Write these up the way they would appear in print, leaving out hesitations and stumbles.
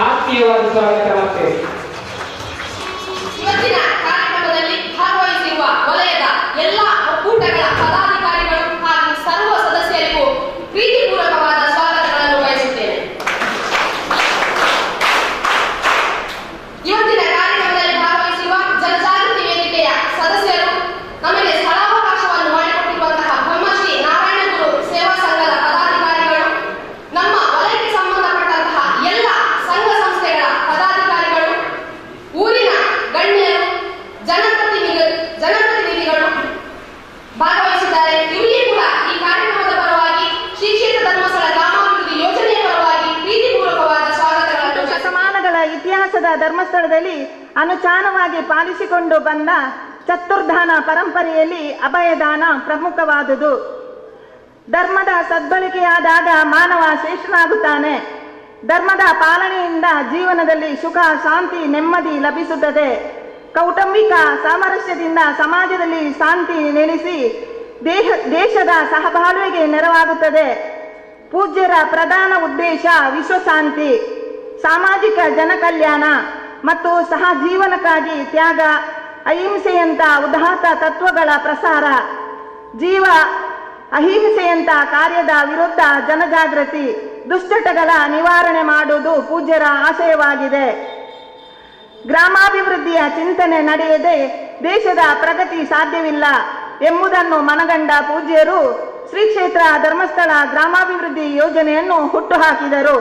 ಆತ್ಮೀಯವಾದ ಸ್ವಾಗತ ಮಾಡ್ತೇವೆ. ಇವತ್ತಿನ ಕಾರ್ಯಕ್ರಮದಲ್ಲಿ ಭಾಗವಹಿಸಿರುವ ವಲಯದ ಎಲ್ಲ ಒಕ್ಕೂಟಗಳ ಪದಾಧಿಕಾರಿಗಳು ಹಾಗೂ ಸರ್ವ ಸದಸ್ಯರಿಗೂ ಪ್ರೀತಿಪೂರ್ವಕವಾದ ಸ್ವಾಗತಗಳನ್ನು ಬಯಸುತ್ತೇನೆ. ಇವತ್ತಿನ ಕಾರ್ಯಕ್ರಮದಲ್ಲಿ ಭಾಗವಹಿಸಿರುವ ಜನಜಾಗೃತಿ ವೇದಿಕೆಯ ಸದಸ್ಯರು, ನಮಗೆ ಸ್ಥಳಾವಕಾಶವನ್ನು ಮಾಡಿಕೊಟ್ಟಿರುವಂತಹ ಬ್ರಹ್ಮಶ್ರೀ ನಾರಾಯಣಗುರು ಸೇವಾ ಸಂಘದ ಪದಾಧಿಕಾರಿಗಳು, ನಮ್ಮ ವಲಯಕ್ಕೆ ಸಂಬಂಧಪಟ್ಟಂತಹ ಎಲ್ಲ ಸಂಘ ಸಂಸ್ಥೆಗಳ ಪದಾಧಿಕಾರಿಗಳು, ಊರಿನ ಗಣ್ಯರು, ಜನಪ್ರತಿನಿಧಿಗಳು ಭಾಗವಹಿಸಿದ್ದಾರೆ. ಇವರಿಗೆ ಕೂಡ ಈ ಕಾರ್ಯಕ್ರಮದ ಪರವಾಗಿ, ಶ್ರೀ ಕ್ಷೇತ್ರ ಧರ್ಮಸ್ಥಳ ಗ್ರಾಮಾಭಿವೃದ್ಧಿ ಯೋಜನೆಯ ಪರವಾಗಿ ಪ್ರೀತಿಪೂರ್ವಕವಾದ ಸ್ವಾಗತಗಳನ್ನು. ಶತಮಾನಗಳ ಇತಿಹಾಸದ ಧರ್ಮಸ್ಥಳದಲ್ಲಿ ಅನುಚಾನವಾಗಿ ಪಾಲಿಸಿಕೊಂಡು ಬಂದ ಚತುರ್ಧಾನ ಪರಂಪರೆಯಲ್ಲಿ ಅಭಯದಾನ ಪ್ರಮುಖವಾದುದು. ಧರ್ಮದ ಸದ್ಬಳಕೆಯಾದಾಗ ಮಾನವ ಶ್ರೇಷ್ಠನಾಗುತ್ತಾನೆ. ಧರ್ಮದ ಪಾಲನೆಯಿಂದ ಜೀವನದಲ್ಲಿ ಸುಖ, ಶಾಂತಿ, ನೆಮ್ಮದಿ ಲಭಿಸುತ್ತದೆ. ಕೌಟುಂಬಿಕ ಸಾಮರಸ್ಯದಿಂದ ಸಮಾಜದಲ್ಲಿ ಶಾಂತಿ ನೆಲೆಸಿ ದೇಶದ ಸಹಬಾಳ್ವೆಗೆ ನೆರವಾಗುತ್ತದೆ. ಪೂಜ್ಯರ ಪ್ರಧಾನ ಉದ್ದೇಶ ವಿಶ್ವಶಾಂತಿ, ಸಾಮಾಜಿಕ ಜನಕಲ್ಯಾಣ ಮತ್ತು ಸಹಜೀವನಕ್ಕಾಗಿ ತ್ಯಾಗ, ಅಹಿಂಸೆಯಂಥ ಉದಾತ್ತ ತತ್ವಗಳ ಪ್ರಸಾರ, ಜೀವ ಅಹಿಂಸೆಯಂಥ ಕಾರ್ಯದ ವಿರುದ್ಧ ಜನಜಾಗೃತಿ, ದುಶ್ಚಟಗಳ ನಿವಾರಣೆ ಮಾಡುವುದು ಪೂಜ್ಯರ ಆಶಯವಾಗಿದೆ. ಗ್ರಾಮಾಭಿವೃದ್ಧಿಯ ಚಿಂತನೆ ನಡೆಯದೆ ದೇಶದ ಪ್ರಗತಿ ಸಾಧ್ಯವಿಲ್ಲ ಎಂಬುದನ್ನು ಮನಗಂಡ ಪೂಜ್ಯರು ಶ್ರೀ ಕ್ಷೇತ್ರ ಧರ್ಮಸ್ಥಳ ಗ್ರಾಮಾಭಿವೃದ್ಧಿ ಯೋಜನೆಯನ್ನು ಹುಟ್ಟುಹಾಕಿದರು.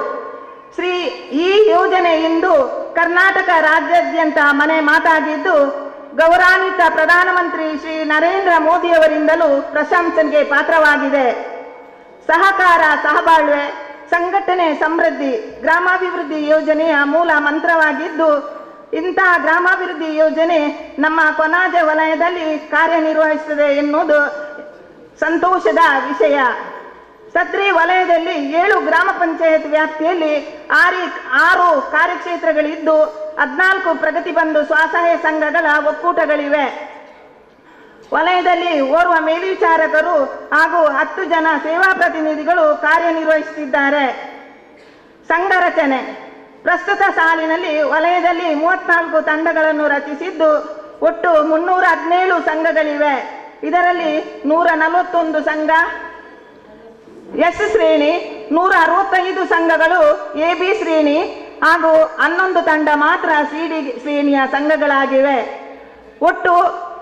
ಈ ಯೋಜನೆ ಇಂದು ಕರ್ನಾಟಕ ರಾಜ್ಯಾದ್ಯಂತ ಮನೆ ಮಾತಾಗಿದ್ದು, ಗೌರವಾನ್ವಿತ ಪ್ರಧಾನಮಂತ್ರಿ ಶ್ರೀ ನರೇಂದ್ರ ಮೋದಿಯವರಿಂದಲೂ ಪ್ರಶಂಸೆಗೆ ಪಾತ್ರವಾಗಿದೆ. ಸಹಕಾರ, ಸಹಬಾಳ್ವೆ, ಸಂಘಟನೆ, ಸಮೃದ್ಧಿ ಗ್ರಾಮಾಭಿವೃದ್ಧಿ ಯೋಜನೆಯ ಮೂಲ ಮಂತ್ರವಾಗಿದ್ದು, ಇಂತಹ ಗ್ರಾಮಾಭಿವೃದ್ಧಿ ಯೋಜನೆ ನಮ್ಮ ಕೊಣಾಜೆ ವಲಯದಲ್ಲಿ ಕಾರ್ಯನಿರ್ವಹಿಸುತ್ತದೆ ಎನ್ನುವುದು ಸಂತೋಷದ ವಿಷಯ. ಸತ್ರಿ ವಲಯದಲ್ಲಿ 7 ಗ್ರಾಮ ಪಂಚಾಯತ್ ವ್ಯಾಪ್ತಿಯಲ್ಲಿ 6 ಕಾರ್ಯಕ್ಷೇತ್ರಗಳಿದ್ದು, 14 ಪ್ರಗತಿ ಬಂಧು ಸ್ವಸಹಾಯ ಸಂಘಗಳ ಒಕ್ಕೂಟಗಳಿವೆ. ವಲಯದಲ್ಲಿ ಓರ್ವ ಮೇಲ್ವಿಚಾರಕರು ಹಾಗೂ 10 ಜನ ಸೇವಾ ಪ್ರತಿನಿಧಿಗಳು ಕಾರ್ಯನಿರ್ವಹಿಸುತ್ತಿದ್ದಾರೆ. ಸಂಘ ರಚನೆ: ಪ್ರಸ್ತುತ ಸಾಲಿನಲ್ಲಿ ವಲಯದಲ್ಲಿ 34 ತಂಡಗಳನ್ನು ರಚಿಸಿದ್ದು, ಒಟ್ಟು 317 ಸಂಘಗಳಿವೆ. ಇದರಲ್ಲಿ 141 ಸಂಘ ಎಸ್ ಶ್ರೇಣಿ, 165 ಸಂಘಗಳು ಎ ಬಿ ಶ್ರೇಣಿ ಹಾಗೂ 11 ತಂಡ ಮಾತ್ರ ಸಿ ಡಿ ಶ್ರೇಣಿಯ ಸಂಘಗಳಾಗಿವೆ. ಒಟ್ಟು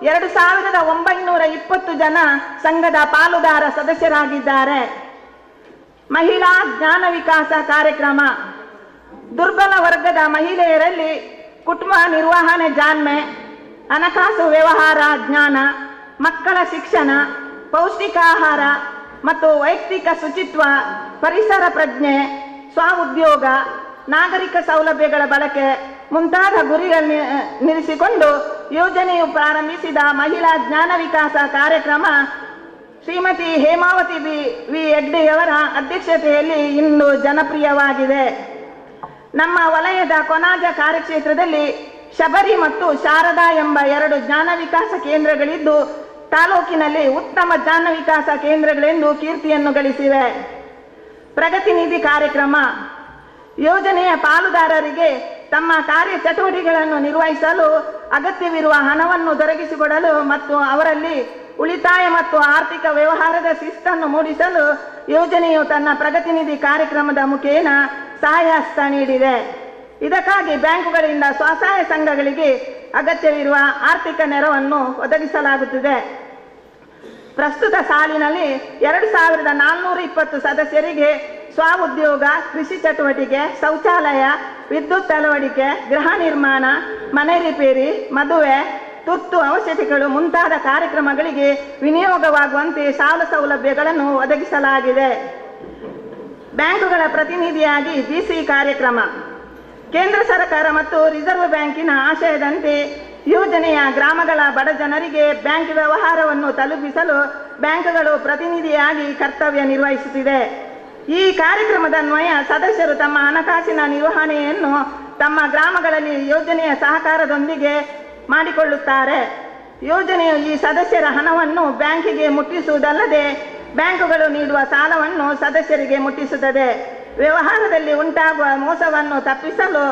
2920 ಜನ ಸಂಘದ ಪಾಲುದಾರ ಸದಸ್ಯರಾಗಿದ್ದಾರೆ. ಮಹಿಳಾ ಜ್ಞಾನ ವಿಕಾಸ ಕಾರ್ಯಕ್ರಮ: ದುರ್ಬಲ ವರ್ಗದ ಮಹಿಳೆಯರಲ್ಲಿ ಕುಟುಂಬ ನಿರ್ವಹಣೆ ಜಾಣ್ಮೆ, ಹಣಕಾಸು ವ್ಯವಹಾರ ಜ್ಞಾನ, ಮಕ್ಕಳ ಶಿಕ್ಷಣ, ಪೌಷ್ಟಿಕಾಹಾರ ಮತ್ತು ವೈಯಕ್ತಿಕ ಶುಚಿತ್ವ, ಪರಿಸರ ಪ್ರಜ್ಞೆ, ಸ್ವಉದ್ಯೋಗ, ನಾಗರಿಕ ಸೌಲಭ್ಯಗಳ ಬಳಕೆ ಮುಂತಾದ ಗುರಿಗಳನ್ನು ನಿಲ್ಲಿಸಿಕೊಂಡು ಯೋಜನೆಯು ಪ್ರಾರಂಭಿಸಿದ ಮಹಿಳಾ ಜ್ಞಾನ ವಿಕಾಸ ಕಾರ್ಯಕ್ರಮ ಶ್ರೀಮತಿ ಹೇಮಾವತಿ ಬಿ ವಿ ಹೆಗ್ಡೆಯವರ ಅಧ್ಯಕ್ಷತೆಯಲ್ಲಿ ಇಂದು ಜನಪ್ರಿಯವಾಗಿದೆ. ನಮ್ಮ ವಲಯದ ಕೊಣಾಜ ಕಾರ್ಯಕ್ಷೇತ್ರದಲ್ಲಿ ಶಬರಿ ಮತ್ತು ಶಾರದಾ ಎಂಬ 2 ಜ್ಞಾನ ವಿಕಾಸ ಕೇಂದ್ರಗಳಿದ್ದು, ತಾಲೂಕಿನಲ್ಲಿ ಉತ್ತಮ ಜ್ಞಾನ ವಿಕಾಸ ಕೇಂದ್ರಗಳೆಂದು ಕೀರ್ತಿಯನ್ನು ಗಳಿಸಿವೆ. ಪ್ರಗತಿ ನಿಧಿ ಕಾರ್ಯಕ್ರಮ ಯೋಜನೆಯ ಪಾಲುದಾರರಿಗೆ ತಮ್ಮ ಕಾರ್ಯ ಚಟುವಟಿಕೆಗಳನ್ನು ನಿರ್ವಹಿಸಲು ಅಗತ್ಯವಿರುವ ಹಣವನ್ನು ದೊರಕಿಸಿಕೊಡಲು ಮತ್ತು ಅವರಲ್ಲಿ ಉಳಿತಾಯ ಮತ್ತು ಆರ್ಥಿಕ ವ್ಯವಹಾರದ ಶಿಸ್ತನ್ನು ಮೂಡಿಸಲು ಯೋಜನೆಯು ತನ್ನ ಪ್ರಗತಿ ನಿಧಿ ಕಾರ್ಯಕ್ರಮದ ಮುಖೇನ ಸಹಾಯಹಸ್ತ ನೀಡಿದೆ. ಇದಕ್ಕಾಗಿ ಬ್ಯಾಂಕುಗಳಿಂದ ಸ್ವಸಹಾಯ ಸಂಘಗಳಿಗೆ ಅಗತ್ಯವಿರುವ ಆರ್ಥಿಕ ನೆರವನ್ನು ಒದಗಿಸಲಾಗುತ್ತಿದೆ. ಪ್ರಸ್ತುತ ಸಾಲಿನಲ್ಲಿ 2420 ಸದಸ್ಯರಿಗೆ ಸ್ವಉದ್ಯೋಗ, ಕೃಷಿ ಚಟುವಟಿಕೆ, ಶೌಚಾಲಯ, ವಿದ್ಯುತ್ ಅಳವಡಿಕೆ, ಗೃಹ ನಿರ್ಮಾಣ, ಮನೆ ರಿಪೇರಿ, ಮದುವೆ, ತುರ್ತು ಅವಶ್ಯಕತೆಗಳು ಮುಂತಾದ ಕಾರ್ಯಕ್ರಮಗಳಿಗೆ ವಿನಿಯೋಗವಾಗುವಂತೆ ಸಾಲ ಸೌಲಭ್ಯಗಳನ್ನು ಒದಗಿಸಲಾಗಿದೆ. ಬ್ಯಾಂಕುಗಳ ಪ್ರತಿನಿಧಿಯಾಗಿ ಬಿಸಿ ಕಾರ್ಯಕ್ರಮ: ಕೇಂದ್ರ ಸರ್ಕಾರ ಮತ್ತು ರಿಸರ್ವ್ ಬ್ಯಾಂಕಿನ ಆಶಯದಂತೆ ಯೋಜನೆಯ ಗ್ರಾಮಗಳ ಬಡ ಜನರಿಗೆ ಬ್ಯಾಂಕ್ ವ್ಯವಹಾರವನ್ನು ತಲುಪಿಸಲು ಬ್ಯಾಂಕುಗಳು ಪ್ರತಿನಿಧಿಯಾಗಿ ಕರ್ತವ್ಯ ನಿರ್ವಹಿಸುತ್ತಿದೆ. ಈ ಕಾರ್ಯಕ್ರಮದ ಅನ್ವಯ ಸದಸ್ಯರು ತಮ್ಮ ಹಣಕಾಸಿನ ನಿರ್ವಹಣೆಯನ್ನು ತಮ್ಮ ಗ್ರಾಮಗಳಲ್ಲಿ ಯೋಜನೆಯ ಸಹಕಾರದೊಂದಿಗೆ ಮಾಡಿಕೊಳ್ಳುತ್ತಾರೆ. ಯೋಜನೆಯು ಈ ಸದಸ್ಯರ ಹಣವನ್ನು ಬ್ಯಾಂಕಿಗೆ ಮುಟ್ಟಿಸುವುದಲ್ಲದೆ ಬ್ಯಾಂಕುಗಳು ನೀಡುವ ಸಾಲವನ್ನು ಸದಸ್ಯರಿಗೆ ಮುಟ್ಟಿಸುತ್ತದೆ. ವ್ಯವಹಾರದಲ್ಲಿ ಉಂಟಾಗುವ ಮೋಸವನ್ನು ತಪ್ಪಿಸಲು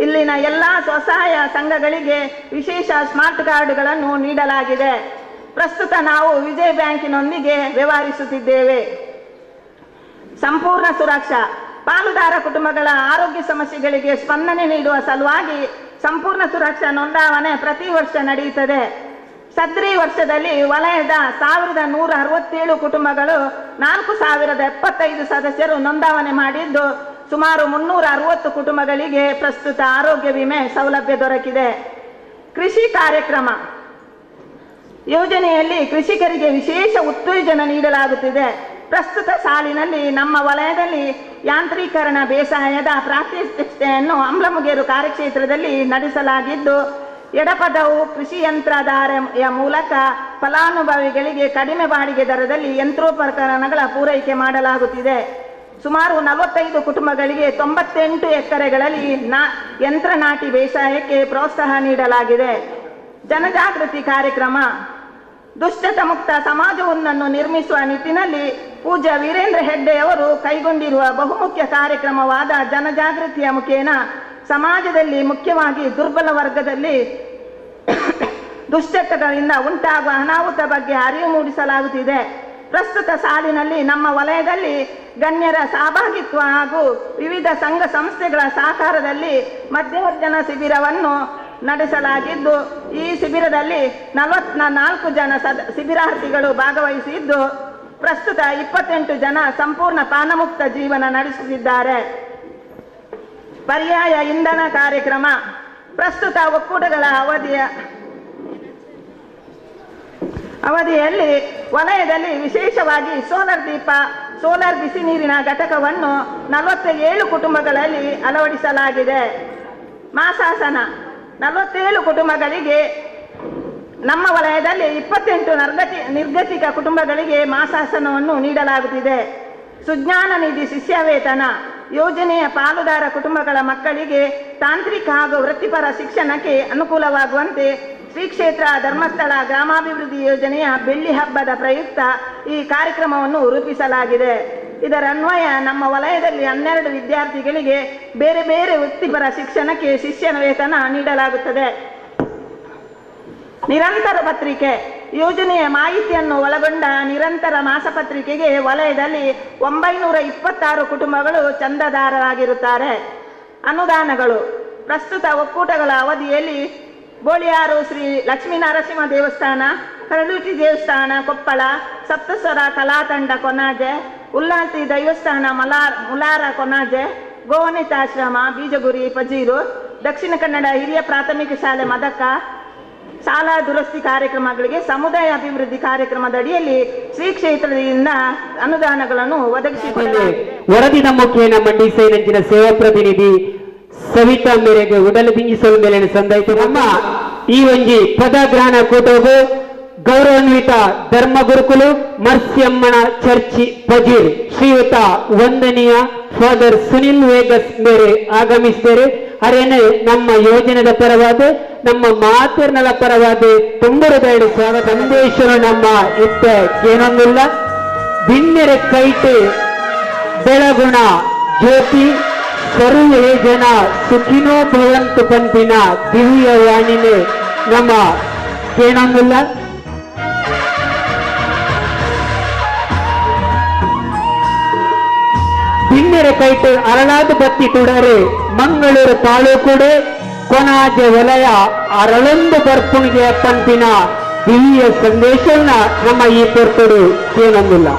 ಇಲ್ಲಿನ ಎಲ್ಲ ಸ್ವಸಹಾಯ ಸಂಘಗಳಿಗೆ ವಿಶೇಷ ಸ್ಮಾರ್ಟ್ ಕಾರ್ಡ್ಗಳನ್ನು ನೀಡಲಾಗಿದೆ. ಪ್ರಸ್ತುತ ನಾವು ವಿಜಯ ಬ್ಯಾಂಕಿನೊಂದಿಗೆ ವ್ಯವಹರಿಸುತ್ತಿದ್ದೇವೆ. ಸಂಪೂರ್ಣ ಸುರಕ್ಷಾ ಪಾಲುದಾರ ಕುಟುಂಬಗಳ ಆರೋಗ್ಯ ಸಮಸ್ಯೆಗಳಿಗೆ ಸ್ಪಂದನೆ ನೀಡುವ ಸಲುವಾಗಿ ಸಂಪೂರ್ಣ ಸುರಕ್ಷಾ ನೋಂದಾವಣೆ ಪ್ರತಿ ವರ್ಷ ನಡೆಯುತ್ತದೆ. ಸದ್ರಿ ವರ್ಷದಲ್ಲಿ ವಲಯದ 1167 ಕುಟುಂಬಗಳು 4075 ಸದಸ್ಯರು ನೋಂದಾವಣೆ ಮಾಡಿದ್ದು, ಸುಮಾರು 360 ಕುಟುಂಬಗಳಿಗೆ ಪ್ರಸ್ತುತ ಆರೋಗ್ಯ ವಿಮೆ ಸೌಲಭ್ಯ ದೊರಕಿದೆ. ಕೃಷಿ ಕಾರ್ಯಕ್ರಮ ಯೋಜನೆಯಲ್ಲಿ ಕೃಷಿಕರಿಗೆ ವಿಶೇಷ ಉತ್ತೇಜನ ನೀಡಲಾಗುತ್ತಿದೆ. ಪ್ರಸ್ತುತ ಸಾಲಿನಲ್ಲಿ ನಮ್ಮ ವಲಯದಲ್ಲಿ ಯಾಂತ್ರೀಕರಣ ಬೇಸಾಯದ ಪ್ರಾತ್ಯಕ್ಷಿಕೆಯನ್ನು ಅಂಬ್ಲಮುಗೇರು ಕಾರ್ಯಕ್ಷೇತ್ರದಲ್ಲಿ ನಡೆಸಲಾಗಿದ್ದು, ಎಡಪದವು ಕೃಷಿ ಯಂತ್ರಧಾರೆಯ ಮೂಲಕ ಫಲಾನುಭವಿಗಳಿಗೆ ಕಡಿಮೆ ಬಾಡಿಗೆ ದರದಲ್ಲಿ ಯಂತ್ರೋಪಕರಣಗಳ ಪೂರೈಕೆ ಮಾಡಲಾಗುತ್ತಿದೆ. ಸುಮಾರು 45 ಕುಟುಂಬಗಳಿಗೆ 98 ಎಕರೆಗಳಲ್ಲಿ ಯಂತ್ರ ನಾಟಿ ಬೇಸಾಯಕ್ಕೆ ಪ್ರೋತ್ಸಾಹ ನೀಡಲಾಗಿದೆ. ಜನಜಾಗೃತಿ ಕಾರ್ಯಕ್ರಮ ದುಶ್ಚಟ ಮುಕ್ತ ಸಮಾಜವೊಂದನ್ನು ನಿರ್ಮಿಸುವ ನಿಟ್ಟಿನಲ್ಲಿ ಪೂಜ್ಯ ವೀರೇಂದ್ರ ಹೆಗ್ಡೆಯವರು ಕೈಗೊಂಡಿರುವ ಬಹುಮುಖ್ಯ ಕಾರ್ಯಕ್ರಮವಾದ ಜನಜಾಗೃತಿಯ ಮುಖೇನ ಸಮಾಜದಲ್ಲಿ ಮುಖ್ಯವಾಗಿ ದುರ್ಬಲ ವರ್ಗದಲ್ಲಿ ದುಶ್ಚಟಗಳಿಂದ ಉಂಟಾಗುವ ಅನಾಹುತ ಬಗ್ಗೆ ಅರಿವು ಮೂಡಿಸಲಾಗುತ್ತಿದೆ. ಪ್ರಸ್ತುತ ಸಾಲಿನಲ್ಲಿ ನಮ್ಮ ವಲಯದಲ್ಲಿ ಗಣ್ಯರ ಸಹಭಾಗಿತ್ವ ಹಾಗೂ ವಿವಿಧ ಸಂಘ ಸಂಸ್ಥೆಗಳ ಸಹಕಾರದಲ್ಲಿ ಮಧ್ಯವರ್ಜನ ಶಿಬಿರವನ್ನು ನಡೆಸಲಾಗಿದ್ದು, ಈ ಶಿಬಿರದಲ್ಲಿ 44 ಜನ ಶಿಬಿರಾರ್ಥಿಗಳು ಭಾಗವಹಿಸಿದ್ದು, ಪ್ರಸ್ತುತ 28 ಜನ ಸಂಪೂರ್ಣ ಪಾನಮುಕ್ತ ಜೀವನ ನಡೆಸುತ್ತಿದ್ದಾರೆ. ಪರ್ಯಾಯ ಇಂಧನ ಕಾರ್ಯಕ್ರಮ ಪ್ರಸ್ತುತ ಒಕ್ಕೂಟಗಳ ಅವಧಿಯಲ್ಲಿ ವಲಯದಲ್ಲಿ ವಿಶೇಷವಾಗಿ ಸೋಲಾರ್ ದೀಪ, ಸೋಲಾರ್ ಬಿಸಿ ನೀರಿನ ಘಟಕವನ್ನು 47 ಕುಟುಂಬಗಳಲ್ಲಿ ಅಳವಡಿಸಲಾಗಿದೆ. ಮಾಸಾಸನ 47 ಕುಟುಂಬಗಳಿಗೆ ನಮ್ಮ ವಲಯದಲ್ಲಿ 28 ನಿರ್ಗತಿಕ ಕುಟುಂಬಗಳಿಗೆ ಮಾಸಾಸನವನ್ನು ನೀಡಲಾಗುತ್ತಿದೆ. ಸುಜ್ಞಾನ ನಿಧಿ ಶಿಷ್ಯವೇತನ ಯೋಜನೆಯ ಪಾಲುದಾರ ಕುಟುಂಬಗಳ ಮಕ್ಕಳಿಗೆ ತಾಂತ್ರಿಕ ಹಾಗೂ ವೃತ್ತಿಪರ ಶಿಕ್ಷಣಕ್ಕೆ ಅನುಕೂಲವಾಗುವಂತೆ ಶ್ರೀ ಕ್ಷೇತ್ರ ಧರ್ಮಸ್ಥಳ ಗ್ರಾಮಾಭಿವೃದ್ಧಿ ಯೋಜನೆಯ ಬೆಳ್ಳಿ ಹಬ್ಬದ ಪ್ರಯುಕ್ತ ಈ ಕಾರ್ಯಕ್ರಮವನ್ನು ರೂಪಿಸಲಾಗಿದೆ. ಇದರ ಅನ್ವಯ ನಮ್ಮ ವಲಯದಲ್ಲಿ 12 ವಿದ್ಯಾರ್ಥಿಗಳಿಗೆ ಬೇರೆ ಬೇರೆ ವೃತ್ತಿಪರ ಶಿಕ್ಷಣಕ್ಕೆ ಶಿಷ್ಯ ವೇತನ ನೀಡಲಾಗುತ್ತದೆ. ನಿರಂತರ ಪತ್ರಿಕೆ ಯೋಜನೆಯ ಮಾಹಿತಿಯನ್ನು ಒಳಗೊಂಡ ನಿರಂತರ ಮಾಸಪತ್ರಿಕೆಗೆ ವಲಯದಲ್ಲಿ 926 ಕುಟುಂಬಗಳು ಚಂದಾದಾರರಾಗಿರುತ್ತಾರೆ. ಅನುದಾನಗಳು ಪ್ರಸ್ತುತ ಒಕ್ಕೂಟಗಳ ಅವಧಿಯಲ್ಲಿ ಬೋಳಿಯಾರು ಶ್ರೀ ಲಕ್ಷ್ಮೀನರಸಿಂಹ ದೇವಸ್ಥಾನ, ಕರಡುಟಿ ದೇವಸ್ಥಾನ ಕೊಪ್ಪಳ, ಸಪ್ತಸ್ವರ ಕಲಾತಂಡ ಕೊನಾಜೆ, ಉಲ್ಲಾಲ್ತಿ ದೈವಸ್ಥಾನ ಮುಲಾರ ಕೊನಾಜೆ, ಗೋವನಿತಾಶ್ರಮ ಬೀಜಗುರಿ ಪಜೀರು, ದಕ್ಷಿಣ ಕನ್ನಡ ಹಿರಿಯ ಪ್ರಾಥಮಿಕ ಶಾಲೆ ಮದಕ ಶಾಲಾ ದುರಸ್ತಿ ಕಾರ್ಯಕ್ರಮಗಳಿಗೆ ಸಮುದಾಯ ಅಭಿವೃದ್ಧಿ ಕಾರ್ಯಕ್ರಮದಡಿಯಲ್ಲಿ ಶ್ರೀ ಕ್ಷೇತ್ರದಿಂದ ಅನುದಾನಗಳನ್ನು ಒದಗಿಸಿಕೊಡಲಾಗಿದೆ. ವರದಿನ ಮುಖೇನ ಮಂಡಿಸೈನಂಚಿನ ಸೇವಾ ಪ್ರತಿನಿಧಿ ಸವಿತಾ ಮೇರೆಗೆ ಉಡಲು ಬಿಂಗಿಸಲು ಮೇಲೆ ಸಂದಾಯಿತು. ನಮ್ಮ ಈ ಒಂಜಿ ಪದಗ್ರಹಣ ಕೂಟವು ಗೌರವಾನ್ವಿತ ಧರ್ಮಗುರುಕುಲು ಮರ್ಸ್ಯಮ್ಮನ ಚರ್ಚಿ ಪಜೀರ್ ಶ್ರೀಯುತ ವಂದನೀಯ ಫಾದರ್ ಸುನಿಲ್ ವೇಗಸ್ ಮೇರೆ ಆಗಮಿಸಿದರೆ ಅರೇನೆ ನಮ್ಮ ಯೋಜನೆದ ಪರವಾದ ನಮ್ಮ ಮಾತಿರ್ನಲ ಪರವಾದ ತುಂಬುರದೈಡು ಸ್ವಾಗತ ಸಂದೇಶನು ನಮ್ಮ ಇತ್ತ ಏನೊಂದಿಲ್ಲ ಬಿನ್ನೆರೆ ಕೈಟು ಬೆಳಗುಣ ಜ್ಯೋತಿ ಸರ್ವೇ ಜನ ಸುಖಿನೋ ಭವಂತು ಪಂಪಿನ ದಿವ್ಯ ವಾಣಿನೆ ನಮ್ಮ ಏನೊಂದಿಲ್ಲ. ಬಿನ್ನೆರೆ ಕೈಟು ಅರಳಾದ ಬತ್ತಿ ತುಡರೆ ಮಂಗಳೂರು ತಾಲೂಕುಡೆ ಕೊನಾಜೆ ವಲಯ ಅರಳೊಂದು ಬರ್ಪುಣಿಗೆ ಪಂಪಿನ ದಿವ್ಯ ಸಂದೇಶವನ್ನ ನಮ್ಮ ಈ ಪೊರ್ತುಡು ಏನೊಂದಿಲ್ಲ.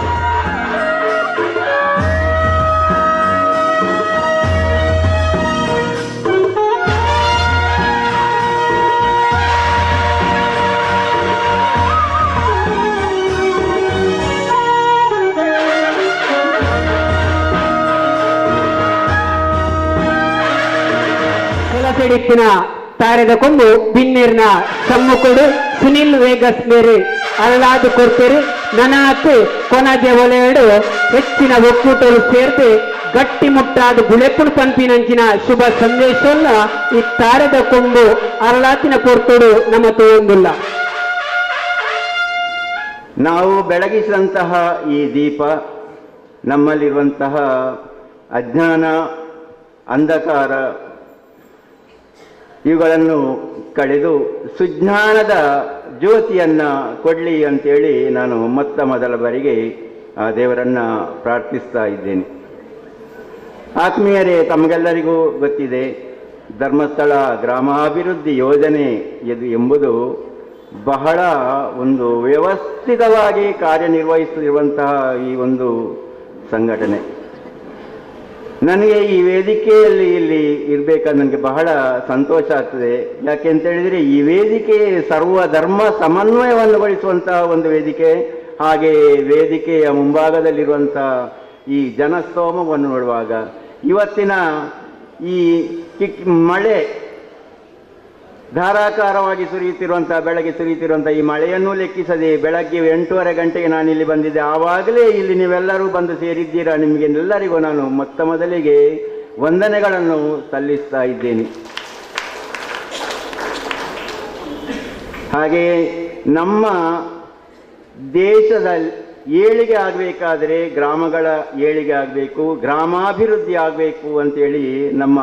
ಕೆಲಸಡಿತ್ತಿನ ತಾರೆದ ಕೊಂಬು ಬಿನ್ನೇರ್ನ ಸಮ್ಮುಖಡು ಸುನಿಲ್ ವೇಗಸ್ ಮೇರೆ ಅರಳಾದು ಕೊಡ್ತೇರು ನನಾತ್ ಕೊನಜೆ ಒಲೆಯಡು ಹೆಚ್ಚಿನ ಒಕ್ಕೂಟರು ಸೇರ್ತೆ ಗಟ್ಟಿ ಮುಟ್ಟಾದ ಗುಳೆಪುಣ್ ಪಂಪಿನಂಚಿನ ಶುಭ ಸಂದೇಶವನ್ನ ಈ ತಾರೆದ ಕೊಂಬು ಅರಳಾತಿನ ಪೊರ್ತುಡು ನಮ್ಮ ತೋಂದಿಲ್ಲ. ನಾವು ಬೆಳಗಿಸಿದಂತಹ ಈ ದೀಪ ನಮ್ಮಲ್ಲಿರುವಂತಹ ಅಜ್ಞಾನ, ಅಂಧಕಾರ ಇವುಗಳನ್ನು ಕಳೆದು ಸುಜ್ಞಾನದ ಜ್ಯೋತಿಯನ್ನು ಕೊಡಲಿ ಅಂತೇಳಿ ನಾನು ಮೊತ್ತ ಮೊದಲ ಬಾರಿಗೆ ಆ ದೇವರನ್ನು ಪ್ರಾರ್ಥಿಸ್ತಾ ಇದ್ದೇನೆ. ಆತ್ಮೀಯರೇ, ತಮಗೆಲ್ಲರಿಗೂ ಗೊತ್ತಿದೆ, ಧರ್ಮಸ್ಥಳ ಗ್ರಾಮಾಭಿವೃದ್ಧಿ ಯೋಜನೆ ಇದು ಎಂಬುದು ಬಹಳ ಒಂದು ವ್ಯವಸ್ಥಿತವಾಗಿ ಕಾರ್ಯನಿರ್ವಹಿಸುತ್ತಿರುವಂತಹ ಈ ಒಂದು ಸಂಘಟನೆ. ನನಗೆ ಈ ವೇದಿಕೆಯಲ್ಲಿ ಇಲ್ಲಿ ಇರಬೇಕಾದ್ರೆ ನನಗೆ ಬಹಳ ಸಂತೋಷ ಆಗ್ತದೆ. ಯಾಕೆ ಅಂತೇಳಿದರೆ, ಈ ವೇದಿಕೆ ಸರ್ವ ಧರ್ಮ ಸಮನ್ವಯವನ್ನುಗೊಳಿಸುವಂತಹ ಒಂದು ವೇದಿಕೆ. ಹಾಗೆ ವೇದಿಕೆಯ ಮುಂಭಾಗದಲ್ಲಿರುವಂಥ ಈ ಜನಸ್ತೋಮವನ್ನು ನೋಡುವಾಗ ಇವತ್ತಿನ ಈ ಮಳೆ ಧಾರಾಕಾರವಾಗಿ ಸುರಿಯುತ್ತಿರುವಂಥ, ಬೆಳಗ್ಗೆ ಸುರಿಯುತ್ತಿರುವಂಥ ಈ ಮಳೆಯನ್ನು ಲೆಕ್ಕಿಸದೆ ಬೆಳಗ್ಗೆ 8:30 ಗಂಟೆಗೆ ನಾನಿಲ್ಲಿ ಬಂದಿದ್ದೆ. ಆವಾಗಲೇ ಇಲ್ಲಿ ನೀವೆಲ್ಲರೂ ಬಂದು ಸೇರಿದ್ದೀರಾ. ನಿಮಗೆಲ್ಲರಿಗೂ ನಾನು ಮೊತ್ತ ಮೊದಲಿಗೆ ವಂದನೆಗಳನ್ನು ಸಲ್ಲಿಸ್ತಾ ಇದ್ದೇನೆ. ಹಾಗೆಯೇ ನಮ್ಮ ದೇಶದ ಏಳಿಗೆ ಆಗಬೇಕಾದರೆ ಗ್ರಾಮಗಳ ಏಳಿಗೆ ಆಗಬೇಕು, ಗ್ರಾಮಾಭಿವೃದ್ಧಿ ಆಗಬೇಕು ಅಂತೇಳಿ ನಮ್ಮ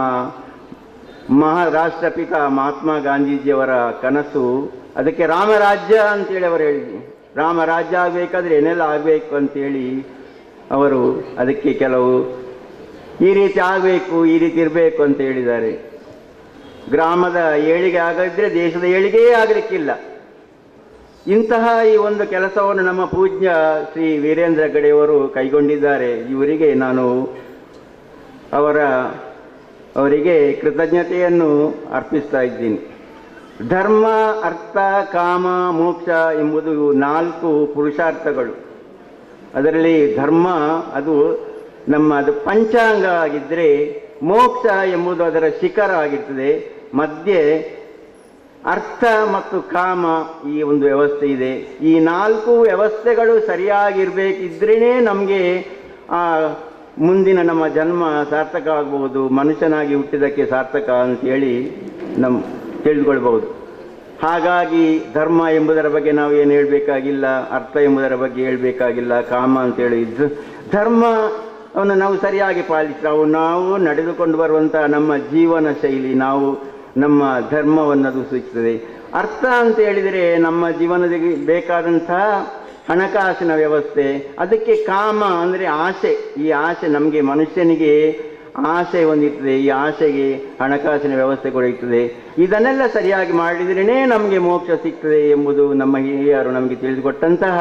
ರಾಷ್ಟ್ರಪಿತ ಮಹಾತ್ಮ ಗಾಂಧೀಜಿಯವರ ಕನಸು. ಅದಕ್ಕೆ ರಾಮರಾಜ್ಯ ಅಂತೇಳಿ ಅವರು ಹೇಳಿದ್ರು. ರಾಮರಾಜ್ಯ ಆಗಬೇಕಾದ್ರೆ ಏನೆಲ್ಲ ಆಗಬೇಕು ಅಂತೇಳಿ ಅವರು ಅದಕ್ಕೆ ಕೆಲವು ಈ ರೀತಿ ಆಗಬೇಕು, ಈ ರೀತಿ ಇರಬೇಕು ಅಂತ ಹೇಳಿದ್ದಾರೆ. ಗ್ರಾಮದ ಏಳಿಗೆ ಆಗದಿದ್ದರೆ ದೇಶದ ಏಳಿಗೆಯೇ ಆಗಲಿಕ್ಕಿಲ್ಲ. ಇಂತಹ ಈ ಒಂದು ಕೆಲಸವನ್ನು ನಮ್ಮ ಪೂಜ್ಯ ಶ್ರೀ ವೀರೇಂದ್ರ ಹೆಗ್ಗಡೆಯವರು ಕೈಗೊಂಡಿದ್ದಾರೆ. ಇವರಿಗೆ ನಾನು ಅವರಿಗೆ ಕೃತಜ್ಞತೆಯನ್ನು ಅರ್ಪಿಸ್ತಾ ಇದ್ದೀನಿ. ಧರ್ಮ, ಅರ್ಥ, ಕಾಮ, ಮೋಕ್ಷ ಎಂಬುದು 4 ಪುರುಷಾರ್ಥಗಳು. ಅದರಲ್ಲಿ ಧರ್ಮ ಅದು ನಮ್ಮ ಅದು ಪಂಚಾಂಗ ಆಗಿದ್ದರೆ, ಮೋಕ್ಷ ಎಂಬುದು ಅದರ ಶಿಖರ ಆಗಿರ್ತದೆ. ಮಧ್ಯೆ ಅರ್ಥ ಮತ್ತು ಕಾಮ ಈ ಒಂದು ವ್ಯವಸ್ಥೆ ಇದೆ. ಈ 4 ವ್ಯವಸ್ಥೆಗಳು ಸರಿಯಾಗಿರಬೇಕಿದ್ರೇ ನಮಗೆ ಆ ಮುಂದಿನ ನಮ್ಮ ಜನ್ಮ ಸಾರ್ಥಕ ಆಗಬಹುದು, ಮನುಷ್ಯನಾಗಿ ಹುಟ್ಟಿದ್ದಕ್ಕೆ ಸಾರ್ಥಕ ಅಂತೇಳಿ ನಮ್ಮ ತಿಳಿದುಕೊಳ್ಬಹುದು. ಹಾಗಾಗಿ ಧರ್ಮ ಎಂಬುದರ ಬಗ್ಗೆ ನಾವು ಏನು ಹೇಳಬೇಕಾಗಿಲ್ಲ, ಅರ್ಥ ಎಂಬುದರ ಬಗ್ಗೆ ಹೇಳಬೇಕಾಗಿಲ್ಲ, ಕಾಮ ಅಂತೇಳಿ ಧರ್ಮವನ್ನು ನಾವು ಸರಿಯಾಗಿ ಪಾಲಿಸಿ ನಾವು ನಡೆದುಕೊಂಡು ಬರುವಂಥ ನಮ್ಮ ಜೀವನ ಶೈಲಿ ನಾವು ನಮ್ಮ ಧರ್ಮವನ್ನು ಅದು ಸೂಚಿಸ್ತದೆ. ಅರ್ಥ ಅಂತ ಹೇಳಿದರೆ ನಮ್ಮ ಜೀವನದಲ್ಲಿ ಬೇಕಾದಂತಹ ಹಣಕಾಸಿನ ವ್ಯವಸ್ಥೆ. ಅದಕ್ಕೆ ಕಾಮ ಅಂದರೆ ಆಸೆ. ಈ ಆಸೆ ನಮಗೆ ಮನುಷ್ಯನಿಗೆ ಆಸೆ ಒಂದಿರ್ತದೆ, ಈ ಆಸೆಗೆ ಹಣಕಾಸಿನ ವ್ಯವಸ್ಥೆ ಕೂಡ ಇರ್ತದೆ. ಇದನ್ನೆಲ್ಲ ಸರಿಯಾಗಿ ಮಾಡಿದ್ರೇ ನಮಗೆ ಮೋಕ್ಷ ಸಿಗ್ತದೆ ಎಂಬುದು ನಮ್ಮ ಹಿರಿಯರು ನಮಗೆ ತಿಳಿದುಕೊಟ್ಟಂತಹ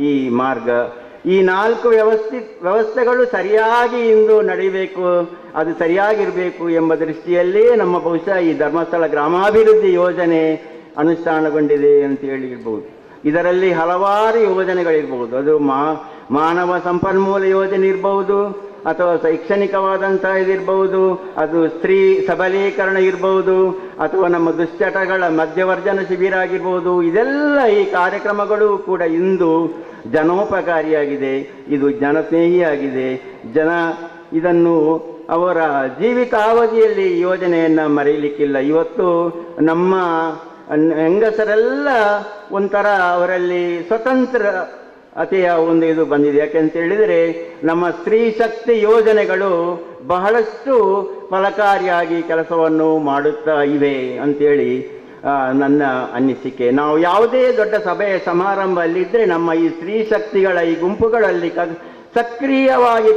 ಈ ಮಾರ್ಗ. ಈ 4 ವ್ಯವಸ್ಥೆಗಳು ಸರಿಯಾಗಿ ಇಂದು ನಡೆಯಬೇಕು, ಅದು ಸರಿಯಾಗಿರಬೇಕು ಎಂಬ ದೃಷ್ಟಿಯಲ್ಲೇ ನಮ್ಮ ಬಹುಶಃ ಈ ಧರ್ಮಸ್ಥಳ ಗ್ರಾಮಾಭಿವೃದ್ಧಿ ಯೋಜನೆ ಅನುಷ್ಠಾನಗೊಂಡಿದೆ ಅಂತ ಹೇಳಿರ್ಬೋದು. ಇದರಲ್ಲಿ ಹಲವಾರು ಯೋಜನೆಗಳಿರ್ಬೋದು. ಅದು ಮಾನವ ಸಂಪನ್ಮೂಲ ಯೋಜನೆ ಇರ್ಬೋದು, ಅಥವಾ ಶೈಕ್ಷಣಿಕವಾದಂಥ ಇದಿರ್ಬೋದು, ಅದು ಸ್ತ್ರೀ ಸಬಲೀಕರಣ ಇರ್ಬೋದು, ಅಥವಾ ನಮ್ಮ ದುಶ್ಚಟಗಳ ಮಧ್ಯವರ್ಜನ ಶಿಬಿರ ಆಗಿರ್ಬೋದು. ಇದೆಲ್ಲ ಈ ಕಾರ್ಯಕ್ರಮಗಳು ಕೂಡ ಇಂದು ಜನೋಪಕಾರಿಯಾಗಿದೆ, ಇದು ಜನಸ್ನೇಹಿಯಾಗಿದೆ. ಜನ ಇದನ್ನು ಅವರ ಜೀವಿತಾವಧಿಯಲ್ಲಿ ಯೋಜನೆಯನ್ನು ಮರೆಯಲಿಕ್ಕಿಲ್ಲ. ಇವತ್ತು ನಮ್ಮ ಹೆಂಗಸರೆಲ್ಲ ಒಂಥರ ಅವರಲ್ಲಿ ಸ್ವತಂತ್ರ ಅತಿಯ ಒಂದು ಇದು ಬಂದಿದೆ. ಯಾಕೆಂತ ಹೇಳಿದರೆ ನಮ್ಮ ಸ್ತ್ರೀ ಶಕ್ತಿ ಯೋಜನೆಗಳು ಬಹಳಷ್ಟು ಫಲಕಾರಿಯಾಗಿ ಕೆಲಸವನ್ನು ಮಾಡುತ್ತಾ ಇವೆ ಅಂಥೇಳಿ ನನ್ನ ಅನಿಸಿಕೆ. ನಾವು ಯಾವುದೇ ದೊಡ್ಡ ಸಭೆ ಸಮಾರಂಭ ಅಲ್ಲಿದ್ದರೆ ನಮ್ಮ ಈ ಸ್ತ್ರೀ ಶಕ್ತಿಗಳ ಈ ಗುಂಪುಗಳಲ್ಲಿ ಸಕ್ರಿಯವಾಗಿ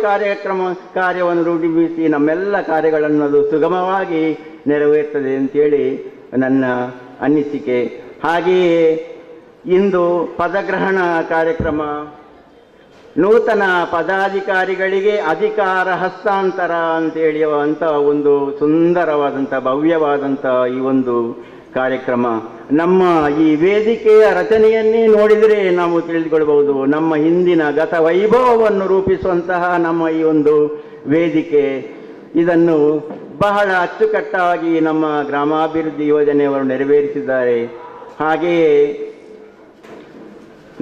ಕಾರ್ಯವನ್ನು ರೂಢಿಸಿ ನಮ್ಮೆಲ್ಲ ಕಾರ್ಯಗಳನ್ನು ಅದು ಸುಗಮವಾಗಿ ನೆರವೇರ್ತದೆ ಅಂತೇಳಿ ನನ್ನ ಅನಿಸಿಕೆ. ಹಾಗೆಯೇ ಇಂದು ಪದಗ್ರಹಣ ಕಾರ್ಯಕ್ರಮ, ನೂತನ ಪದಾಧಿಕಾರಿಗಳಿಗೆ ಅಧಿಕಾರ ಹಸ್ತಾಂತರ ಅಂತೇಳಿ ಅಂತ ಒಂದು ಸುಂದರವಾದಂಥ ಭವ್ಯವಾದಂಥ ಈ ಒಂದು ಕಾರ್ಯಕ್ರಮ. ನಮ್ಮ ಈ ವೇದಿಕೆಯ ರಚನೆಯನ್ನೇ ನೋಡಿದರೆ ನಾವು ತಿಳಿದುಕೊಳ್ಳಬಹುದು ನಮ್ಮ ಹಿಂದಿನ ಗತ ವೈಭವವನ್ನು ರೂಪಿಸುವಂತಹ ನಮ್ಮ ಈ ಒಂದು ವೇದಿಕೆ. ಇದನ್ನು ಬಹಳ ಅಚ್ಚುಕಟ್ಟಾಗಿ ನಮ್ಮ ಗ್ರಾಮಾಭಿವೃದ್ಧಿ ಯೋಜನೆಯವರು ನೆರವೇರಿಸಿದ್ದಾರೆ. ಹಾಗೆಯೇ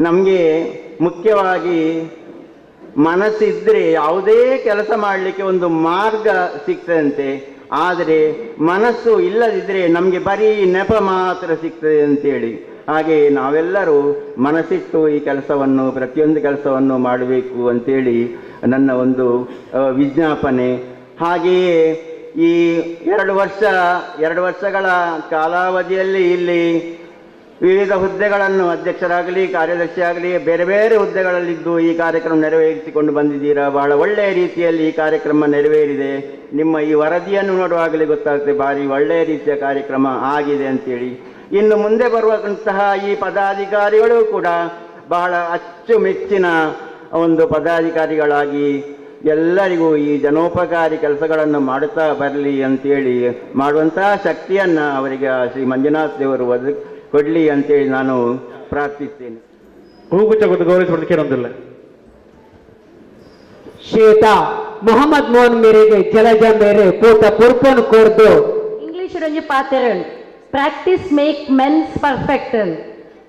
ನಮಗೆ ಮುಖ್ಯವಾಗಿ ಮನಸ್ಸಿದ್ದರೆ ಯಾವುದೇ ಕೆಲಸ ಮಾಡಲಿಕ್ಕೆ ಒಂದು ಮಾರ್ಗ ಸಿಗ್ತದಂತೆ. ಆದರೆ ಮನಸ್ಸು ಇಲ್ಲದಿದ್ದರೆ ನಮಗೆ ಬರೀ ನೆಪ ಮಾತ್ರ ಸಿಗ್ತದೆ ಅಂತೇಳಿ. ಹಾಗೆಯೇ ನಾವೆಲ್ಲರೂ ಮನಸ್ಸಿಟ್ಟು ಈ ಕೆಲಸವನ್ನು, ಪ್ರತಿಯೊಂದು ಕೆಲಸವನ್ನು ಮಾಡಬೇಕು ಅಂತೇಳಿ ನನ್ನ ಒಂದು ವಿಜ್ಞಾಪನೆ. ಹಾಗೆಯೇ ಈ 2 ವರ್ಷಗಳ ಕಾಲಾವಧಿಯಲ್ಲಿ ಇಲ್ಲಿ ವಿವಿಧ ಹುದ್ದೆಗಳನ್ನು, ಅಧ್ಯಕ್ಷರಾಗಲಿ ಕಾರ್ಯದರ್ಶಿಯಾಗಲಿ ಬೇರೆ ಬೇರೆ ಹುದ್ದೆಗಳಲ್ಲಿದ್ದು ಈ ಕಾರ್ಯಕ್ರಮ ನೆರವೇರಿಸಿಕೊಂಡು ಬಂದಿದ್ದೀರಾ. ಬಹಳ ಒಳ್ಳೆಯ ರೀತಿಯಲ್ಲಿ ಈ ಕಾರ್ಯಕ್ರಮ ನೆರವೇರಿದೆ. ನಿಮ್ಮ ಈ ವರದಿಯನ್ನು ನೋಡುವಾಗಲೇ ಗೊತ್ತಾಗ್ತದೆ ಭಾರಿ ಒಳ್ಳೆಯ ರೀತಿಯ ಕಾರ್ಯಕ್ರಮ ಆಗಿದೆ ಅಂತೇಳಿ. ಇನ್ನು ಮುಂದೆ ಬರುವಂತಹ ಈ ಪದಾಧಿಕಾರಿಗಳು ಕೂಡ ಬಹಳ ಅಚ್ಚುಮೆಚ್ಚಿನ ಒಂದು ಪದಾಧಿಕಾರಿಗಳಾಗಿ ಎಲ್ಲರಿಗೂ ಈ ಜನೋಪಕಾರಿ ಕೆಲಸಗಳನ್ನು ಮಾಡುತ್ತಾ ಬರಲಿ ಅಂತೇಳಿ ಮಾಡುವಂತಹ ಶಕ್ತಿಯನ್ನು ಅವರಿಗೆ ಶ್ರೀ ಮಂಜುನಾಥ್ ದೇವರು ಕೊಡಲಿ ಅಂತೇಳಿ ನಾನು ಪ್ರಾರ್ಥಿಸ್ತೇನೆ. ಶ್ವೇತಾ ಮೊಹಮ್ಮದ್ ಮೋಹನ್ ಮೇರೆಗೆ ಜಲಜ ಮೇರೆ ಪೂತ ಪುರ್ಪನ್ ಕೋರ್ದು. ಇಂಗ್ಲಿಷ್ ಒಂಜಿ ಪಾತೆರ practice make men's perfect.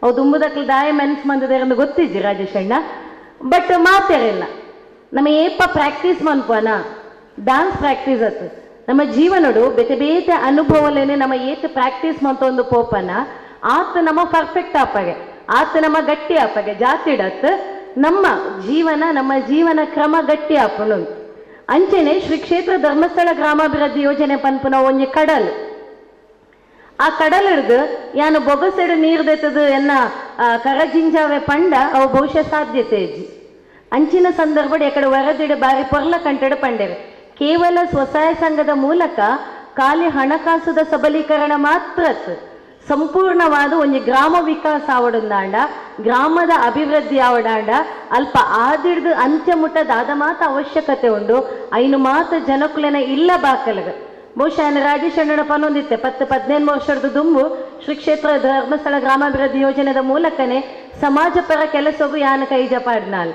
ಅವು ದುಂಬುದಕ್ಲು ದಾಯ ಮೆನ್ಸ್ ಮಂದದೇರಂದು ಗೊತ್ತಿಜ್ಜಿ ರಾಜೇಶ್ ಅಣ್ಣ, ಬಟ್ ಮಾತೆರಿಲ್ಲ. ನಮ್ಮ ಏಪ ಪ್ರಾಕ್ಟೀಸ್ ಮನ್ಪನ ಡಾನ್ಸ್ ಪ್ರಾಕ್ಟೀಸ್ ಆತು ನಮ್ಮ ಜೀವನಡು ಬೇತೆ ಬೇತೆ ಅನುಭವಲೇನೆ ನಮ್ಮ ಏತ ಪ್ರಾಕ್ಟೀಸ್ ಮಂತ ಒಂದು ಪೋಪನ ಆತ ನಮ್ಮ ಪರ್ಫೆಕ್ಟ್ ಆಪಗೆ, ಆತ ನಮ್ಮ ಗಟ್ಟಿ ಆಪಗೆ ಜಾತಿಡತ್ ನಮ್ಮ ಜೀವನ, ನಮ್ಮ ಜೀವನ ಕ್ರಮ ಗಟ್ಟಿ ಆಪನು. ಅಂಚೆನೆ ಶ್ರೀ ಕ್ಷೇತ್ರ ಧರ್ಮಸ್ಥಳ ಗ್ರಾಮಾಭಿವೃದ್ಧಿ ಯೋಜನೆ ಪನ್ಪುನ ಒಂಜಿ ಕಡಲ್, ಆ ಕಡಲ್ ಹಿಡ್ದು ಯಾನು ಬೊಗಸೆಡು ನೀರು ದೆತ್ತದು ಎನ್ನ ಕರಜಿಂಜಾವೆ ಪಂಡ ಅವು ಬಹುಶಃ ಸಾಧ್ಯತೆ ಇಜ್ಜಿ. ಅಂಚಿನ ಸಂದರ್ಭಡ್ ಎಕಡೆ ವರದಿಡು ಬಾರಿ ಪೊರ್ಲ ಕಂಟೆಡು ಪಂಡೆರು. ಕೇವಲ ಸ್ವಸಹಾಯ ಸಂಘದ ಮೂಲಕ ಖಾಲಿ ಹಣಕಾಸುದ ಸಬಲೀಕರಣ ಮಾತ್ರ ಸಂಪೂರ್ಣವಾದ ಒಂಜಿ ಗ್ರಾಮ ವಿಕಾಸ ಆವಡುಂದಾಂಡ, ಗ್ರಾಮದ ಅಭಿವೃದ್ಧಿ ಆವಡಾಂಡ ಅಲ್ಪ ಆದಿಡ್ದು ಅಂತ್ಯ ಮುಟ್ಟದಾದ ಮಾತ ಅವಶ್ಯಕತೆ ಉಂಡು. ಐನು ಮಾತ ಜನಕುಲೆನ ಇಲ್ಲ ಬಾಕಲಗ ಬಹುಶಃ ರಾಜೇಶ್ ಅಣ್ಣನ ಪನೊಂದಿತ್ತೆ 10-15 ವರ್ಷದ ದುಂಬು ಶ್ರೀ ಕ್ಷೇತ್ರ ಧರ್ಮಸ್ಥಳ ಗ್ರಾಮಾಭಿವೃದ್ಧಿ ಯೋಜನೆದ ಮೂಲಕನೇ ಸಮಾಜ ಪರ ಕೆಲಸಗೂ ಯಾನ ಕೈಜ ಪಾಡ್ನಾಲ್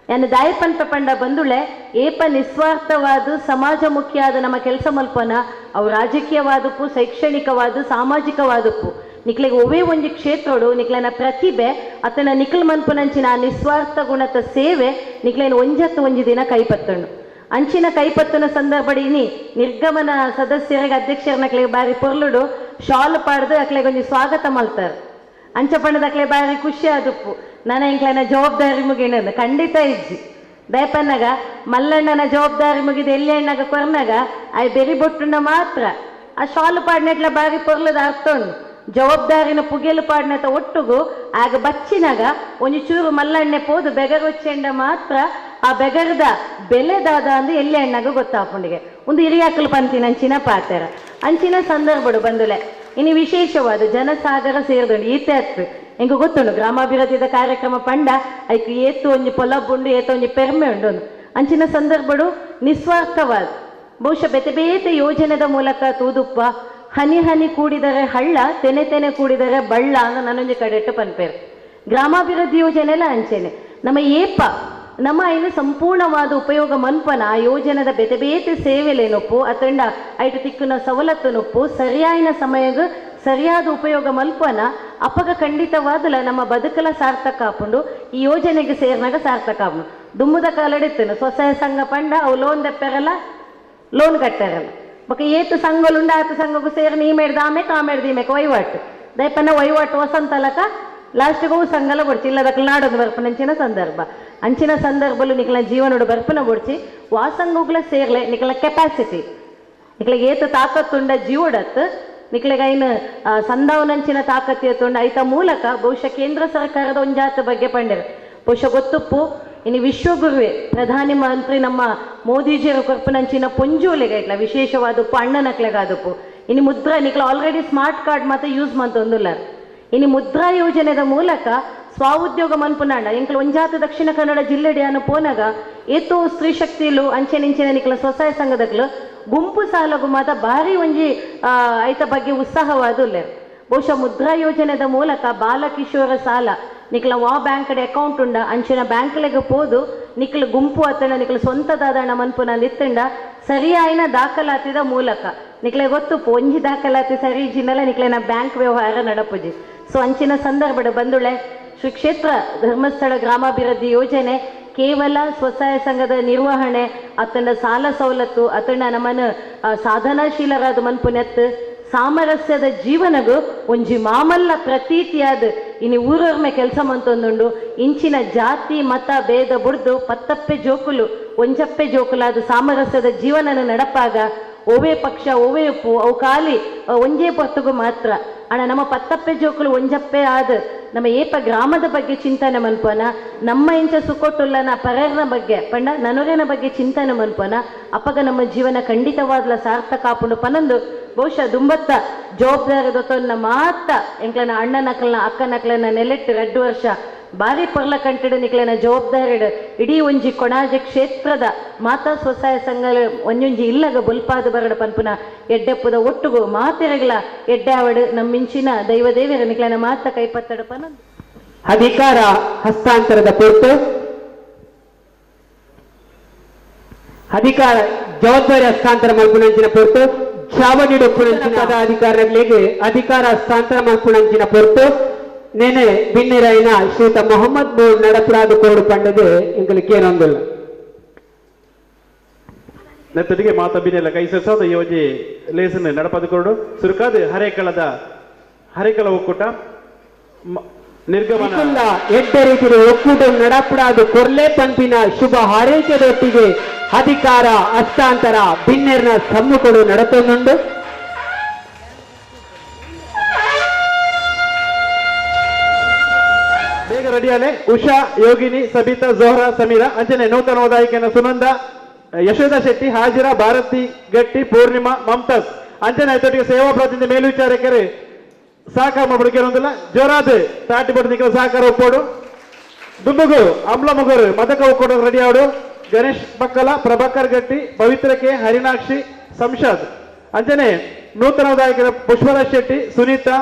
ಯಾನ ದಾಯಪಂತ ಪಂಡ ಬಂದುಳೆ ಏಪ ನಿಸ್ವಾರ್ಥವಾದ ಸಮಾಜಮುಖಿಯಾದ ನಮ್ಮ ಕೆಲಸ ಮಲ್ಪನ ಅವು ರಾಜಕೀಯವಾದಪ್ಪು, ಶೈಕ್ಷಣಿಕವಾದ, ಸಾಮಾಜಿಕವಾದಪ್ಪು ನಿಕ್ಲೆಗೆ ಒವೇ ಒಂಜಿ ಕ್ಷೇತ್ರೋಡು ನಿಕ್ಲೆನ ಪ್ರತಿಭೆ ಅತನ ನಿಕ್ಲ್ ಮನ್ಪುನಂಚಿನ ಆ ನಿಸ್ವಾರ್ಥ ಗುಣತ ಸೇವೆ ನಿಕ್ಲೇನ ಒಂಜತ್ತು ಒಂಜಿ ದಿನ ಕೈಪತ್ತಣ್ಣು. ಅಂಚಿನ ಕೈಪತ್ತನ ಸಂದರ್ಭಡಿನಿ ನಿರ್ಗಮನ ಸದಸ್ಯರಿಗೆ ಅಧ್ಯಕ್ಷರನಕ್ಲೆಗೆ ಬಾರಿ ಪೊರ್ಲುಡು ಶಾಲ್ ಪಾಡ್ದು ಅಕ್ಲೆಗೆ ಒಂಜಿ ಸ್ವಾಗತ ಮಲ್ತಾರೆ. ಅಂಚ ಪಂಡದ ಅಕ್ಲೆ ಬಾರಿ ಖುಷಿ ಆದುಪ್ಪು ನನ್ನ ಇಂಕ್ಲೆನ ಜವಾಬ್ದಾರಿ ಮುಗಿನ ಖಂಡಿತ ಇಜ್ಜಿ. ದಯಪನ್ನಾಗ ಮಲ್ಲಣ್ಣನ ಜವಾಬ್ದಾರಿ ಮುಗಿದ ಎಲ್ಲಿ ಅಣ್ಣಗ ಕೊರ್ನಾಗ ಆಯ್ ಬೆರಿ ಬೊಟ್ಟುಂಡ ಮಾತ್ರ ಆ ಶಾಲು ಪಾಡ್ನೆಟ್ಲ ಬಾರಿ ಪೊರ್ಲದ ಅರ್ಥ ಉಂಡು. ಜವಾಬ್ದಾರಿನ ಪುಗೆಲು ಪಾಡ್ನೆತ ಒಟ್ಟುಗು ಆಗ ಬಚ್ಚಿನಾಗ ಒಂಜಿ ಚೂರು ಮಲ್ಲಣ್ಣೆ ಪೋದು ಬೆಗರು ಚೆಂಡ ಮಾತ್ರ ಆ ಬೆಗರದ ಬೆಲೆದಾದ ಅಂದು ಎಲ್ಲಿ ಅಣ್ಣಗ ಗೊತ್ತಾಪುಂಡಿಗೆ ಒಂದು ಹಿರಿಯಾಕಲು ಪಂತಿನ ಅಂಚಿನ ಪಾತೆರ. ಅಂಚಿನ ಸಂದರ್ಭಡು ಬಂದುಲೆ ಇನ್ನು ವಿಶೇಷವಾದ ಜನಸಾಗರ ಸೇರಿದುಂಡು ಈತೆ ಅತ್ತು ಎಂಕು ಗೊತ್ತುಂಡು ಗ್ರಾಮಾಭಿವೃದ್ಧಿದ ಕಾರ್ಯಕ್ರಮ ಪಂಡ ಐಕ್ ಏತು ಒಂಜಿ ಪೊಲಬ್ಬುಂಡು ಏತು ಒಂಜಿ ಪೆರ್ಮೆ ಉಂಡು. ಅಂಚಿನ ಸಂದರ್ಭಡು ನಿಸ್ವಾರ್ಥವಾದ ಬಹುಶಃ ಬೇತೆ ಬೇತೆ ಯೋಜನೆದ ಮೂಲಕ ತೂದುಪ್ಪ ಹನಿ ಹನಿ ಕೂಡಿದರೆ ಹಳ್ಳ, ತೆನೆ ತೆನೆ ಕೂಡಿದರೆ ಬಳ್ಳ ಅಂತ ನನ್ನೊಂಜಿ ಕಡೆಟ್ಟು ಪನ್ಪೇರು. ಗ್ರಾಮಾಭಿವೃದ್ಧಿ ಯೋಜನೆ ಎಲ್ಲ ಅಂಚೆನೆ ನಮ್ಮ ಏಪ ನಮ್ಮ ಐನು ಸಂಪೂರ್ಣವಾದ ಉಪಯೋಗ ಮನ್ಪನ ಆ ಯೋಜನೆದ ಬೇತೆ ಬೇತೆ ಸೇವೆಲೇನೊಪ್ಪು ಅತಂಡ ಐಟು ತಿಕ್ಕುನ ಸವಲತ್ತುನೊಪ್ಪು ಸರಿಯಾಯಿನ ಸಮಯಗ ಸರಿಯಾದ ಉಪಯೋಗ ಮಲ್ಪನ ಅಪಗ ಖಂಡಿತವಾದಲ ನಮ್ಮ ಬದುಕಲ ಸಾರ್ಥಕ ಆಪುಂಡು. ಈ ಯೋಜನೆಗೆ ಸೇರಿನಾಗ ಸಾರ್ಥಕ ಆಪುಂಡು. ದುಮ್ಮದ ಕಾಲಡಿತ್ತನು ಸ್ವಸಹಾಯ ಸಂಘ ಪಂಡ ಅವು ಲೋನ್ ದೆಪ್ಪರಲ್ಲ, ಲೋನ್ ಕಟ್ಟಾರಲ್ಲ. ಬೊಕ ಏತು ಸಂಘಲುಂಡ ಆತ ಸಂಘಕ್ಕೂ ಸೇರಿ ಈ ಮೇಡ್ದ ಆಮೇಕ ಆ ಮೇಡ್ದ ಈ ಮೇಕ ವಹಿವಾಟು ದಯಪನ್ನ ವಹಿವಾಟು ವಸಂತಲಕ ಲಾಸ್ಟ್ಗೂ ಸಂಘಲ ಬೊಡ್ಚಿ ಇಲ್ಲದಕ್ಕೆ ನಾಡೊಂದು ಬರ್ಪನ ಅಂಚಿನ ಸಂದರ್ಭ. ಅಂಚಿನ ಸಂದರ್ಭಲು ನಿಕ್ಲ ಜೀವನೋಡು ಬರ್ಪನ ಬೊಡ್ಚಿ ವಾಸಂಗುಗ್ಲ ಸೇರ್ಲೆ ನಿಕ್ಲ ಕೆಪಾಸಿಟಿ ನಿಕ್ಲ ಏತು ತಾಕತ್ತುಂಡ ಜೀವಡತ್ ನಿಕ್ಲೆಗ್ ಐನು ಸಂದಾವನಂಚಿನ ತಾಕತ್ತು ಎತ್ತುಂಡ ಐತ ಮೂಲಕ ಬಹುಶಃ ಕೇಂದ್ರ ಸರ್ಕಾರದ ಒಂಜಾತ ಬಗ್ಗೆ ಪಂಡೆರು. ಬಹುಶಃ ಗೊತ್ತುಪ್ಪು ಇನ್ನು ವಿಶ್ವಗುರುವೆ ಪ್ರಧಾನಿ ಮಂತ್ರಿ ನಮ್ಮ ಮೋದಿಜಿಯವರು ಕೊರ್ಪುನಂಚಿನ ಪೊಂಜೋಲೆಗೆ ಇಟ್ಲ ವಿಶೇಷವಾದಪ್ಪು ಅಣ್ಣನಕ್ಲೆಗಾದಪ್ಪು. ಇನ್ನು ಮುದ್ರಾ ನಿಕ್ಲ already smart card ಮಾತ್ರ ಯೂಸ್ ಮಂತೊಂದುಲ್ಲ. ಇನ್ನು ಮುದ್ರಾ ಯೋಜನೆದ ಮೂಲಕ ಸ್ವಉದ್ಯೋಗ ಮನ್ಪುನಾಂಡ ಎಂಕ್ಲ ಒಂಜಾತ ದಕ್ಷಿಣ ಕನ್ನಡ ಜಿಲ್ಲೆಡಿಯಾನು ಪೋನಾಗ ಏತೋ ಸ್ತ್ರೀ ಶಕ್ತಿಲು ಅಂಚೆನಿಂಚಿನ ನಿಕ್ಲ ಸ್ವಸಹಾಯ ಸಂಘದಕ್ಲು ಗುಂಪು ಸಾಲಗು ಮಾತ ಭಾರಿ ಒಂಜಿ ಐತ ಬಗ್ಗೆ ಉತ್ಸಾಹವಾದುಲ್ಲೆ. ಬಹುಶಃ ಮುದ್ರಾ ಯೋಜನೆದ ಮೂಲಕ ಬಾಲಕಿಶೋರ ಸಾಲ ನಿಕ್ಲ ವಾ ಬ್ಯಾಂಕ್ ಕಡೆ ಅಕೌಂಟ್ ಉಂಡ ಅಂಚಿನ ಬ್ಯಾಂಕ್ಲೆಗ್ ಪೋದು ನಿಕ್ಲ ಗುಂಪು ಅತ್ತಂಡ ನಿಕ್ಲ ಸ್ವಂತದಾದಣ್ಣ ಮನ್ಪುನ ನಿತ್ತಂಡ ಸರಿಯಾಯಿನ ದಾಖಲಾತಿದ ಮೂಲಕ ನಿಕ್ಲೆ ಗೊತ್ತು ಒಂಜಿ ದಾಖಲಾತಿ ಸರಿ ಇಜ್ಜಿನಲ್ಲ ನಿಕ್ಲೆನ ಬ್ಯಾಂಕ್ ವ್ಯವಹಾರ ನಡಪುಜಿ. ಸೊ ಅಂಚಿನ ಸಂದರ್ಭಡ್ ಬಂದುಳೆ ಶ್ರೀ ಕ್ಷೇತ್ರ ಧರ್ಮಸ್ಥಳ ಗ್ರಾಮಾಭಿವೃದ್ಧಿ ಯೋಜನೆ ಕೇವಲ ಸ್ವಸಹಾಯ ಸಂಘದ ನಿರ್ವಹಣೆ ಅತ್ತಂಡ ಸಾಲ ಸವಲತ್ತು ಅತ್ತಂಡ ನಮ್ಮನ್ನು ಸಾಧನಾಶೀಲರಾದ ಮನ್ಪುನೆತ್ತು ಸಾಮರಸ್ಯದ ಜೀವನಗು ಒಂಜಿ ಮಾಮಲ್ಲ ಪ್ರತೀತಿಯಾದ ಇನಿ ಊರೊರ್ಮೆ ಕೆಲಸ ಮಂತೊಂದುಂಡು. ಇಂಚಿನ ಜಾತಿ ಮತ ಭೇದ ಬುಡ್ದು ಪತ್ತಪ್ಪೆ ಜೋಕುಲು ಒಂಜಪ್ಪೆ ಜೋಕುಲಾದ ಸಾಮರಸ್ಯದ ಜೀವನನ ನಡಪಾಗ ಓವೇ ಪಕ್ಷ ಓವೇ ಉಪ್ಪು ಅವು ಖಾಲಿ ಒಂಜೇ ಪೊತ್ತುಗು ಮಾತ್ರ. ಅಣ್ಣ ನಮ್ಮ ಪತ್ತಪ್ಪೆ ಜೋಕುಲು ಒಂಜಪ್ಪೆ ಆದ ನಮ್ಮ ಏಪ ಗ್ರಾಮದ ಬಗ್ಗೆ ಚಿಂತನೆ ಮನ್ಪನ, ನಮ್ಮ ಇಂಚ ಸುಕೊಟ್ಟುಲ್ಲನ ಪರರ್ನ ಬಗ್ಗೆ ಪಂಡ ನನೊರೆನ ಬಗ್ಗೆ ಚಿಂತನೆ ಮನ್ಪನ, ಅಪ್ಪಗ ನಮ್ಮ ಜೀವನ ಖಂಡಿತವಾದ್ಲ ಸಾರ್ಥಕ ಆಪುಂಡು ಪನಂದು ಬಹುಶಃ ದುಂಬತ್ತ ಜವಾಬ್ದಾರಿ ದೊತ್ತೊನ್ನ ಮಾತ ಎಂಕ್ಲನ ಅಣ್ಣನಕ್ಲನ ಅಕ್ಕನಕ್ಲನ ನೆಲೆಟ್ಟು 2 ವರ್ಷ ಬಾರಿ ಪೊರ್ಲ ಕಂಟಿಡು ನಿಕ್ಲೆನ ಜವಾಬ್ದಾರಿಡು ಇಡೀ ಒಂಜಿ ಕೊಣಾಜೆ ಕ್ಷೇತ್ರದ ಮಾತಾ ಸ್ವಸಹಾಯ ಸಂಘ ಒಂಜೊಂಜಿ ಇಲ್ಲಗ ಬುಲ್ಪಾದ ಬರಡು ಪನ್ಪುನ ಎಡ್ಡೆಪ್ಪುದ ಒಟ್ಟುಗು ಮಾತೆರಗಲ ಎಡ್ಡೆ ಆವಡು ನಮ್ಮಿಂಚಿನ ದೈವ ದೇವಿಯರ ನಿಕ್ಲೆನ ಮಾತ ಕೈಪತ್ತಡು ಪನಂದು. ಅಧಿಕಾರ ಹಸ್ತಾಂತರದ ಪೊರ್ತು ಅಧಿಕಾರ ಜವಾಬ್ದಾರಿ ಹಸ್ತಾಂತರ ಮಲ್ಪುನಂಚಿನ ಪೊರ್ತು ಚಾವಡಿಡು ಪದಾಧಿಕಾರಿಗಳಿಗೆ ಅಧಿಕಾರ ಹಸ್ತಾಂತರ ಮಲ್ಪುನಂಚಿನ ಪೊರ್ತು ನೆನೆ ಬಿನ್ನಿರೈನ ಶ್ರೀತ ಮೊಹಮ್ಮದ್ ಬೋರ್ಡ್ ನಡಪುರಾದ ಕೋಡು ಪಂಡದು ಎಂಗಳಿಗೆ ಏನೊಂದಿಲ್ಲ. ನೆತ್ತಡಿಗೆ ಮಾತ ಬಿನ್ನೆಲ್ಲ ಕೈ ಸಸಾದ ಯೋಜಿ ಲೇಸನ್ ನಡಪದ ಕೊರಡು ಸುರುಕಾದ ಹರೇಕಳ ಒಕ್ಕೂಟ ನಿರ್ಗಮನ ಎಡ್ಡೆ ರೀತಿಯ ಒಕ್ಕೂಟ ನಡಪುರಾದ ಕೊರ್ಲೆ ಪಂಪಿನ ಶುಭ ಹಾರೈಕೆದೊಟ್ಟಿಗೆ ಅಧಿಕಾರ ಹಸ್ತಾಂತರ ಬಿನ್ನೆರ್ನ ಸಮ್ಮುಖಡು ನಡತೊಂದುಂಡು. ಬೇಗ ರೆಡಿಯಾಲೆ ಉಷಾ, ಯೋಗಿನಿ, ಸಬಿತಾ, ಜೋಹ್ರಾ, ಸಮೀರಾ, ಅಂಜನೆ ನೂತನ ಹೋದಾಯಿಕೆನ ಸುನಂದ, ಯಶೋಧ ಶೆಟ್ಟಿ, ಹಾಜಿರಾ, ಭಾರತಿ ಗಟ್ಟಿ, ಪೂರ್ಣಿಮಾ, ಮಮತಾಜ್, ಅಂಜನೆ ಐತೊಟ್ಟಿಗೆ ಸೇವಾ ಪ್ರತಿನಿಧಿ ಮೇಲ್ವಿಚಾರಕರು ಸಹಕಾರ ಮಾಡ್ಬಿಡಕ್ಕೆ ಜೋರಾದ ತಾಟಿ ಬಡ್ದು ಸಹಕಾರ ಒಪ್ಪೋಡು. ದುಂಬುಗು ಅಮ್ಲ ಮುಗರು ಮದಕ ಒಕ್ಕೋಡು ರೆಡಿ ಆಡು. ಗಣೇಶ್ ಬಕ್ಕಲ, ಪ್ರಭಾಕರ್ ಗಟ್ಟಿ, ಪವಿತ್ರಕೆ, ಹರಿನಾಕ್ಷಿ, ಸಂಶಾದ್, ಅಂಜನೆ ನೂತನ ದಾಯಕರ ಪುಷ್ಪರಾಜ್ ಶೆಟ್ಟಿ, ಸುನೀತಾ,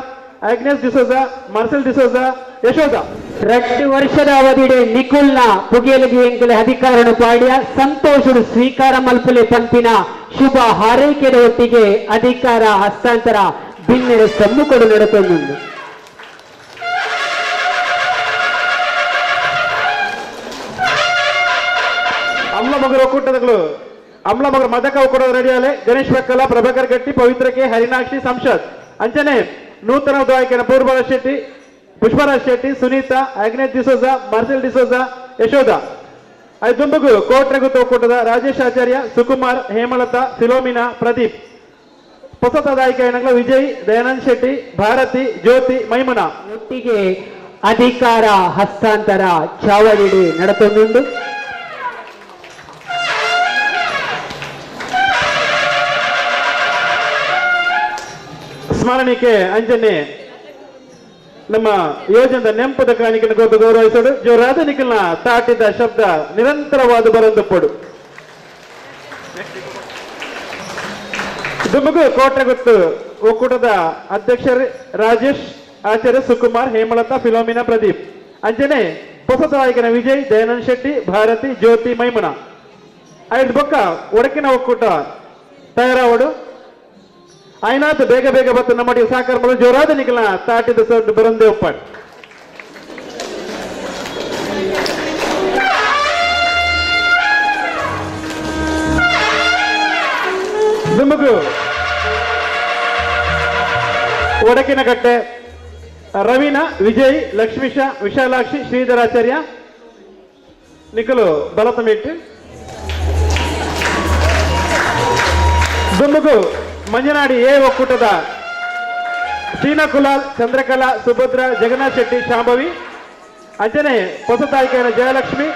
ಆಗ್ನೆಸ್ ಡಿಸೋಜಾ, ಮಾರ್ಸೆಲ್ ಡಿಸೋಜಾ, ಯಶೋಧ. 2 ವರ್ಷದ ಅವಧಿಡೆ ನಿಕುಲ್ನ ಪುಗೇಲಿಗೆ ಎಂಕಲೆ ಅಧಿಕಾರನು ಪಾಡ್ಯ ಸಂತೋಷಡು ಸ್ವೀಕಾರ ಮಲ್ಪುಲೆ ಪಂಪಿನ ಶುಭ ಹಾರೈಕೆದ ಒಟ್ಟಿಗೆ ಅಧಿಕಾರ ಹಸ್ತಾಂತರ ಬಿನ್ನೆರ ಸಮ್ಮುಖಡು ನಡತೊಂದುಂಡು. ಅಮ್ಲ ಮಗರು ಒಕ್ಕೂಟದಗಳು ಅಮ್ಲ ಮಗರು ಮದಕ ಒಕ್ಕೂಟದ ರೆಡಿಯಾಲೆ ಗಣೇಶ್ ಬಕ್ಕಲ, ಪ್ರಭಾಕರ್ ಗಟ್ಟಿ, ಪವಿತ್ರಕೆ, ಹರಿನಾಕ್ಷಿ, ಸಂಶಾದ್, ಅಂಜನೆ ನೂತನ ದಾಯಕನ ಪೂರ್ವರಾಜ್ ಶೆಟ್ಟಿ, ಪುಷ್ಪರಾಜ್ ಶೆಟ್ಟಿ, ಸುನೀತಾ, ಆಗ್ನೇಶ್ ಡಿಸೋಜಾ, ಮಾರ್ಸೆಲ್ ಡಿಸೋಜಾ, ಯಶೋಧ. ಐದುಂಬಗು ಕೋಟ್ರಗುತ್ತ ಒಕ್ಕೂಟದ ರಾಜೇಶ್ ಆಚಾರ್ಯ, ಸುಕುಮಾರ್, ಹೇಮಲತಾ, ಫಿಲೋಮಿನಾ, ಪ್ರದೀಪ್. ಹೊಸತ ದಾಯಕ ಏನಂಗ್ಲ ವಿಜಯ್, ದಯಾನಂದ್ ಶೆಟ್ಟಿ, ಭಾರತಿ, ಜ್ಯೋತಿ, ಮೈಮುನಾ. ಒಟ್ಟಿಗೆ ಅಧಿಕಾರ ಹಸ್ತಾಂತರ ಚಾವಡಿಡಿ ನಡತೊಂದುಂಡು. ಸ್ಮರಣಿಕೆ ಅಂಜನೆ ನಮ್ಮ ಯೋಜನದ ನೆಂಪದ ಕಾಣಿಕೆಯನ್ನು ಕೊಟ್ಟು ಗೌರವಿಸೋಡು. ಜೋರಾದ ನಿಖಲ್ನ ತಾಟಿದ ಶಬ್ದ ನಿರಂತರವಾದ ಬರಂದು ಪೊಡು. ದುಮುಗು ಕೋಟೆಗುತ್ತು ಒಕ್ಕೂಟದ ಅಧ್ಯಕ್ಷರು ರಾಜೇಶ್ ಆಚಾರ್ಯ, ಸುಕುಮಾರ್, ಹೇಮಲತಾ, ಫಿಲೋಮಿನಾ, ಪ್ರದೀಪ್, ಅಂಜನೆ ಹೊಸ ನಾಯಕನ ವಿಜಯ್, ದಯಾನಂದ್ ಶೆಟ್ಟಿ, ಭಾರತಿ, ಜ್ಯೋತಿ, ಮೈಮುನಾ. ಐದು ಬೊಕ್ಕ ಒಡಕಿನ ಒಕ್ಕೂಟ ತಯಾರಾವಡು. ಆಯ್ನಾಥ್ ಬೇಗ ಬೇಗ ಬತ್ತು ನಮ್ಮೊಟ್ಟಿಗೆ ಸಹಕಾರ ಮಾಡಲು ಜೋರಾದ ನಿಖಲ್ನ ತಾಟಿದ ಸೌಂಡ್ ಬರಂದೇ ಒಪ್ಪಾಡು. ದುಮುಗು ಒಡಕಿನಕಟ್ಟೆ ರವೀನ, ವಿಜಯ್, ಲಕ್ಷ್ಮೀಶ, ವಿಶಾಲಾಕ್ಷಿ, ಶ್ರೀಧರಾಚಾರ್ಯ, ನಿಖಲು ಬಲತಮಿಟ್ಟು. ದುಂಬುಗು ಮಂಜನಾಡಿ ಎ ಒಕ್ಕೂಟದ ಸೀನಾ ಕುಲಾಲ್, ಚಂದ್ರಕಲಾ, ಸುಭದ್ರ, ಜಗನ್ನಾಥ್ ಶೆಟ್ಟಿ, ಶಾಂಭವಿ, ಅಂಜನೆ ಹೊಸತಾಯಿಕೆಯ ಜಯಲಕ್ಷ್ಮಿ,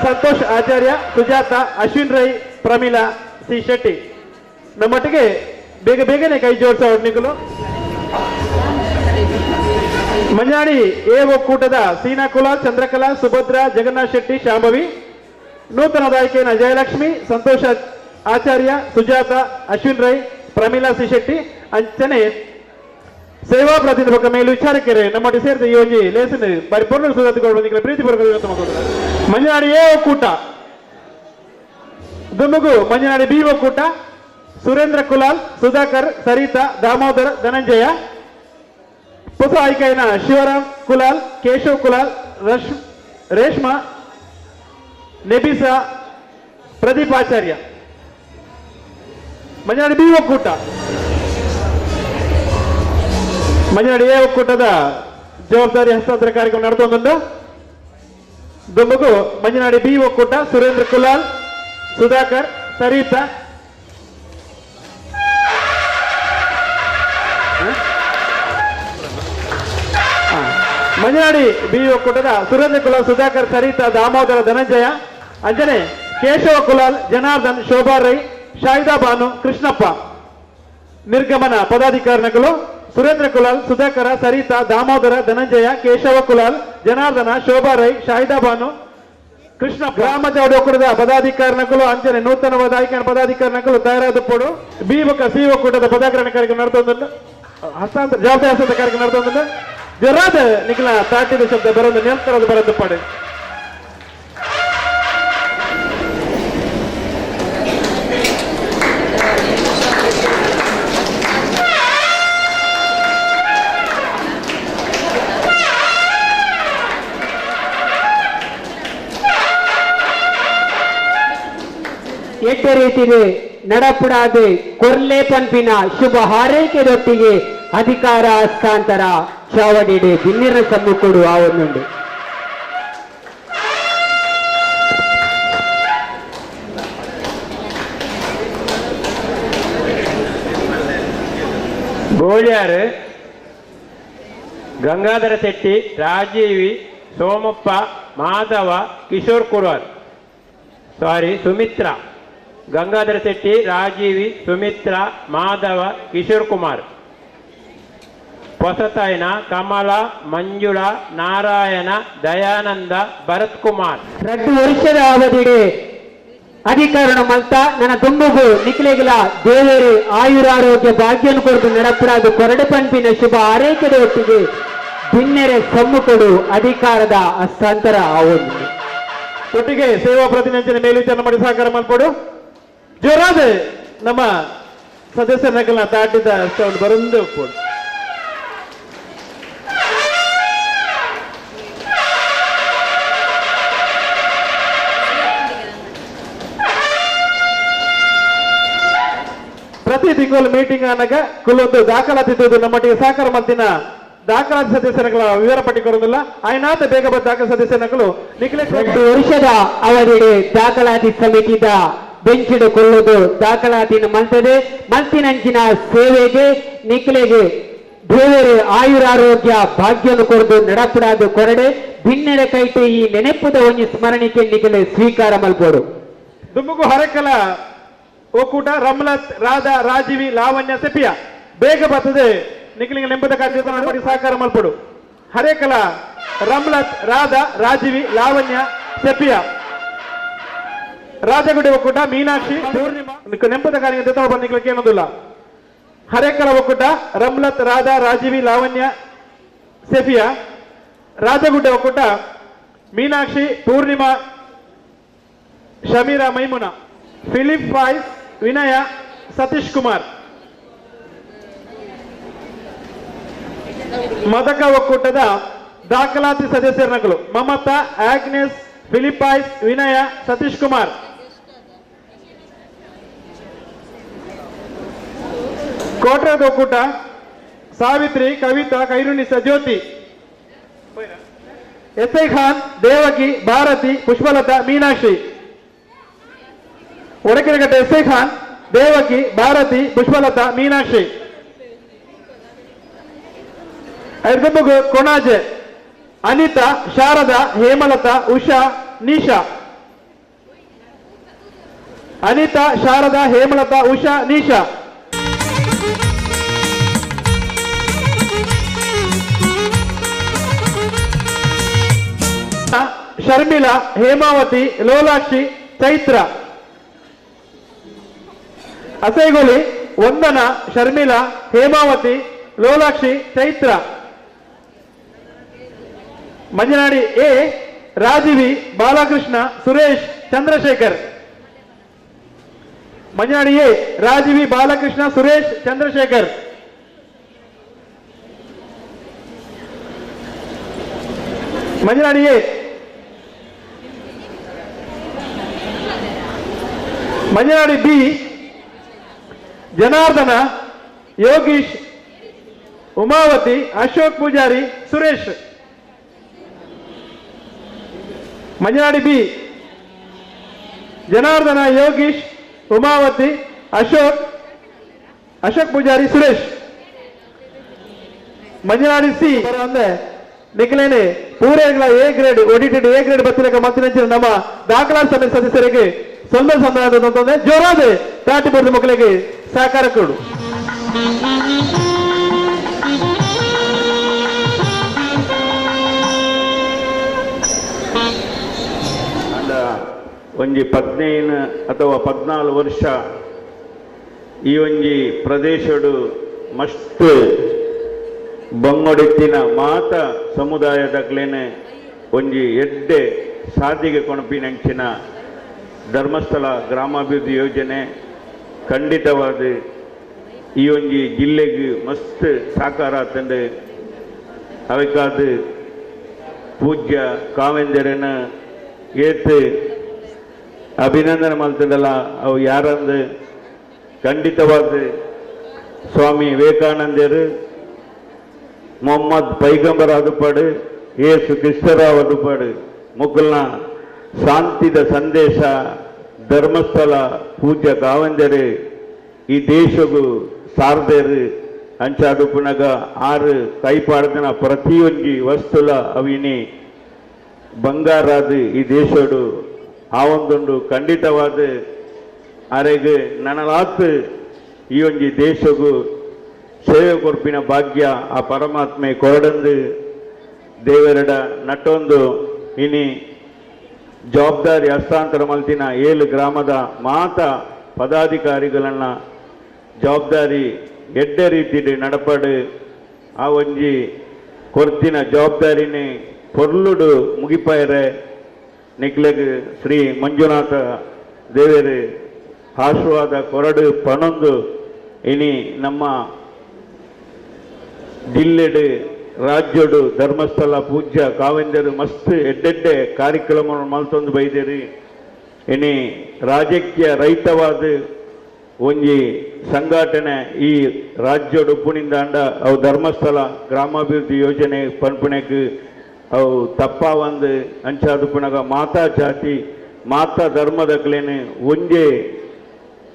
ಸಂತೋಷ್ ಆಚಾರ್ಯ, ಸುಜಾತ, ಅಶ್ವಿನ್ ರೈ, ಪ್ರಮೀಳಾ ಸಿ ಶೆಟ್ಟಿ. ನಮ್ಮೊಟ್ಟಿಗೆ ಬೇಗ ಬೇಗನೆ ಕೈ ಜೋಡಿಸೋ ನಿಖಲು. ಮಂಜಾಡಿ ಎ ಒಕ್ಕೂಟದ ಸೀನಾ ಕುಲಾಲ್, ಚಂದ್ರಕಲಾ, ಸುಭದ್ರ, ಜಗನ್ನಾಥ್ ಶೆಟ್ಟಿ, ಶಾಂಭವಿ, ನೂತನ ದಾಯಕಿಯನ ಜಯಲಕ್ಷ್ಮಿ, ಸಂತೋಷ ಆಚಾರ್ಯ, ಸುಜಾತ, ಅಶ್ವಿನ್ ರೈ, ಪ್ರಮೀಳಾ ಸಿ ಶೆಟ್ಟಿ, ಅಂಚನೆ ಸೇವಾ ಪ್ರತಿನಿಧಿ ಮೇಲು ವಿಚಾರಕರೇ ನಮ್ಮೊಟ್ಟಿ ಸೇರಿದ ಯೋಜಿ ಲೇಸನ್ ಬಾರಿ ಪೊರ್ಲು ಸುಧಾರಿಸಿಕೊಳ್ಳುವ ಪ್ರೀತಿ ಪೂರ್ವಕ. ಮಂಜನಾಡಿ ಎ ಒಕ್ಕೂಟ, ದುಮುಗು ಮಂಜನಾಡಿ ಬಿ ಒಕ್ಕೂಟ, ಸುರೇಂದ್ರ ಕುಲಾಲ್, ಸುಧಾಕರ್, ಸರಿತಾ, ದಾಮೋದರ್, ಧನಂಜಯ, ಹೊಸ ಆಯ್ಕೆಯನ ಶಿವರಾಮ್ ಕುಲಾಲ್, ಕೇಶವ್ ಕುಲಾಲ್, ರೇಷ್ಮಾ, ನೆಬಿಸಾ, ಪ್ರದೀಪ್ ಆಚಾರ್ಯ. ಮಂಜನಾಡಿ ಬಿ ಒಕ್ಕೂಟ. Manjanadi A ಒಕ್ಕೂಟದ ಜವಾಬ್ದಾರಿ ಹಸ್ತಾಂತರ ಕಾರ್ಯಕ್ರಮ ನಡೆದೊಂದುಂಡು. ದುಂಬುಗು ಮಂಜನಾಡಿ ಬಿ ಒಕ್ಕೂಟ ಸುರೇಂದ್ರ ಕುಲಾಲ್, ಸುಧಾಕರ್, ಸರಿತಾ. ಮಂಜನಾಡಿ ಬಿ ಒಕ್ಕೂಟದ ಸುರೇಂದ್ರ ಕುಲಾಲ್, ಸುಧಾಕರ್, ಸರಿತಾ, ದಾಮೋದರ, ಧನಂಜಯ, ಅಂಜನೆ ಕೇಶವ ಕುಲಾಲ್, ಜನಾರ್ದನ್, ಶೋಭಾ ರೈ, ಶಾಹಿದಾ ಬಾನು, ಕೃಷ್ಣಪ್ಪ. ನಿರ್ಗಮನ ಪದಾಧಿಕಾರಿಗಳು ಸುರೇಂದ್ರ ಕುಲಾಲ್, ಸುಧಾಕರ, ಸರಿತಾ, ದಾಮೋದರ, ಧನಂಜಯ, ಕೇಶವ ಕುಲಾಲ್, ಜನಾರ್ದನ, ಶೋಭಾ ರೈ, ಶಾಹಿದಾ ಬಾನು, ಕೃಷ್ಣ. ಗ್ರಾಮ ಚೌಡ ಒಕ್ಕೂಟದ ಪದಾಧಿಕಾರಿಗಳು ಅಂಜನೆ ನೂತನವಾದ ಆಯ್ಕೆ ಪದಾಧಿಕಾರಿಗಳು ತಯಾರಾದ ಪೋಡು. ಬಿ ಬೊಕ್ಕ ಸಿ ಒಕ್ಕೂಟದ ಪದಾಗ್ರಹಣ ಕಾರ್ಯಕ್ರಮ ನಡೆದೊಂದು ಹಸ್ತಾಂತರ ಜವಾಬ್ದಾರಿ ಹಸ್ತಾಂತರ ಕಾರ್ಯಕ್ರಮ ನಡೆದೊಂದು ಜೊರಾದ ನಿಖಿಲ ತಾಟಿದ ಶಬ್ದ ಬರೋದು ನಿರಂತರದ ಬರೋದು ಪಡೆ. ಎಡ್ಡೆ ರೀತಿಗೆ ನಡಪುಡಾದೆ ಕೊರ್ಲೆ ಪನ್ಪಿನ ಶುಭ ಹಾರೈಕೆದೊಟ್ಟಿಗೆ ಅಧಿಕಾರ ಹಸ್ತಾಂತರ ಚಾವಡಿಡೆ ಬಿನ್ನಿರ ಸಮ್ಮುಖಡು ಆ ಒಂದುಂಡು. ಗೋಳ್ಯಾರು ಗಂಗಾಧರ ಶೆಟ್ಟಿ, ರಾಜೀವಿ, ಸೋಮಪ್ಪ, ಮಾಧವ, ಕಿಶೋರ್ ಕುರ್ವರ್, ಸಾರಿ ಸುಮಿತ್ರಾ. ಗಂಗಾಧರ ಶೆಟ್ಟಿ, ರಾಜೀವಿ, ಸುಮಿತ್ರಾ, ಮಾಧವ, ಕಿಶೋರ್ ಕುಮಾರ್. ಹೊಸತಾಯ್ನ ಕಮಲ, ಮಂಜುಳಾ, ನಾರಾಯಣ, ದಯಾನಂದ, ಭರತ್ ಕುಮಾರ್. 2 ವರ್ಷದ ಅವಧಿಡೆ ಅಧಿಕಾರಣ ಮಲ್ತ ನನ್ನ ದುಂಬುಗು ನಿಖಿಲೆಗಿಲ ದೇವರು ಆಯುರಾರೋಗ್ಯ ಭಾಗ್ಯನು ಕೊರತು ನಡಪುಡಾದು ಕೊರಡು ಪನ್ಪಿನ ಶುಭ ಆರೈಕೆದ ಒಟ್ಟಿಗೆ ಬಿನ್ನೆರೆ ಸಮ್ಮುಖಡು ಅಧಿಕಾರದ ಹಸ್ತಾಂತರ ಆವೊಂದು. ಒಟ್ಟಿಗೆ ಸೇವಾ ಪ್ರತಿನಿಧಿನ ಮೇಲ್ವಿಚಾರಣೆ ಮಾಡಿ ಸಹಕಾರ ಮಲ್ಪಡು. ಜೋರಾದ ನಮ್ಮ ಸದಸ್ಯರ ನಕಲ್ನ ತಾಟಿದ ಸೌಂಡ್ ಬರಂದು ಒಪ್ಪೋಡು. ಪ್ರತಿ ತಿಂಗಳು ಮೀಟಿಂಗ್ ಆನಾಗ ಕುಲ್ಲೊಂದು ದಾಖಲಾತಿ ನಮ್ಮೊಟ್ಟಿಗೆ ಸಹಕಾರ ಮಲ್ತಿನ ದಾಖಲಾತಿ ಸದಸ್ಯರ ವಿವರ ಪಟ್ಟಿ ಕೊಡೋದಿಲ್ಲ. ಆಯ್ನಾತ ಬೇಗ ಬಂದ ದಾಖಲೆ ಸದಸ್ಯನಗಳು ನಿಖಿಲೇಶ್ 2 ವರ್ಷದ ಅವಧಿಗೆ ದಾಖಲಾತಿ ಸಮಿತಿದ ಬೆಂಚಿಡು ಕೊಳ್ಳುವುದು ದಾಖಲಾತಿನ ಮಲ್ತದೆ ಮಲ್ತಿನಂಚಿನ ಸೇವೆಗೆ ನಿಖಿಲೆಗೆ ದೇವರು ಆಯುರಾರೋಗ್ಯ ಭಾಗ್ಯನು ಕೊರದು ನಡಪುಡಾದು ಕೊರಡೆ ಬಿನ್ನೆರೆ ಕೈಟು ಈ ನೆನಪುದ ಒಂಜಿ ಸ್ಮರಣಿಕೆ ನಿಖಿಲೆ ಸ್ವೀಕಾರ ಮಲ್ಪೋಡು. ದುಮ್ಮುಗು ಹರಕಲ ಒಕ್ಕೂಟ ರಮ್ಲತ್, ರಾಧಾ, ರಾಜೀವಿ, ಲಾವಣ್ಯ, ಸೆಪಿಯ ಬೇಗ ಬರ್ತದೆ ನಿಖಿಲಿಗೆ ನೆಂಪದ ಕಾರ್ಯ ಮಾಡಿ ಸಹಕಾರ ಮಲ್ಪಡು. ಹರೇಕಲ ರಮ್ಲತ್, ರಾಧಾ, ರಾಜೀವಿ, ಲಾವಣ್ಯ, ಸೆಪಿಯ. ರಾಜಗುಡಿ ಒಕ್ಕೂಟ ಮೀನಾಕ್ಷಿ, ಪೂರ್ಣಿಮಾ ನೆಂಪದ ಕಾರ್ಯ ನಿಖಿಲಕ್ಕೆ ಏನೊಂದಿಲ್ಲ. ಹರೇಕಲ ಒಕ್ಕೂಟ ರಮ್ಲತ್, ರಾಧಾ, ರಾಜೀವಿ, ಲಾವಣ್ಯ, ಸೆಫಿಯಾ. ರಾಜಗುಡ್ಡೆ ಒಕ್ಕೂಟ ಮೀನಾಕ್ಷಿ, ಪೂರ್ಣಿಮಾ, ಶಮೀರಾ, ಮೈಮುನಾ, ಫಿಲಿಪ್ ಫಾಯ್ಸ್, ವಿನಯ, ಸತೀಶ್ ಕುಮಾರ್. ಮದಕ ಒಕ್ಕೂಟದ ದಾಖಲಾತಿ ಸದಸ್ಯರ ನಕಲು ಮಮತಾ, ಆಗ್ನೆಸ್, ಫಿಲಿಪೈಸ್, ವಿನಯ, ಸತೀಶ್ ಕುಮಾರ್. ಕೋಟ್ರದ ಒಕ್ಕೂಟ ಸಾವಿತ್ರಿ, ಕವಿತಾ, ಕೈರುಣಿಸ, ಜ್ಯೋತಿ, S I Khan, Devaki, Bharati, Pushpalatha, Meenakshi. Odakeragatte S I Khan, Devaki, Bharati, Pushpalatha, Meenakshi. ಐದಬ್ಬಗು Konaje Anitha, Sharada, Hemalatha, Usha, Nisha. Anitha, Sharada, Hemalatha, Usha, Nisha. Sharmila, Hemavathi, Lolakshi, Chaitra. Asaigoli Vandana, Sharmila, Hemavathi, Lolakshi, Chaitra. Manjanadi A Rajeevi, Balakrishna, Suresh, Chandrashekar. Manjanadi A Rajeevi, Balakrishna, Suresh, Chandrashekar. Manjanadi A, Manjanadi B Janardhana, Yogish, Umavathi, Ashok Poojary, Suresh. Manjanadi B Janardhana, Yogish, Umavathi, Ashok, Ashok Poojary, Suresh. Manjanadi C ಅಂದ್ರೆ ನಿಖಲೇನೆ ಪೂರೇಗಳ A grade ಒಡಿಟೆಡ್ A grade ಬತ್ತಿನಕ ಮತ್ತಿನಂಚಿನ ನಮ್ಮ ದಾಖಲಾತಿ ಸಮಿತಿ ಸದಸ್ಯರಿಗೆ ಸೊನ್ನೆ ಸಂದಾದ ಜೋರಾದ ತಾಟಿ ಬರೆದ ಮಕ್ಕಳಿಗೆ ಸಹಕಾರ ಕೊಡು. ಒಂಜಿ 15 ಅಥವಾ 14 ವರ್ಷ ಈ ಒಂಜಿ ಪ್ರದೇಶಡು ಮಸ್ತ್ ಬಂಗೊಡೆತ್ತಿನ ಮಾತ ಸಮುದಾಯದಕ್ಲೇನೆ ಒಂಜಿ ಎಡ್ಡೆ ಸಾದಿಗೆ ಕೊಣಪಿನಂಚಿನ ಧರ್ಮಸ್ಥಳ ಗ್ರಾಮಾಭಿವೃದ್ಧಿ ಯೋಜನೆ ಖಂಡಿತವಾದ ಈ ಒಂಜಿ ಜಿಲ್ಲೆಗೆ ಮಸ್ತ್ ಸಾಕಾರ ತಂದೆ. ಅವೆಕಾದ ಪೂಜ್ಯ ಕಾವೆಂದರನ ಏತ್ ಅಭಿನಂದನೆ ಮಲ್ತದಲ್ಲ ಅವು ಯಾರಂದು ಖಂಡಿತವಾದ ಸ್ವಾಮಿ ವಿವೇಕಾನಂದರು, ಮೊಹಮ್ಮದ್ ಪೈಗಂಬರ್ ಅದುಪಾಡು, ಯೇಸು ಕ್ರಿಸ್ತರಾವ್ ಅದುಪಾಡು ಮುಕ್ಕಲ್ನ ಶಾಂತಿದ ಸಂದೇಶ ಧರ್ಮಸ್ಥಳ ಪೂಜ್ಯ ಕಾವಂದರು ಈ ದೇಶಗೂ ಸಾರ್ದೇರು ಅಂಚಾದುಪುನಗ ಆರು ಕೈಪಾಡ್ದನ ಪ್ರತಿಯೊಂಜಿ ವಸ್ತುಲ ಅವಿನಿ ಬಂಗಾರಾದ ಈ ದೇಶಡು ಆವೊಂದುಂಡು. ಖಂಡಿತವಾದ ಅರೆಗೆ ನನಲಾತ್ ಈ ಒಂಜಿ ದೇಶಗೂ ಸೇವೆ ಕೊರ್ಪಿನ ಭಾಗ್ಯ ಆ ಪರಮಾತ್ಮೆ ಕೊರಡಂದು ದೇವರಡ ನಟ್ಟೊಂದು ಇನಿ ಜವಾಬ್ದಾರಿ ಹಸ್ತಾಂತರ ಮಲ್ತಿನ 7 ಗ್ರಾಮದ ಮಾತ ಪದಾಧಿಕಾರಿಗಳನ್ನ ಜವಾಬ್ದಾರಿ ಎಡ್ಡೆ ರೀತಿಡ್ ನಡಪಡು ಆ ಒಂಜಿ ಕೊರ್ತಿನ ಜವಾಬ್ದಾರಿನೇ ಪೊರ್ಲುಡು ಮುಗಿಪಾಯರೆ ನಿಕ್ಲೆಗ್ ಶ್ರೀ ಮಂಜುನಾಥ ದೇವರು ಆಶೀರ್ವಾದ ಕೊರಡು ಪಣೊಂದು ಇನಿ ನಮ್ಮ ಜಿಲ್ಲೆಡು ರಾಜ್ಯಡು ಧರ್ಮಸ್ಥಳ ಪೂಜ್ಯ ಕಾವೆಂದರು ಮಸ್ತ್ ಎಡ್ಡೆಡ್ಡೆ ಕಾರ್ಯಕ್ರಮ ಮಲ್ತೊಂದು ಬೈದೇರಿ. ಇನಿ ರಾಜಕೀಯ ರಹಿತವಾದ ಒಂಜಿ ಸಂಘಟನೆ ಈ ರಾಜ್ಯಡು ಉಪ್ಪುನಿಂದಾಂಡ ಅವು ಧರ್ಮಸ್ಥಳ ಗ್ರಾಮಾಭಿವೃದ್ಧಿ ಯೋಜನೆ ಪನ್ಪುಣೆಗ್ ಅವು ತಪ್ಪಾವಂದು ಅಂಚಾದುಪುನಗ ಮಾತಾ ಜಾತಿ ಮಾತಾ ಧರ್ಮದಕ್ಲೇನೆ ಒಂಜೇ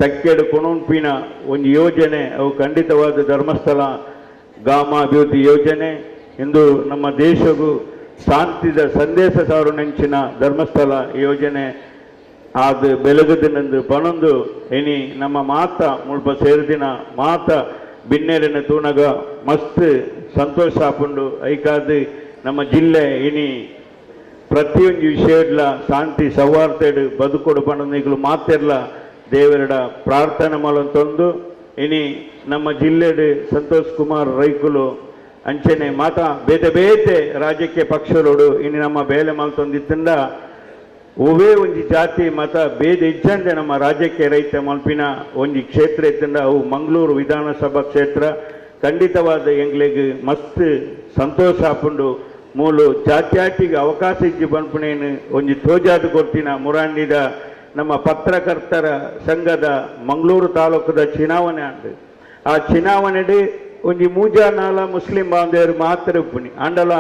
ತಕ್ಕೆಡು ಕೊಣುಂಪಿನ ಒಂಜಿ ಯೋಜನೆ ಅವು ಖಂಡಿತವಾದ ಧರ್ಮಸ್ಥಳ ಗ್ರಾಮಾಭಿವೃದ್ಧಿ ಯೋಜನೆ ಇಂದು ನಮ್ಮ ದೇಶಗೂ ಶಾಂತಿದ ಸಂದೇಶ ಸಾರು ನೆಂಚಿನ ಧರ್ಮಸ್ಥಳ ಯೋಜನೆ ಅದು ಬೆಳಗುದಿನಂದು ಪಣೊಂದು ಇನಿ ನಮ್ಮ ಮಾತ ಮುಲ್ಪ ಸೇರಿದಿನ ಮಾತ ಬಿನ್ನೆರಿನ ತೂನಗ ಮಸ್ತ್ ಸಂತೋಷ ಆಪುಂಡು. ಐಕಾದು ನಮ್ಮ ಜಿಲ್ಲೆ ಇನಿ ಪ್ರತಿಯೊಂದು ವಿಷಯಡ್ಲ ಶಾಂತಿ ಸೌಹಾರ್ದೆಡು ಬದುಕೊಡು ಪಣೊಂದು ಮಾತಿರ್ಲ ದೇವರಡ ಪ್ರಾರ್ಥನೆ ಮಲಂತೊಂದು ಇನಿ ನಮ್ಮ ಜಿಲ್ಲೆಡು ಸಂತೋಷ್ ಕುಮಾರ್ ರೈಕುಲು ಅಂಚನೆ ಮಾತಾ ಬೇತೆ ಬೇತೆ ರಾಜಕೀಯ ಪಕ್ಷಗಳೋಡು ಇನಿ ನಮ್ಮ ಬೇಲೆ ಮಲ್ತೊಂದಿತ್ತಿಂದ ಒವೇ ಒಂಜಿ ಜಾತಿ ಮತ ಬೇದ ಇಜ್ಜಂದೆ ನಮ್ಮ ರಾಜಕೀಯ ರೈತ ಮಲ್ಪಿನ ಒಂಜಿ ಕ್ಷೇತ್ರ ಇತ್ತಿಂದ ಅವು ಮಂಗಳೂರು ವಿಧಾನಸಭಾ ಕ್ಷೇತ್ರ. ಖಂಡಿತವಾದ ಎಂಗ್ಲೆಗ್ ಮಸ್ತ್ ಸಂತೋಷ ಆಪುಂಡು. ಮೂಲು ಜಾತ್ಯಾಟಿಗೆ ಅವಕಾಶ ಇಜ್ಜಿ ಪನ್ಪುನೇನು ಒಂಜಿ ತೋಜಾದ ಕೊರ್ತಿನ ಮುರಾಂಡಿದ ನಮ್ಮ ಪತ್ರಕರ್ತರ ಸಂಘದ ಮಂಗಳೂರು ತಾಲೂಕದ ಚುನಾವಣೆ ಆಂಡ್. ಆ ಚುನಾವಣೆಡು ಒಂಜಿ ಮೂಜಾ ನಾಲ ಮುಸ್ಲಿಂ ಬಾಂಧವರು ಮಾತ್ರ ಉಪ್ಪುನಿ ಆಂಡಲ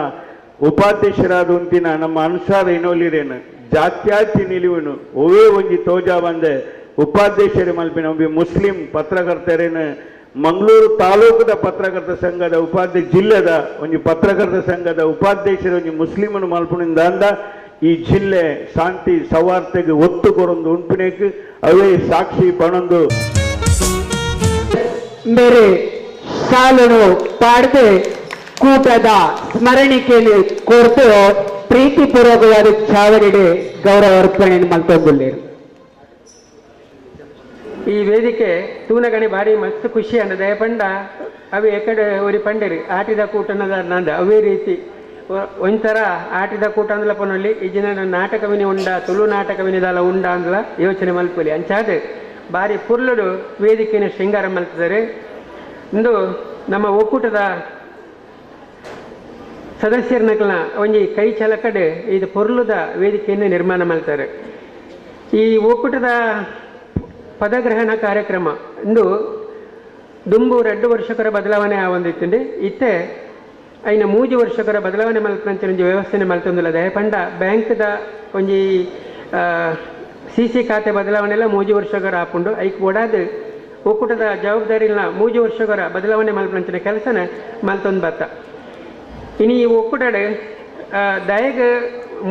ಉಪಾಧ್ಯಕ್ಷರಾದ ಉಂತಿನ ನಮ್ಮ ಅನ್ಸಾರ್ ಇನೋಲಿರೇನು ಜಾತ್ಯಾತಿ ನಿಲುವನು ಒವೇ ಒಂಜಿ ತೋಜಾ ಬಂದೆ ಉಪಾಧ್ಯಕ್ಷರು ಮಲ್ಪಿನ ಒಂಜಿ ಮುಸ್ಲಿಂ ಪತ್ರಕರ್ತರೇನು ಮಂಗಳೂರು ತಾಲೂಕದ ಪತ್ರಕರ್ತ ಸಂಘದ ಉಪಾಧ್ಯಕ್ಷ ಜಿಲ್ಲೆದ ಒಂಜಿ ಪತ್ರಕರ್ತ ಸಂಘದ ಉಪಾಧ್ಯಕ್ಷರು ಒಂಜಿ ಮುಸ್ಲಿಮನು ಮಲ್ಪುನಿಂದ ಅಂದ ಈ ಜಿಲ್ಲೆ ಶಾಂತಿ ಸೌಹಾರ್ದತೆಗೆ ಒತ್ತು ಕೊರೊಂದು ಉಂಪಿನೇಕ್ ಅವೇ ಸಾಕ್ಷಿ ಪಣೊಂದು ಮೇರೆ ಸಾಲನು ಪಾಡದೆ ಕೂಟದ ಸ್ಮರಣಿಕೆಯನ್ನು ಕೋರ್ತು ಪ್ರೀತಿಪೂರ್ವಕವಾದ ಚಾವಡಿಡೆ ಗೌರವ ಅರ್ಪಣೆ ಮಲ್ತೊಂದುಲ್ಲೇರು. ಈ ವೇದಿಕೆ ತೂನಗಣಿ ಭಾರಿ ಮಸ್ತ್ ಖುಷಿ ಅಂದ ದಯಪಂಡ ಅವೆ ಎಕಡೆ ಒರಿ ಪಂಡೇರಿ ಆಟಿದ ಕೂಟನದ ನಂದ ಅವೇ ರೀತಿ ಒಂಥರ ಆಟಿದ ಕೂಟ ಅಂದ್ಲ ಪನೊಲ್ಲಿ ಈ ದಿನ ನಾಟಕವಿನಿ ಉಂಡ ತುಳು ನಾಟಕವಿನಿದಲ್ಲ ಉಂಡ ಅಂದ್ಲ ಯೋಚನೆ ಮಲ್ಪೊಲಿ ಅಂಚಾದ ಭಾರಿ ಪುರ್ಲುಡು ವೇದಿಕೆಯನ್ನು ಶೃಂಗಾರ ಮಲ್ತಿದ್ದಾರೆ. ಇಂದು ನಮ್ಮ ಒಕ್ಕೂಟದ ಸದಸ್ಯರನಕಲ್ನ ಒಂಜಿ ಕೈ ಚಲಕಡೆ ಇದು ಪೊರ್ಲುದ ವೇದಿಕೆಯನ್ನು ನಿರ್ಮಾಣ ಮಾಡ್ತಾರೆ. ಈ ಒಕ್ಕೂಟದ ಪದಗ್ರಹಣ ಕಾರ್ಯಕ್ರಮ ಇಂದು ದುಂಬು 2 ವರ್ಷಕರ ಬದಲಾವಣೆ ಆವೊಂದಿತ್ತುಂಡು ಇತ್ತೆ ಐನ 3 ವರ್ಷಕರ ಬದಲಾವಣೆ ಮಲ್ಪನಂಚಿನ ಒಂಜಿ ವ್ಯವಸ್ಥೆನೆ ಮಲ್ತೊಂದುಲ್ಲ. ದಯಪಂಡ ಬ್ಯಾಂಕ್ದ ಒಂಜಿ ಸಿ ಸಿ ಖಾತೆ ಬದಲಾವಣೆ ಎಲ್ಲ 3 ವರ್ಷಕರ ಆಪುಂಡು. ಐಕ್ ಒಡಾದ್ ಒಕ್ಕೂಟದ ಜವಾಬ್ದಾರಿನ 3 ವರ್ಷಕರ ಬದಲಾವಣೆ ಮಲ್ಪನಂಚಿನ ಕೆಲಸನ ಮಲ್ತೊಂದು ಬತ್ತ. ಇನಿ ಈ ಒಕ್ಕೂಟಡ್ ದಯಗ್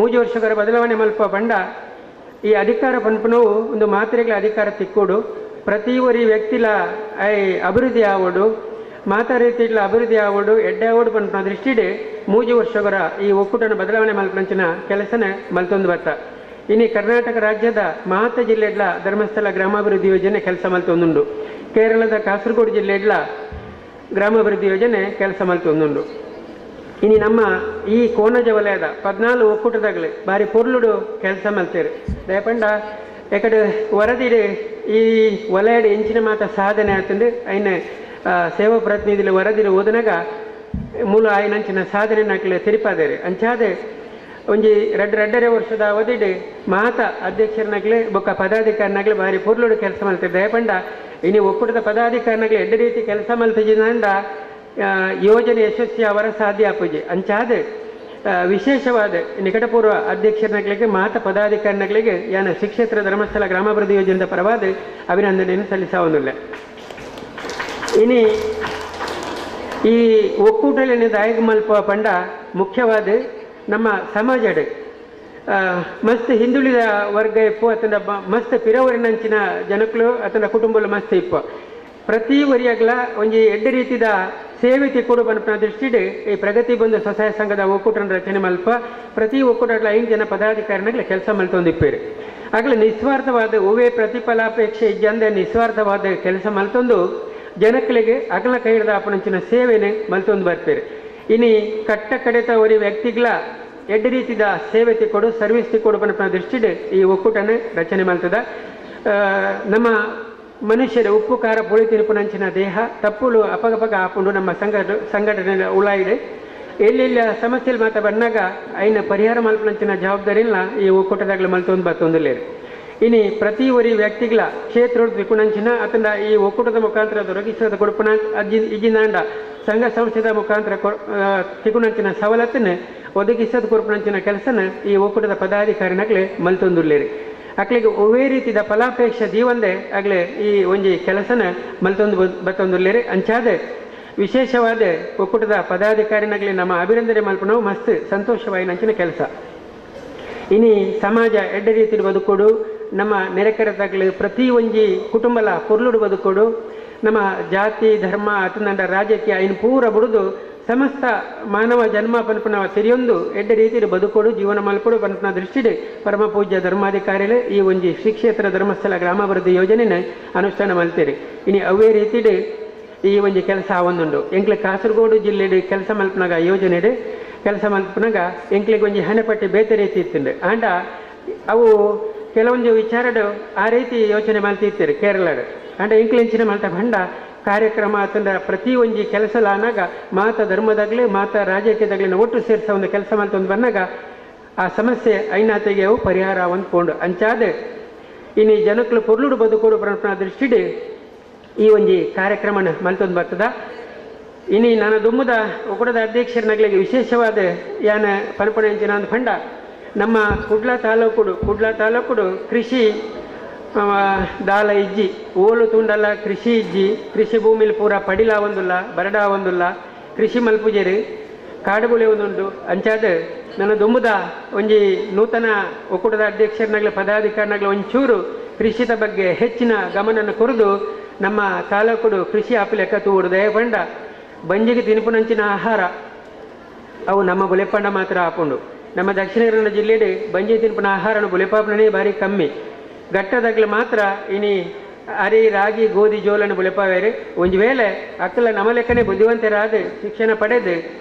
3 ವರ್ಷಕರ ಬದಲಾವಣೆ ಮಲ್ಪ ಪಂಡ ಈ ಅಧಿಕಾರ ಪನ್ಪುನವು ಒಂದು ಮಾತ್ರೆಗಳ ಅಧಿಕಾರ ತಿಕ್ಕೋಡು ಪ್ರತಿ ಒರಿ ವ್ಯಕ್ತಿಲ I ಅಭಿವೃದ್ಧಿ ಆವೋಡು ಮಾತಾ ರೀತಿಗಳ ಅಭಿವೃದ್ಧಿ ಆವೋಡು ಎಡ್ಡೆ ಆವೋಡು ಪನ್ಪುನ ದೃಷ್ಟಿಡ್ 3 ವರ್ಷಕರ ಈ ಒಕ್ಕೂಟನ ಬದಲಾವಣೆ ಮಲ್ಪನಂಚಿನ ಕೆಲಸನ ಮಲ್ತೊಂದು ಬತ್ತ. ಇನಿ ಕರ್ನಾಟಕ ರಾಜ್ಯದ ಮಾತ ಜಿಲ್ಲೆಡ್ಲ ಧರ್ಮಸ್ಥಳ ಗ್ರಾಮಾಭಿವೃದ್ಧಿ ಯೋಜನೆ ಕೆಲಸ ಮಲ್ತೊಂದುಂಡು. ಕೇರಳದ ಕಾಸರಗೋಡು ಜಿಲ್ಲೆಡ್ಲ ಗ್ರಾಮಾಭಿವೃದ್ಧಿ ಯೋಜನೆ ಕೆಲಸ ಮಲ್ತೊಂದುಂಡು. ಇನಿ ನಮ್ಮ ಈ ಕೋನಜ ವಲಯದ 14 ಒಕ್ಕೂಟದಾಗಲಿ ಬಾರಿ ಪೊರ್ಲುಡು ಕೆಲಸ ಮಲ್ತೇರು. ದಯಪಂಡ ಎಕಡೆ ವರದಿಡು ಈ ವಲಯಡು ಎಂಚಿನ ಮಾತ ಸಾಧನೆ ಆತಂದು ಐನ ಸೇವಾ ಪ್ರತಿನಿಧಿಲು ವರದಿಡು ಓದನಾಗ ಮೂಲ ಆಯ್ನಂಚಿನ ಸಾಧನೆ ನಕಲೆ ತೆರಿಪಾದೇರು. ಅಂಚಾದೆ ಒಂಜಿ 2.5 ವರ್ಷದ ಅವಧಿಡು ಮಾತ ಅಧ್ಯಕ್ಷರನಾಗಲಿ ಬೊಕ್ಕ ಪದಾಧಿಕಾರಿನಾಗಲಿ ಬಾರಿ ಪೊರ್ಲುಡು ಕೆಲಸ ಮಲ್ತೇರು. ದಯಪಂಡ ಇನಿ ಒಕ್ಕೂಟದ ಪದಾಧಿಕಾರಿನಾಗಲಿ ಎಡ್ಡೆ ರೀತಿ ಕೆಲಸ ಮಲ್ತಿಜಿಂದ ಯೋಜನೆ ಯಶಸ್ವಿ ಅವರ ಸಾಧ್ಯ ಆಪುಜಿ. ಅಂಚಾದ ವಿಶೇಷವಾದ ನಿಕಟಪೂರ್ವ ಅಧ್ಯಕ್ಷರನಾಗಲಿಕ್ಕೆ ಮಾತ ಪದಾಧಿಕಾರಿನಾಗಲಿಕ್ಕೆ ಯಾನ ಶ್ರೀ ಕ್ಷೇತ್ರ ಧರ್ಮಸ್ಥಳ ಗ್ರಾಮಾಭಿವೃದ್ಧಿ ಯೋಜನೆಯ ಪರವಾದ ಅಭಿನಂದನೆಯನ್ನು ಸಲ್ಲಿಸವನ್ನಿಲ್ಲ. ಇನಿ ಈ ಒಕ್ಕೂಟದಲ್ಲಿ ದಾಯಕ ಮಲ್ಪ ಪಂಡ ಮುಖ್ಯವಾದ ನಮ್ಮ ಸಮಾಜಡ್ ಮಸ್ತ್ ಹಿಂದುಳಿದ ವರ್ಗ ಇಪ್ಪು ಅತನ ಮಸ್ತ್ ಪಿರವರಿನಂಚಿನ ಜನಕುಲು ಅತನ ಕುಟುಂಬಲು ಮಸ್ತ್ ಇಪ್ಪು. ಪ್ರತಿ ವರಿಯಾಗಲ ಒಂಜಿ ಎಡ್ಡೆ ರೀತಿದ ಸೇವೆ ತಿಕ್ಕೊಡು ಪನ್ಪುನ ದೃಷ್ಟಿಡ್ ಈ ಪ್ರಗತಿ ಬಂಧು ಸ್ವಸಹಾಯ ಸಂಘದ ಒಕ್ಕೂಟನ ರಚನೆ ಮಲ್ಪ ಪ್ರತಿ ಒಕ್ಕೂಟಗಳ 5 ಜನ ಪದಾಧಿಕಾರಿನಾಗಲ ಕೆಲಸ ಮಲ್ತೊಂದಿಪ್ಪೇರು. ಆಗಲೇ ನಿಸ್ವಾರ್ಥವಾದ ಒವೇ ಪ್ರತಿಫಲಾಪೇಕ್ಷೆ ಇಜ್ಜಂದೆ ನಿಸ್ವಾರ್ಥವಾದ ಕೆಲಸ ಮಲ್ತೊಂದು ಜನಕ್ಕಳಿಗೆ ಅಗಲ ಕೈಹಿಡ್ದ ಆಪುನಂಚಿನ ಸೇವೆನೆ ಮಲ್ತೊಂದು ಬರ್ಪೇರು. ಇನಿ ಕಟ್ಟ ಕಡೆತ ಒರಿ ವ್ಯಕ್ತಿಗಳ ಎಡ್ಡೆ ರೀತಿದ ಸೇವೆ ತಿಕ್ಕೊಡು ಸರ್ವಿಸ್ ತಿಕ್ಕೊಡು ಪನ್ಪುನ ದೃಷ್ಟಿಡ್ ಈ ಒಕ್ಕೂಟನ ರಚನೆ ಮಲ್ತದ. ನಮ್ಮ ಮನುಷ್ಯರ ಉಪ್ಪು ಖಾರ ಪುಳಿ ತಿರುಪುನಂಚಿನ ದೇಹ ತಪ್ಪುಲು ಅಪಗಪಗ ಆಪುಂಡು ನಮ್ಮ ಸಂಘಟನೆ ಉಳಾಯಿಡೆ ಎಲ್ಲೆಲ್ಲ ಸಮಸ್ಯೆ ಮಾತ ಬಂದಾಗ ಐನ ಪರಿಹಾರ ಮಲ್ಪನಂಚಿನ ಜವಾಬ್ದಾರಿನ ಈ ಒಕ್ಕೂಟದಾಗಲ ಮಲ್ತೊಂದು ಬತ್ತೊಂದುಲ್ಲೇರು. ಇನಿ ಪ್ರತಿ ಒರಿ ವ್ಯಕ್ತಿಗಳ ಕ್ಷೇತ್ರ ತಿಕ್ಕುನಂಚಿನ ಅತನ ಈ ಒಕ್ಕೂಟದ ಮುಖಾಂತರ ದೊರಕಿಸದ ಕೊಡುಪನ ಅಜ್ಜಿ ಇಜಿನಾಂಡ ಸಂಘ ಸಂಸ್ಥೆದ ಮುಖಾಂತರ ತಿಕ್ಕುನಂಚಿನ ಸವಲತ್ತನ್ನು ಒದಗಿಸದ ಕೊಡುಪನಂಚಿನ ಕೆಲಸನ ಈ ಒಕ್ಕೂಟದ ಪದಾಧಿಕಾರಿನಾಗಲೇ ಮಲ್ತೊಂದುಲ್ಲೇರು. ಅಕ್ಲಿಗೆ ಒವೇ ರೀತಿದ ಫಲಾಪೇಕ್ಷೆ ದೀವಂದೆ ಆಗಲೇ ಈ ಒಂಜಿ ಕೆಲಸನ ಮಲ್ತೊಂದು ಬತ್ತೊಂದುಲ್ಲೇರು. ಅಂಚಾದ ವಿಶೇಷವಾದ ಒಕ್ಕೂಟದ ಪದಾಧಿಕಾರಿನಾಗಲಿ ನಮ್ಮ ಅಭಿನಂದನೆ ಮಲ್ಪನವು ಮಸ್ತ್ ಸಂತೋಷವಾಯಿನಂಚಿನ ಕೆಲಸ. ಇನಿ ಸಮಾಜ ಎಡ್ಡೆ ರೀತಿಯ ಬದುಕೋಡು ನಮ್ಮ ನೆರೆಕರೆತಾಗಲಿ ಪ್ರತಿ ಒಂಜಿ ಕುಟುಂಬಲ ಪೊರ್ಲುಡು ಬದುಕೋಡು ನಮ್ಮ ಜಾತಿ ಧರ್ಮ ಅತನಂಡ ರಾಜಕೀಯ ಇನ್ನು ಪೂರ ಬುಡುದು ಸಮಸ್ತ ಮಾನವ ಜನ್ಮ ಪನ್ಪುನ ತೆರಿಯೊಂದು ಎಡ್ಡೆ ರೀತಿಯ ಬದುಕೋಡು ಜೀವನ ಮಲ್ಪಡು ಪನ್ಪುನ ದೃಷ್ಟಿಡ್ ಪರಮ ಪೂಜ್ಯ ಧರ್ಮಾಧಿಕಾರಿಗಳು ಈ ಒಂಜಿ ಶ್ರೀ ಕ್ಷೇತ್ರ ಧರ್ಮಸ್ಥಳ ಗ್ರಾಮಾಭಿವೃದ್ಧಿ ಯೋಜನೆನ ಅನುಷ್ಠಾನ ಮಲ್ತೇರಿ. ಇನಿ ಅವೇ ರೀತಿಡ್ ಈ ಒಂಜಿ ಕೆಲಸ ಆವೊಂದುಂಡು. ಎಂಕ್ಲೆ ಕಾಸರಗೋಡು ಜಿಲ್ಲೆಡ್ ಕೆಲಸ ಮಲ್ಪನಾಗ ಯೋಜನೆಡ್ ಕೆಲಸ ಮಲ್ಪನಾಗ ಎಂಕ್ಲೆಗ್ ಒಂಜಿ ಹಣೆಪಟ್ಟಿ ಬೇತೆ ರೀತಿ ಇತ್ತುಂಡು. ಆಂಡ ಅವು ಕೆಲವೊಂದು ವಿಚಾರಡು ಆ ರೀತಿ ಯೋಚನೆ ಮಲ್ತಿತ್ತೀರಿ ಕೇರಳಡ್. ಆಂಡ ಎಂಕ್ಲೆಂಚಿನ ಮಲ್ತ ಭಂಡ ಕಾರ್ಯಕ್ರಮ ಅತಂಡ ಪ್ರತಿ ಒಂಜಿ ಕೆಲಸಲಾನಾಗ ಮಾತ ಧರ್ಮದಾಗಲಿ ಮಾತ ರಾಜಕೀಯದಾಗಲಿ ಒಟ್ಟು ಸೇರಿಸ ಒಂದು ಕೆಲಸ ಮಲ್ತೊಂದು ಬಂದಾಗ ಆ ಸಮಸ್ಯೆ ಐನಾತೆಗೆ ಅವು ಪರಿಹಾರ ಹೊಂದ್ಕೊಂಡು ಅಂಚಾದ ಇನಿ ಜನಕ್ಕಳು ಪೊರ್ಲುಡು ಬದುಕೋಡು ಪನ್ಪುನ ದೃಷ್ಟಿಡ್ ಈ ಒಂಜಿ ಕಾರ್ಯಕ್ರಮನ ಮಲ್ತೊಂದು ಬರ್ತದ. ಇನಿ ನಾನು ದುಮ್ಮದ ಒಕ್ಕೂಟದ ಅಧ್ಯಕ್ಷರನಾಗಲಿಗೆ ವಿಶೇಷವಾದ ಯಾನ ಪನ್ಪುನ ಅಂಚಿನ ಒಂದು ಫಂಡ ನಮ್ಮ ಕುಡ್ಲ ತಾಲೂಕುಡು ಕೃಷಿ ದಾಲ ಇಜ್ಜಿ ಓಲು ತುಂಡಲ್ಲ ಕೃಷಿ ಇಜ್ಜಿ ಕೃಷಿ ಭೂಮಿಲಿ ಪೂರ ಪಡಿಲ ಒಂದುಲ್ಲ ಬರಡ ಒಂದುಲ್ಲ ಕೃಷಿ ಮಲ್ಪುಜೇರಿ ಕಾಡು ಬುಲೆ ಒಂದುಂಡು. ಅಂಚಾದ ನನ್ನ ದುಮ್ಮದ ಒಂಜಿ ನೂತನ ಒಕ್ಕೂಟದ ಅಧ್ಯಕ್ಷರನಾಗಲಿ ಪದಾಧಿಕಾರಿನಾಗಲಿ ಒಂಚೂರು ಕೃಷಿದ ಬಗ್ಗೆ ಹೆಚ್ಚಿನ ಗಮನವನ್ನು ಕೊರದು ನಮ್ಮ ತಾಲೂಕುಡು ಕೃಷಿ ಆಪಲೆಕ್ಕ ತೂಡು. ದಯಪಂಡ ಬಂಜಿಗೆ ತಿನ್ಪುನಂಚಿನ ಆಹಾರ ಅವು ನಮ್ಮ ಬುಲೆಪಂಡ ಮಾತ್ರ ಆಪುಂಡು. ನಮ್ಮ ದಕ್ಷಿಣ ಕನ್ನಡ ಜಿಲ್ಲೆಡೆ ಬಂಜಿ ತಿನ್ಪುನ ಆಹಾರನು ಬುಲೆಪಾಪನೇ ಭಾರಿ ಕಮ್ಮಿ. ಘಟ್ಟದಾಗಲಿ ಮಾತ್ರ ಇನಿ ಅರಿ ರಾಗಿ ಗೋಧಿ ಜೋಲನ್ನು ಬುಲೆಪಾವೇರು. ಒಂಜಿ ವೇಳೆ ಅಕ್ಕಲ ನಮ್ಮ ಲೆಕ್ಕನೆ ಬುದ್ಧಿವಂತರಾದ ಶಿಕ್ಷಣ ಪಡೆದು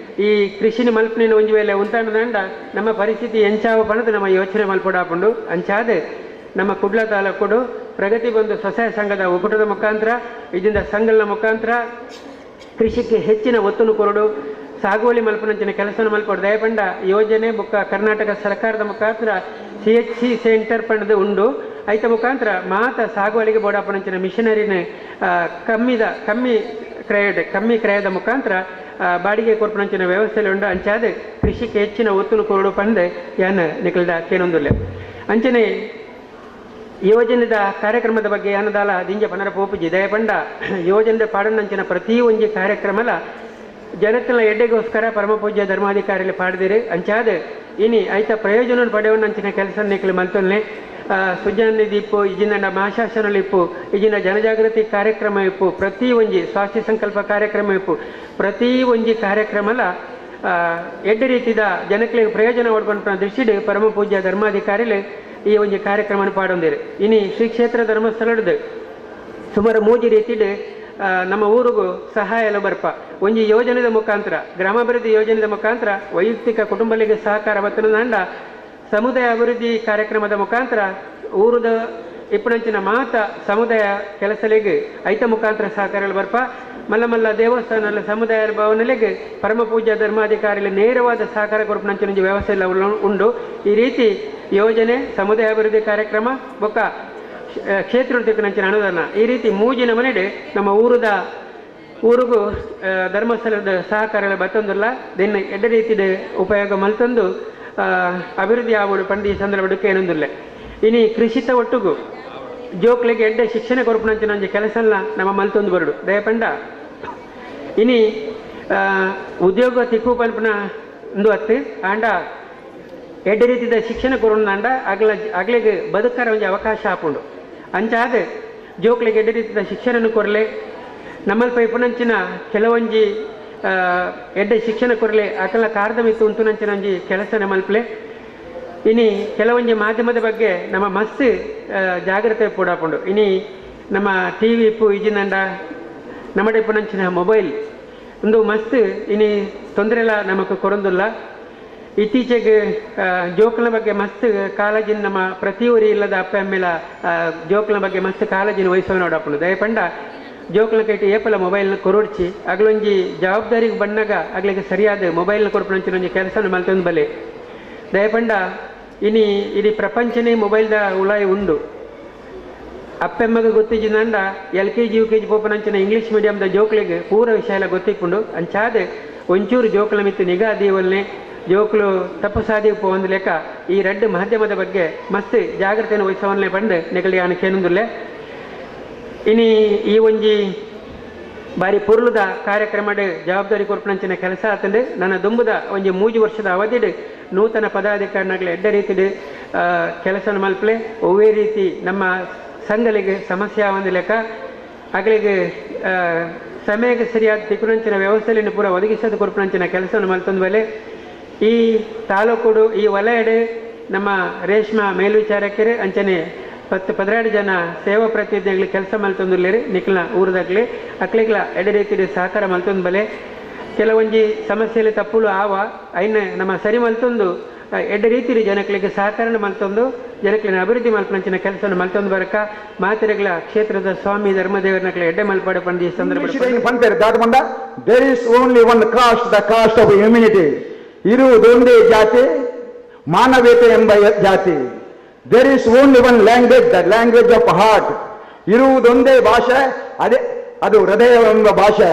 ಈ ಕೃಷಿನ ಮಲ್ಪನಿನ ಒಂಜಿ ವೇಳೆ ಉಂಟಾಂಡ ನಮ್ಮ ಪರಿಸ್ಥಿತಿ ಎಂಚಾವ ಪಣದು ನಮ್ಮ ಯೋಚನೆ ಮಲ್ಪಡಾಪುಂಡು. ಅಂಚಾದ ನಮ್ಮ ಕುಡ್ಲ ತಾಲೂಕುಡು ಪ್ರಗತಿ ಬಂಧು ಸ್ವಸಹಾಯ ಸಂಘದ ಒಕ್ಕೂಟದ ಮುಖಾಂತರ ಇದರಿಂದ ಸಂಘದ ಮುಖಾಂತರ ಕೃಷಿಗೆ ಹೆಚ್ಚಿನ ಒತ್ತನ್ನು ಕೊರಡು ಸಾಗುವಳಿ ಮಲ್ಪನಂಚಿನ ಕೆಲಸವನ್ನು ಮಲ್ಪಡು. ದಯಪಂಡ ಯೋಜನೆ ಬೊಕ್ಕ ಕರ್ನಾಟಕ ಸರ್ಕಾರದ ಮುಖಾಂತರ CHC centre ಪಂಡದು ಉಂಡು. ಐತ ಮುಖಾಂತರ ಮಾತ ಸಾಗುವಳಿಗೆ ಬೋಡಾಪನಂಚಿನ ಮಿಷನರಿನ ಕಮ್ಮಿ ಕ್ರಯದ ಮುಖಾಂತರ ಬಾಡಿಗೆ ಕೊರ್ಪನಂಚಿನ ವ್ಯವಸ್ಥೆ ಉಂಡು. ಅಂಚಾದ ಕೃಷಿಗೆ ಹೆಚ್ಚಿನ ಒತ್ತುನು ಕೊರಡು ಪಂದೆ ಯಾನ್ ನಿಕಲ್ದ ಕೇನೊಂದುಲ್ಲೆ. ಅಂಚನೆ ಯೋಜನೆದ ಕಾರ್ಯಕ್ರಮದ ಬಗ್ಗೆ ಯಾನದಾಲ ದಿಂಜ ಪನರ ಪೋಪುಜಿ ದಯಪಂಡ ಯೋಜನೆದ ಪಾಡನಂಚಿನ ಪ್ರತಿ ಒಂಜಿ ಕಾರ್ಯಕ್ರಮಲ ಜನತೆಲ ಎಡ್ಡೆಗೋಸ್ಕರ ಪರಮಪೂಜ್ಯ ಧರ್ಮಾಧಿಕಾರಿಗಳು ಪಾಡಿದಿರಿ. ಅಂಚಾದ ಇನಿ ಐತ ಪ್ರಯೋಜನ ಪಡೆಯುವಂಚಿನ ಕೆಲಸ ನಿಕಲು ಮಲ್ತೊನ್ನೆ ಸುಜನ ನಿಧಿ ಇಪ್ಪು, ಇಜಿನ ಮಹಾಶಾಸನ ಇಪ್ಪು, ಇಜಿನ ಜನಜಾಗೃತಿ ಕಾರ್ಯಕ್ರಮ ಇಪ್ಪು, ಪ್ರತಿ ಒಂಜಿ ಸ್ವಾಸ್ಥ್ಯ ಸಂಕಲ್ಪ ಕಾರ್ಯಕ್ರಮ ಇಪ್ಪು, ಪ್ರತಿ ಒಂಜಿ ಕಾರ್ಯಕ್ರಮಲ ಎಡ್ಡೆ ರೀತಿದ ಜನಕ್ಲಿಗೆ ಪ್ರಯೋಜನ ಒಡ್ಕೊಂಡ ದೃಷ್ಟಿಡ್ ಪರಮ ಪೂಜ್ಯ ಧರ್ಮಾಧಿಕಾರಿಗಳು ಈ ಒಂಜಿ ಕಾರ್ಯಕ್ರಮ ಪಾಡೊಂದಿರು. ಇನಿ ಶ್ರೀ ಕ್ಷೇತ್ರ ಧರ್ಮಸ್ಥಳದ ಸುಮಾರು ಮೂಜಿ ರೀತಿಡ್ ನಮ್ಮ ಊರಿಗೂ ಸಹಾಯ ಎಲ್ಲ ಬರ್ಪ ಒಂಜಿ ಯೋಜನೆದ ಮುಖಾಂತರ ಗ್ರಾಮಾಭಿವೃದ್ಧಿ ಯೋಜನೆದ ಮುಖಾಂತರ ವೈಯಕ್ತಿಕ ಕುಟುಂಬಗಳಿಗೆ ಸಹಕಾರ ಬತ್ತನಂಡ ಸಮುದಾಯ ಅಭಿವೃದ್ಧಿ ಕಾರ್ಯಕ್ರಮದ ಮುಖಾಂತರ ಊರದ ಇಪ್ಪಣಂಚಿನ ಮಾತ ಸಮುದಾಯ ಕೆಲಸಲಿಗೆ ಐತ ಮುಖಾಂತರ ಸಹಕಾರಗಳು ಬರ್ಪ ಮಲ್ಲ ಮಲ್ಲ ದೇವಸ್ಥಾನ ಸಮುದಾಯ ಭವನಲಿಗೆ ಪರಮ ಪೂಜ್ಯ ಧರ್ಮಾಧಿಕಾರಿಗಳು ನೇರವಾದ ಸಹಕಾರ ಕೊರಪನಂಚಿನ ವ್ಯವಸ್ಥೆ ಎಲ್ಲ ಉಂಡು. ಈ ರೀತಿ ಯೋಜನೆ ಸಮುದಾಯ ಅಭಿವೃದ್ಧಿ ಕಾರ್ಯಕ್ರಮ ಬೊಕ್ಕ ಕ್ಷೇತ್ರ ತಿಕ್ಕನಂಚಿನ ಅನುದಾನ ಈ ರೀತಿ ಮೂಜಿನ ಮನೆಡೆ ನಮ್ಮ ಊರಿಗೂ ಧರ್ಮಸ್ಥಳದ ಸಹಕಾರಗಳ ಬತ್ತೊಂದಿಲ್ಲ ದಿನ ಎಡ್ಡೆ ರೀತಿಯ ಉಪಯೋಗ ಮಲ್ತಂದು ಅಭಿವೃದ್ಧಿ ಆವಡು ಪಂಡಿ ಈ ಸಂದರ್ಭಕ್ಕೆ ಏನೊಂದಿಲ್ಲ. ಇನಿ ಕೃಷಿತ ಒಟ್ಟುಗು ಜೋಕ್ಲಿಗೆ ಎಡ್ಡೆ ಶಿಕ್ಷಣ ಕೊರಪನಂಚಿನ ಒಂಜಿ ಕೆಲಸಲ್ಲ ನಮ್ಮ ಮಲ್ತೊಂದು ಬರಡು ದಯಪಂಡ. ಇನಿ ಉದ್ಯೋಗ ತಿಕ್ಕು ಪನ್ಪುನ ಒಂದು ಅತ್ತು ಆಂಡ ಎಡ್ಡೆ ರೀತಿಯ ಶಿಕ್ಷಣ ಕೊರೋಣ ಅಗ್ಲಿಗೆ ಬದುಕರ ಒಂಜಿ ಅವಕಾಶ ಆಪುಂಡು. ಅಂಚಾದ ಜೋಕ್ಲಿಗೆ ಎಡ್ಡೆ ರೀತಿಯ ಶಿಕ್ಷಣ ಕೊರಲೆ ನಮ್ಮಲ್ಪ ಇಪ್ಪುನಂಚಿನ ಕೆಲವೊಂಜಿ ಎಡ್ಡೆ ಶಿಕ್ಷಣ ಕೊರಲೆ ಅಕಲ ಕಾರದ ಮಿತ್ತು ಉಂತುನಂಚಿನ ಒಂಜಿ ಕೆಲಸ ನಮ್ಮಲ್ಪಲೆ. ಇನಿ ಕೆಲವೊಂಜಿ ಮಾಧ್ಯಮದ ಬಗ್ಗೆ ನಮ್ಮ ಮಸ್ತ್ ಜಾಗ್ರತೆ ಪೂಡಾಪುಂಡು. ಇನಿ ನಮ್ಮ ಟಿ ವಿ ಇಪ್ಪು ಇಜಿನಂಡ ನಮ್ಮಡೆ ಇಪ್ಪುನಂಚಿನ ಮೊಬೈಲ್ ಒಂದು ಮಸ್ತ್ ಇನಿ ತೊಂದರೆ ಎಲ್ಲ ನಮಕ್ ಕೊರೊಂದುಲ್ಲ. ಇತ್ತೀಚೆಗೆ ಜೋಕ್ಲ ಬಗ್ಗೆ ಮಸ್ತ್ ಕಾಳಜಿನ ನಮ್ಮ ಪ್ರತಿಯೊರಿ ಇಲ್ಲದ ಅಪ್ಪ ಅಮ್ಮೆಲ ಜೋಕ್ಲ ಬಗ್ಗೆ ಮಸ್ತ್ ಕಾಳಜಿನ ವಹಿಸೋ ನೋಡಪ್ಪನು ದಯಪಂಡ ಜೋಕ್ಲ ಕೈಟಿ ಏಪಲ ಮೊಬೈಲ್ನ ಕೊರೊಡ್ಚಿ ಅಗ್ಲೊಂಜಿ ಜವಾಬ್ದಾರಿಗೆ ಬಣ್ಣಾಗ ಅಗ್ಲಿಗೆ ಸರಿಯಾದ ಮೊಬೈಲ್ನ ಕೊರಪನಂಚಿನ ಒಂಜಿ ಕೆಲಸನ ಮಲ್ತೊಂದು ಬಲೆ ದಯಪಂಡ. ಇನಿ ಇಡೀ ಪ್ರಪಂಚನೇ ಮೊಬೈಲ್ದ ಉಲಾಯಿ ಉಂಡು. ಅಪ್ಪೆಮ್ಮಗೆ ಗೊತ್ತಿಜ್ಜಿನಂಡ L K G U K G ಪೋಪನಂಚಿನ English ಮೀಡಿಯಂದ ಜೋಕ್ಲಿಗೆ ಪೂರ ವಿಷಯ ಎಲ್ಲ ಗೊತ್ತಿಕ್ಕೊಂಡು ಅಂಚಾದೆ ಒಂಚೂರು ಜೋಕ್ಲ ಮಿತ್ತು ನಿಗಾ ದೀವಲ್ನೆ ಜೋಕ್ಲು ತಪ್ಪು ಸಾಧಿಗೆ ಪೋವಂದ್ ಲೆಕ್ಕ ಈ ರಡ್ಡು ಮಾಧ್ಯಮದ ಬಗ್ಗೆ ಮಸ್ತ್ ಜಾಗ್ರತೆಯನ್ನು ವಹಿಸವನ್ನೇ ಬಂದು ನೆಗಲಿ ಕೇನೊಂದುಲ್ಲೆ. ಇನಿ ಈ ಒಂಜಿ ಬಾರಿ ಪೊರ್ಲುದ ಕಾರ್ಯಕ್ರಮಡ್ ಜವಾಬ್ದಾರಿ ಕೊರ್ಪನಂಚಿನ ಕೆಲಸ ಆತಂದು ನನ್ನ ದುಂಬುದ ಒಂಜಿ 3 ವರ್ಷದ ಅವಧಿಡ್ ನೂತನ ಪದಾಧಿಕಾರಿಗಳ ಎಡ್ಡೆ ರೀತಿಡ್ ಕೆಲಸ ಮಲ್ಪಲೆ ಒವ್ವೇ ರೀತಿ ನಮ್ಮ ಸಂಘಲಿಗೆ ಸಮಸ್ಯೆ ಆವಂದು ಲೆಕ್ಕ ಅಗಲಿಗೆ ಸಮಯಕ್ಕೆ ಸರಿಯಾದ ತಿಕ್ಕುನಂಚಿನ ವ್ಯವಸ್ಥೆಯನ್ನು ಪೂರ ಒದಗಿಸೋದು ಕೊರ್ಪನಂಚಿನ ಕೆಲಸವನ್ನು ಮಲ್ತೊಂದು ಮೇಲೆ ಈ ತಾಲೂಕುಡು ಈ ವಲಯಡು ನಮ್ಮ ರೇಷ್ಮಾ ಮೇಲ್ವಿಚಾರಕರು ಅಂಚನೆ 10-12 ಜನ ಸೇವಾ ಪ್ರತಿನಿಧಿಗಳು ಕೆಲಸ ಮಲ್ತೊಂದುಲ್ಲೇರಿ ನಿಕ್ಲ ಊರದಾಗ್ಲಿ ಅಕ್ಲಿಗ್ಲ ಎಡೆ ರೀತಿಯ ಸಹಕಾರ ಮಲ್ತೊಂದು ಬಲೆ ಕೆಲವೊಂಜಿ ಸಮಸ್ಯೆಯಲ್ಲಿ ತಪ್ಪುಲು ಆವ ಐನ ನಮ್ಮ ಸರಿ ಮಲ್ತೊಂದು ಎಡ್ಡೆ ರೀತಿಯ ಜನಗಳಿಗೆ ಸಹಕಾರ ಮಲ್ತೊಂದು ಜನಕ್ಲಿನ ಅಭಿವೃದ್ಧಿ ಮಲ್ಪನಂಚಿನ ಕೆಲಸವನ್ನು ಮಲ್ತೊಂದು ಬರಕ ಮಾತೆರೆಗಳ ಕ್ಷೇತ್ರದ ಸ್ವಾಮಿ ಧರ್ಮದೇವರನಕ್ಲ ಎಡ್ಡೆ ಮಲ್ಪಾಡು ಪಂಡಿ ಈ ಸಂದರ್ಭದಲ್ಲಿ. There is only one caste, the caste of humanity. ಇರುವುದೊಂದೇ ಜಾತಿ, ಮಾನವೀಯತೆ ಎಂಬ ಜಾತಿ. There is only one language, the language of heart. ಇರುವುದೊಂದೇ ಭಾಷೆ, ಅದೇ ಅದು ಹೃದಯ ಎಂಬ ಭಾಷೆ.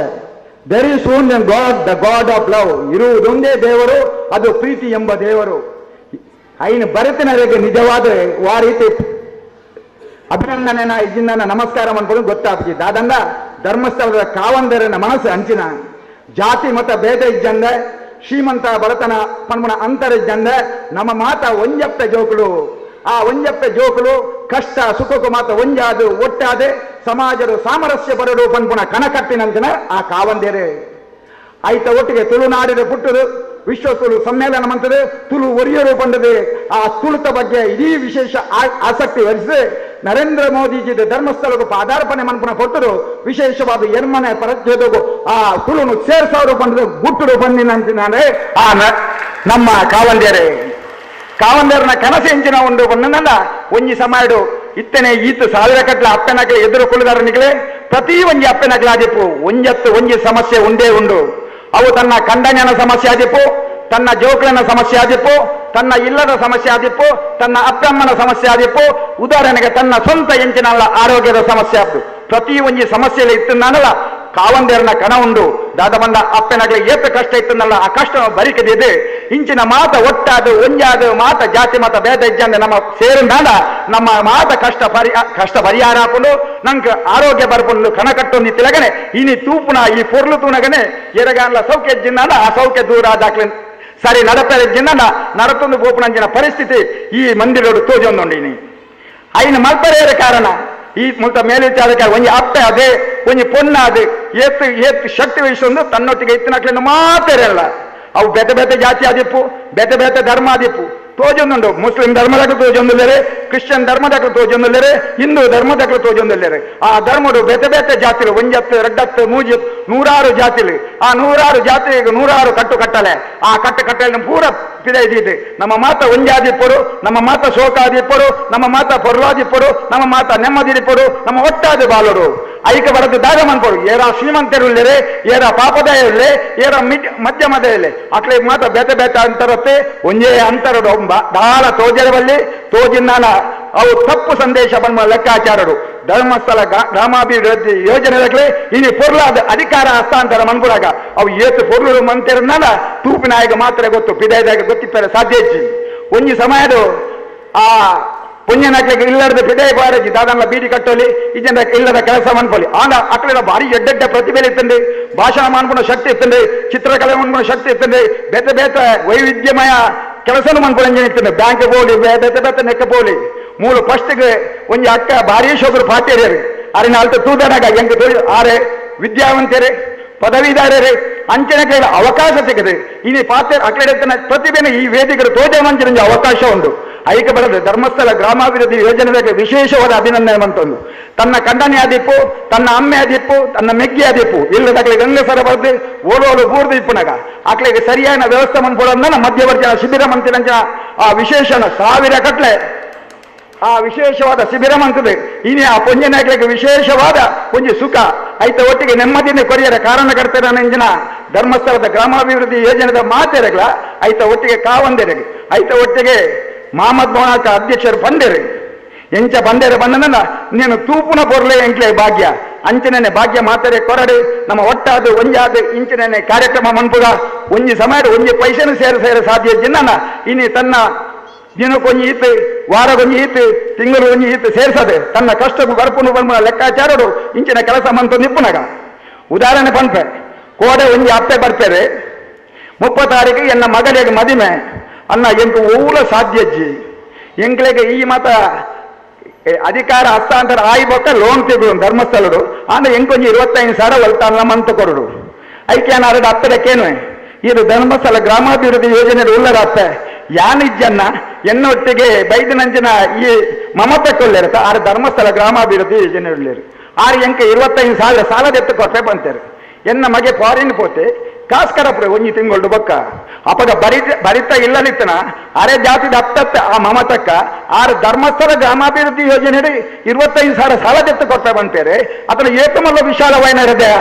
There is only God, the God of love. ಇರುವುದೊಂದೇ ದೇವರು, ಅದು ಪ್ರೀತಿ ಎಂಬ ದೇವರು. ಐನು ಭರತನರಿಗೆ ನಿಜವಾದ ಆ ರೀತಿ ಅಭಿನಂದನೆನ ಇಜಿಂದ ನಮಸ್ಕಾರ ಅನ್ಕೊಂಡು ಗೊತ್ತಾಗ್ತದೆ. ದಾದಂದ ಧರ್ಮಸ್ಥಳದ ಕಾವಂದರನ ಮನಸ್ಸು ಅಂಚಿನ ಜಾತಿ ಮತ ಭೇದ ಇಜ್ಜಂದ ಶ್ರೀಮಂತ ಬಡತನ ಪನ್ಮುನ ಅಂತರ ಇಜ್ಜಂದ ನಮ್ಮ ಮಾತ ಒಂಜಪ್ಪ ಜೋಕುಲು, ಆ ಒಂಜಪ್ಪ ಜೋಕುಲು ಕಷ್ಟ ಸುಖಕ್ಕೂ ಮಾತ ಒಂಜಾದು ಒಟ್ಟಾದೆ ಸಮಾಜದ ಸಾಮರಸ್ಯ ಬರಡು ಪನ್ಪುನ ಕನಕಟ್ಟಿನಂಚಿನ ಆ ಕಾವಂದೇರೆ ಐತ ಒಟ್ಟಿಗೆ ತುಳುನಾಡಿನ ಪುಟ್ಟದು ವಿಶ್ವ ತುಳು ಸಮ್ಮೇಳನ ಮಂತದೆ ತುಳು ಒರಿಯರು ಪಂಡದೆ ಆ ತುಳುತ ಬಗ್ಗೆ ಇಡೀ ವಿಶೇಷ ಆಸಕ್ತಿ ವಹಿಸಿ ನರೇಂದ್ರ ಮೋದಿಜಿ ಧರ್ಮಸ್ಥಳಕ್ಕೂ ಪಾದಾರ್ಪಣೆ ಮನ್ಪುನ ಕೊಟ್ಟರು ವಿಶೇಷವಾದ ಎರ್ಮನೆ ಪರಚೇದಗು ಆ ತುಳುನು ಸೇರ್ಸವರು ಪಂಡದ ಗುಟ್ಟುಡು ಬಂದಿನಂತಿನಾರೆ ಆ ನಮ್ಮ ಕಾವಂದೇರೆ ಕಾವಂದೇರನ ಕನಸು ಎಂಚಿನ ಉಂಡು ಬಂದನಲ್ಲ ಒಂಜಿ ಸಮಯಡು ಇತ್ತನೆ ಈತ ಸಾವಿರ ಕಟ್ಲ ಅಪ್ಪನಕಲೆ ಎದುರು ಕುಳಿದಾರನಿಗಲೇ ಪ್ರತಿ ಒಂಜಿ ಅಪ್ಪನಕಲಾದಿಪ್ಪು ಒಂಜತ್ತು ಒಂಜಿ ಸಮಸ್ಯೆ ಉಂಡೇ ಉಂಡು. ಅವು ತನ್ನ ಕಂಡನ್ಯನ ಸಮಸ್ಯೆ ಆದಿಪ್ಪು, ತನ್ನ ಜೋಕ್ಲನ ಸಮಸ್ಯೆ ಆದಿಪ್ಪು, ತನ್ನ ಇಲ್ಲದ ಸಮಸ್ಯೆ ಆದಿಪ್ಪು, ತನ್ನ ಅಪ್ಪಮ್ಮನ ಸಮಸ್ಯೆ ಆದಿಪ್ಪು, ಉದಾಹರಣೆಗೆ ತನ್ನ ಸ್ವಂತ ಎಂಚಿನಲ್ಲ ಆರೋಗ್ಯದ ಸಮಸ್ಯೆ ಆದ್ದು ಪ್ರತಿ ಒಂಜಿ ಸಮಸ್ಯೆಯಲ್ಲಿ ಇತ್ತು ನಾನಲ್ಲ ಕಾವಂದೇರನ ಕಣ ಉಂಡು ದಾದ ಬಂದ ಅಪ್ಪನಗ್ಲೆ ಏತ ಕಷ್ಟ ಇತ್ತನಲ್ಲ ಆ ಕಷ್ಟ ಬರಿಕದಿದೆ ಇಂಚಿನ ಮಾತ ಒಟ್ಟಾದ ಒಂಜಾದ ಮಾತ ಜಾತಿ ಮತ ಭೇದ ಇಜ್ಜಂದೆ ನಮ್ಮ ಸೇರಿಂದಾಂಡ ನಮ್ಮ ಮಾತ ಕಷ್ಟ ಕಷ್ಟ ಪರಿಹಾರ ಹಾಕೊಂಡು ನಂಗೆ ಆರೋಗ್ಯ ಬರ್ಕೊಂಡು ಕಣ ಕಟ್ಟೊಂದು ತಿಲಗನೆ ಇನಿ ತೂಪುನ ಈ ಪೊರ್ಲು ತೂನಗನೆ ಎರಗಾನ್ಲ ಸೌಖ್ಯ ಜಿನ್ನಾಂಡ ಆ ಸೌಖ್ಯ ದೂರ ಆದಾಕ್ಲೆ ಸರಿ ನಡಪರೆ ಜಿನ್ನಾಂಡ ನಡತೊಂದು ಗೋಪುನಂಜಿನ ಪರಿಸ್ಥಿತಿ ಈ ಮಂದಿರೋಡು ತೋಜೊಂದುಂಡು ಇನಿ ಐನ ಮಲ್ಪರೇರ ಕಾರಣ ಈ ಮುಲ್ತ ಮೇಲ್ವಿಚಾರಕ ಒಂಜಿ ಅಪ್ಪೆ ಅದೇ ಒಂಜಿ ಪೊಣ್ಣ ಅದೇ ಏತ್ ಏತ್ ಶಕ್ತಿ ವಹಿಸೊಂದು ತನ್ನೊಟ್ಟಿಗೆ ಇತ್ತಿನಕ್ಲೆನ್ನು ಮಾತೇರಲ್ಲ ಅವು ಬೇತೆ ಬೇತೆ ಜಾತಿ ಆದಿಪ್ಪು, ಬೇತೆ ಬೇತೆ ಧರ್ಮ ಆದಿಪ್ಪು ತೋಜೊಂದುಂಡು. ಮುಸ್ಲಿಂ ಧರ್ಮದಕ್ಕೆ ತೋಜೊಂದುಲ್ಲೇರೆ, ಕ್ರಿಶ್ಚಿಯನ್ ಧರ್ಮದಕ್ಕೆ ತೋಜೊಂದುಲ್ಲೇರೆ, ಹಿಂದೂ ಧರ್ಮದಕ್ಕೆ ತೋಜೊಂದುಲ್ಲೇರೆ. ಆ ಧರ್ಮಡು ಬೇತೆ ಬೇತೆ ಜಾತಿಲು ಒಂಜತ್ತು ಎರಡತ್ತು ಮೂಜಿ ನೂರಾರು ಜಾತಿಲು, ಆ ನೂರಾರು ಜಾತಿಗೆ ನೂರಾರು ಕಟ್ಟು ಕಟ್ಟಲೆ, ಆ ಕಟ್ಟು ಕಟ್ಟಲೆ ಪೂರ ಪಿದೈದಿದೆ. ನಮ್ಮ ಮಾತ ಒಂಜಾದಿಪ್ಪರು, ನಮ್ಮ ಮಾತ ಶೋಕಾದಿಪ್ಪರು, ನಮ್ಮ ಮಾತ ಪೊರ್ಲಾದಿಪ್ಪರು, ನಮ್ಮ ಮಾತ ನೆಮ್ಮದಿಪ್ಪರು, ನಮ್ಮ ಒಟ್ಟಾದ ಬಾಲರು ಐಕ ಬರದು ದಾದ ಮನ್ಪರು. ಏರ ಶ್ರೀಮಂತರುಳ್ಳೇರೆ, ಏರ ಪಾಪದಯಲ್ಲೇ, ಏರ ಮಧ್ಯಮದಯಲ್ಲೇ ಅಕ್ಲೆ ಮಾತ ಬೇತೆ ಬೇತೆ ಅಂತರತ್ತೆ ಒಂಜೇ ಅಂತರಡು ದಾಳ ತೋಜರವಲ್ಲಿ ತೋಜಿನ್ನಾನ ಅವು ತಪ್ಪು ಸಂದೇಶ ಬಂದ ಲೆಕ್ಕಾಚಾರರು. ಧರ್ಮಸ್ಥಳ ಗ್ರಾಮಾಭಿವೃದ್ಧಿ ಯೋಜನೆಗಳೇ ಇನಿ ಪೊರ್ಲಾದ ಅಧಿಕಾರ ಹಸ್ತಾಂತರ ಮನ್ಪುರಾಗ ಅವು ಏತು ಪೊರ್ಲು ಮಂತಿರನ್ನಾನ ತೂಪಿನಾಯಗ ಮಾತ್ರ ಗೊತ್ತು, ಪಿದಾಯದಾಗ ಗೊತ್ತಿಪ್ಪರೆ ಸಾಧ್ಯ ಇಜ್ಜಿ. ಒಂಜಿ ಸಮಯದು ಆ ಪುಣ್ಯನಾಕ್ಲಿಗೆ ಇಲ್ಲದ ಪಿದಾಯ ಬಾರಜಿ ದಾದನ್ಲ ಬೀಡಿ ಕಟ್ಟೋಲಿ ಇಜನ ಇಲ್ಲದ ಕೆಲಸ ಮನ್ಪೊಲಿ. ಆಂಡ ಅಕ್ಲೆಡ ಭಾರಿ ಎಡ್ಡೆಡ್ಡೆ ಪ್ರತಿಭೆ ಇತ್ತಂದೆ, ಭಾಷಣ ಮಾನ್ಪುನ ಶಕ್ತಿ ಇತ್ತಂದೆ, ಚಿತ್ರಕಲೆ ಮನ್ಪುನ ಶಕ್ತಿ ಇತ್ತಂದೆ, ಬೇತೆ ಬೇತೆ ವೈವಿಧ್ಯಮಯ ಕೆಲಸನು ಮನ್ಪುನ ಇತ್ತಂದೆ, ಬ್ಯಾಂಕ್ ಬೋಲಿ ಬೇತೆ ಬೇತೆ ನೆಕ್ಕ ಬೋಲಿ. ಮೂಲು ಫಸ್ಟ್ಗೆ ಒಂಜಿ ಅಕ್ಕ ಭಾರಿ ಶೋಕರು ಪಾಟೇರಿಯರು ಅರಿನ ಅಲ್ತ ತೂದನಾಗ ಎಂಕ್ ಆರೆ ವಿದ್ಯಾವಂತರೇ ಪದವೀಧಾರರೇ ಅಂಚನೆ ಅವಕಾಶ ಸಿಗದೆ ಇನಿ ಪಾತ್ರ ಅಕ್ಲೆಡತನ ಪ್ರತಿಭೆನ ಈ ವೇದಿಕೆಗೆ ತೋಜ ಮಂಚಿನ ಅವಕಾಶ ಉಂಟು. ಐಕ ಬರದೆ ಧರ್ಮಸ್ಥಳ ಗ್ರಾಮಾಭಿವೃದ್ಧಿ ಯೋಜನೆಗೆ ವಿಶೇಷವಾದ ಅಭಿನಂದನೆ ಮಂತೊಂದು. ತನ್ನ ಕಂಡನೆ ಆದಿಪ್ಪು, ತನ್ನ ಅಮ್ಮೆ ಆದಿಪ್ಪು, ತನ್ನ ಮೆಗ್ಗಿ ಆದಿಪ್ಪು ಇಲ್ಲದಾಗಲಿ ಗಂಗಸರ ಬರೆದು ಓಡೋಡು ಬೂರ್ದು ಇಪ್ಪುನಾಗ ಆಕ್ಲೆಗೆ ಸರಿಯಾದ ವ್ಯವಸ್ಥೆ ಮನ್ಪೊಡನ್ನ ಮಧ್ಯವರ್ಜನ ಶಿಬಿರ ಮಂತಿನಂಚಿನ ಆ ವಿಶೇಷಣ ಸಾವಿರ ಕಟ್ಲೆ ಆ ವಿಶೇಷವಾದ ಶಿಬಿರ ಮಂತದೆ. ಇನಿ ಆ ಪೊಂಜನಾಗ್ಲಿಕ್ಕೆ ವಿಶೇಷವಾದ ಒಂಜಿ ಸುಖ ಐತ ಒಟ್ಟಿಗೆ ನೆಮ್ಮದಿನ ಕೊರಿಯರ ಕಾರಣಕರ್ತರ ನಂಜಿನ ಧರ್ಮಸ್ಥಳದ ಗ್ರಾಮಾಭಿವೃದ್ಧಿ ಯೋಜನೆದ ಮಾತೆರಗ್ಲ ಐತ ಒಟ್ಟಿಗೆ ಕಾವಂದೆರಗೆ ಐತ ಒಟ್ಟಿಗೆ ಮಾಮದ್ ಮೋನಾಕ ಅಧ್ಯಕ್ಷರು ಬಂದೇರು ಎಂಚ ಬಂದೇರು ಬಂದನ ನೀನು ತೂಪುನ ಪೊರ್ಲೆ ಎಂಕ್ಲೆ ಭಾಗ್ಯ ಅಂಚಿನೇ ಭಾಗ್ಯ ಮಾತರೆ ಕೊರಡೆ ನಮ್ಮ ಒಟ್ಟಾದ ಒಂಜಾದ ಇಂಚಿನೇ ಕಾರ್ಯಕ್ರಮ ಮನ್ಪುಗ ಒಂಜಿ ಸಮಯ ಒಂಜಿ ಪೈಸೆನು ಸೇರ ಸೇರ ಸಾಧ್ಯ ಜಿನ್ನ ಇನಿ ತನ್ನ ದಿನಕ್ಕೊಂಜಿ ಈತು ವಾರಗೊಂಜಿ ಈತು ತಿಂಗಳು ಒಂಜಿ ಈತು ಸೇರ್ಸದೆ ತನ್ನ ಕಷ್ಟಕ್ಕೂ ಬರ್ಪುನು ಬಂದ ಲೆಕ್ಕಾಚಾರರು ಇಂಚಿನ ಕೆಲಸ ಮಂತ ನಿಪ್ಪುನಗ. ಉದಾಹರಣೆ ಪನ್ಪೆ ಕೋಡೆ ಒಂಜಿ ಅಪ್ಪೆ ಬರ್ಪೇರೆ 30 ತಾರೀಕು ಎನ್ನ ಮಗನಿಗೆ ಮದಿಮೆ ಅನ್ನ ಎಂಕು ಓಲ ಸಾಧ್ಯಜ್ಜಿ ಎಂಕ್ಲೆಗೆ ಈ ಮತ ಅಧಿಕಾರ ಹಸ್ತಾಂತರ ಆಯ್ಬೊಕ್ಕ ಲೋನ್ ತೆగు ಧರ್ಮಸ್ಥಳಡು ಅಂದ್ರೆ ಎಂಕೊಂಜಿ 25,000 ಒಲ್ತಾನ ಮಂತ ಕೊರಡು ಐಕ್ಯಾನಾರಡು ಅಪ್ಪದಕ್ಕೇನು ಇದು ಧರ್ಮಸ್ಥಳ ಗ್ರಾಮಾಭಿವೃದ್ಧಿ ಯೋಜನೆ ಉಳ್ಳರ ಅಪ್ಪೆ ಯಾನಿಜ್ಜನ್ನ ಎನ್ನೊಟ್ಟಿಗೆ ಬೈದನಂಚಿನ ಈ ಮಮತ ಕೊಲ್ಲೇರು ಆರು ಧರ್ಮಸ್ಥಳ ಗ್ರಾಮಾಭಿವೃದ್ಧಿ ಯೋಜನೆ ಉಳ್ಳೇರು ಆರು ಎಂಕ 25,000 ಸಾಲದೆತ್ತು ಕೊಟ್ಟೆ ಬಂತೇರು ಎನ್ನ ಮಗೆ ಫಾರಿನ್ ಪೋತೆ ಕಾಸ್ಕರಪ್ರೆ ಒಂಜಿ ತಿಂಗಳು ಬೊಕ್ಕ ಅಪಗ ಬರಿತ ಇಲ್ಲಲಿತ್ತನ ಅರೆ ಜಾತಿದ ಅತ್ತತ್ತ ಆ ಮಮತಕ್ಕ ಆರು ಧರ್ಮಸ್ಥಳ ಗ್ರಾಮಾಭಿವೃದ್ಧಿ ಯೋಜನೆ 25,000 ಸಾಲದೆತ್ತು ಕೊಟ್ಟೆ ಬಂತೇರೆ ಅದನ್ನ ಏಕಮಲ್ಲ ವಿಶಾಲವಾಯಿನ ಹೃದಯ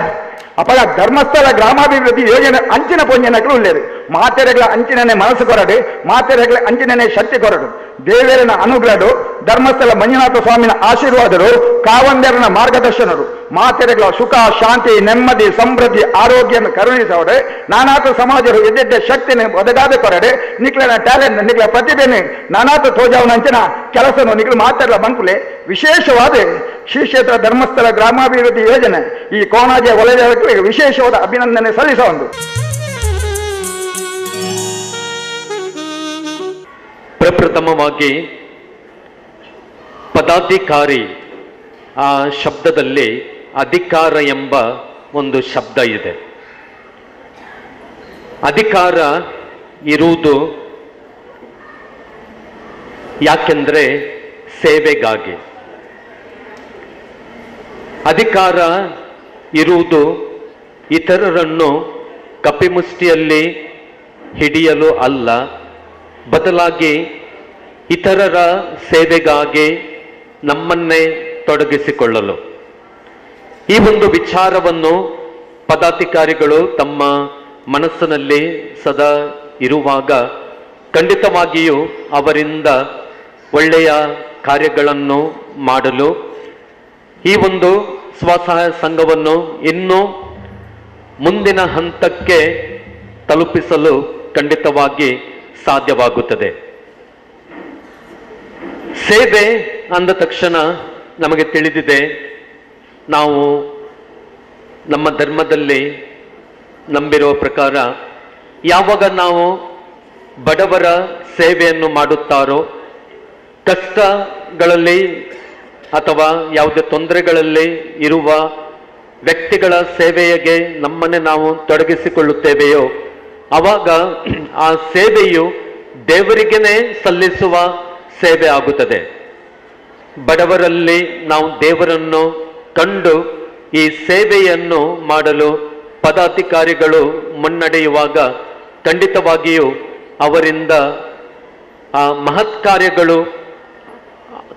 ಅಪಗ ಧರ್ಮಸ್ಥಳ ಗ್ರಾಮಾಭಿವೃದ್ಧಿ ಯೋಜನೆ ಅಂಚಿನ ಪೊಂಜನಗಳು ಉಳ್ಳೇರು ಮಾತೆರೆಗಳ ಅಂಚಿನನೆ ಮನಸ್ಸು ಕೊರಡು ಮಾತೆರೆಗಳ ಅಂಚಿನನೆ ಶಕ್ತಿ ಕೊರಡು ದೇವರನ ಅನುಗ್ರಹಡು ಧರ್ಮಸ್ಥಳ ಮಂಜುನಾಥ ಸ್ವಾಮಿನ ಆಶೀರ್ವಾದರು ಕಾವಂದರನ ಮಾರ್ಗದರ್ಶನರು ಮಾತೆರೆಗಳ ಸುಖ ಶಾಂತಿ ನೆಮ್ಮದಿ ಸಮೃದ್ಧಿ ಆರೋಗ್ಯವನ್ನು ಕರುಣಿಸೋಡೆ ನಾನಾತ ಸಮಾಜರು ಎದ್ದೆದ್ದ ಶಕ್ತಿನ ಒದಗಾದ ಕೊರಡೆ ನಿಕ್ಲನ ಟ್ಯಾಲೆಂಟ್ ನಿಕ್ಲ ಪ್ರತಿಭೆನೆ ನಾನಾತ ತೋಜಾವನ ಅಂಚಿನ ಕೆಲಸನು ನಿಕ್ಲು ಮಾತೆರಲ ಬಂಕುಲೆ ವಿಶೇಷವಾದ ಶ್ರೀ ಕ್ಷೇತ್ರ ಧರ್ಮಸ್ಥಳ ಗ್ರಾಮಾಭಿವೃದ್ಧಿ ಯೋಜನೆ ಈ ಕೋಣಾಜೆ ವಲಯಕ್ಕೆ ವಿಶೇಷವಾದ ಅಭಿನಂದನೆ ಸಲ್ಲಿಸ ಒಂದು. ಪ್ರಪ್ರಥಮವಾಗಿ ಪದಾಧಿಕಾರಿ ಆ ಶಬ್ದದಲ್ಲಿ ಅಧಿಕಾರ ಎಂಬ ಒಂದು ಶಬ್ದ ಇದೆ. ಅಧಿಕಾರ ಇರುವುದು ಯಾಕೆಂದರೆ ಸೇವೆಗಾಗಿ. ಅಧಿಕಾರ ಇರುವುದು ಇತರರನ್ನು ಕಪಿಮುಷ್ಟಿಯಲ್ಲಿ ಹಿಡಿಯಲು ಅಲ್ಲ, ಬದಲಾಗಿ ಇತರರ ಸೇವೆಗಾಗಿ ನಮ್ಮನ್ನೇ ತೊಡಗಿಸಿಕೊಳ್ಳಲು. ಈ ಒಂದು ವಿಚಾರವನ್ನು ಪದಾಧಿಕಾರಿಗಳು ತಮ್ಮ ಮನಸ್ಸಿನಲ್ಲಿ ಸದಾ ಇರುವಾಗ ಖಂಡಿತವಾಗಿಯೂ ಅವರಿಂದ ಒಳ್ಳೆಯ ಕಾರ್ಯಗಳನ್ನು ಮಾಡಲು ಈ ಒಂದು ಸ್ವಸಹಾಯ ಸಂಘವನ್ನು ಇನ್ನೂ ಮುಂದಿನ ಹಂತಕ್ಕೆ ತಲುಪಿಸಲು ಖಂಡಿತವಾಗಿ ಸಾಧ್ಯವಾಗುತ್ತದೆ. ಸೇವೆ ಅಂದ ತಕ್ಷಣ ನಮಗೆ ತಿಳಿದಿದೆ, ನಾವು ನಮ್ಮ ಧರ್ಮದಲ್ಲಿ ನಂಬಿರುವ ಪ್ರಕಾರ ಯಾವಾಗ ನಾವು ಬಡವರ ಸೇವೆಯನ್ನು ಮಾಡುತ್ತಾರೋ, ಕಷ್ಟಗಳಲ್ಲಿ ಅಥವಾ ಯಾವುದೇ ತೊಂದರೆಗಳಲ್ಲಿ ಇರುವ ವ್ಯಕ್ತಿಗಳ ಸೇವೆಗೆ ನಮ್ಮನ್ನೇ ನಾವು ತೊಡಗಿಸಿಕೊಳ್ಳುತ್ತೇವೆಯೋ ಆವಾಗ ಆ ಸೇವೆಯು ದೇವರಿಗೇನೆ ಸಲ್ಲಿಸುವ ಸೇವೆ ಆಗುತ್ತದೆ. ಬಡವರಲ್ಲಿ ನಾವು ದೇವರನ್ನು ಕಂಡು ಈ ಸೇವೆಯನ್ನು ಮಾಡಲು ಪದಾಧಿಕಾರಿಗಳು ಮುನ್ನಡೆಯುವಾಗ ಖಂಡಿತವಾಗಿಯೂ ಅವರಿಂದ ಆ ಮಹತ್ ಕಾರ್ಯಗಳು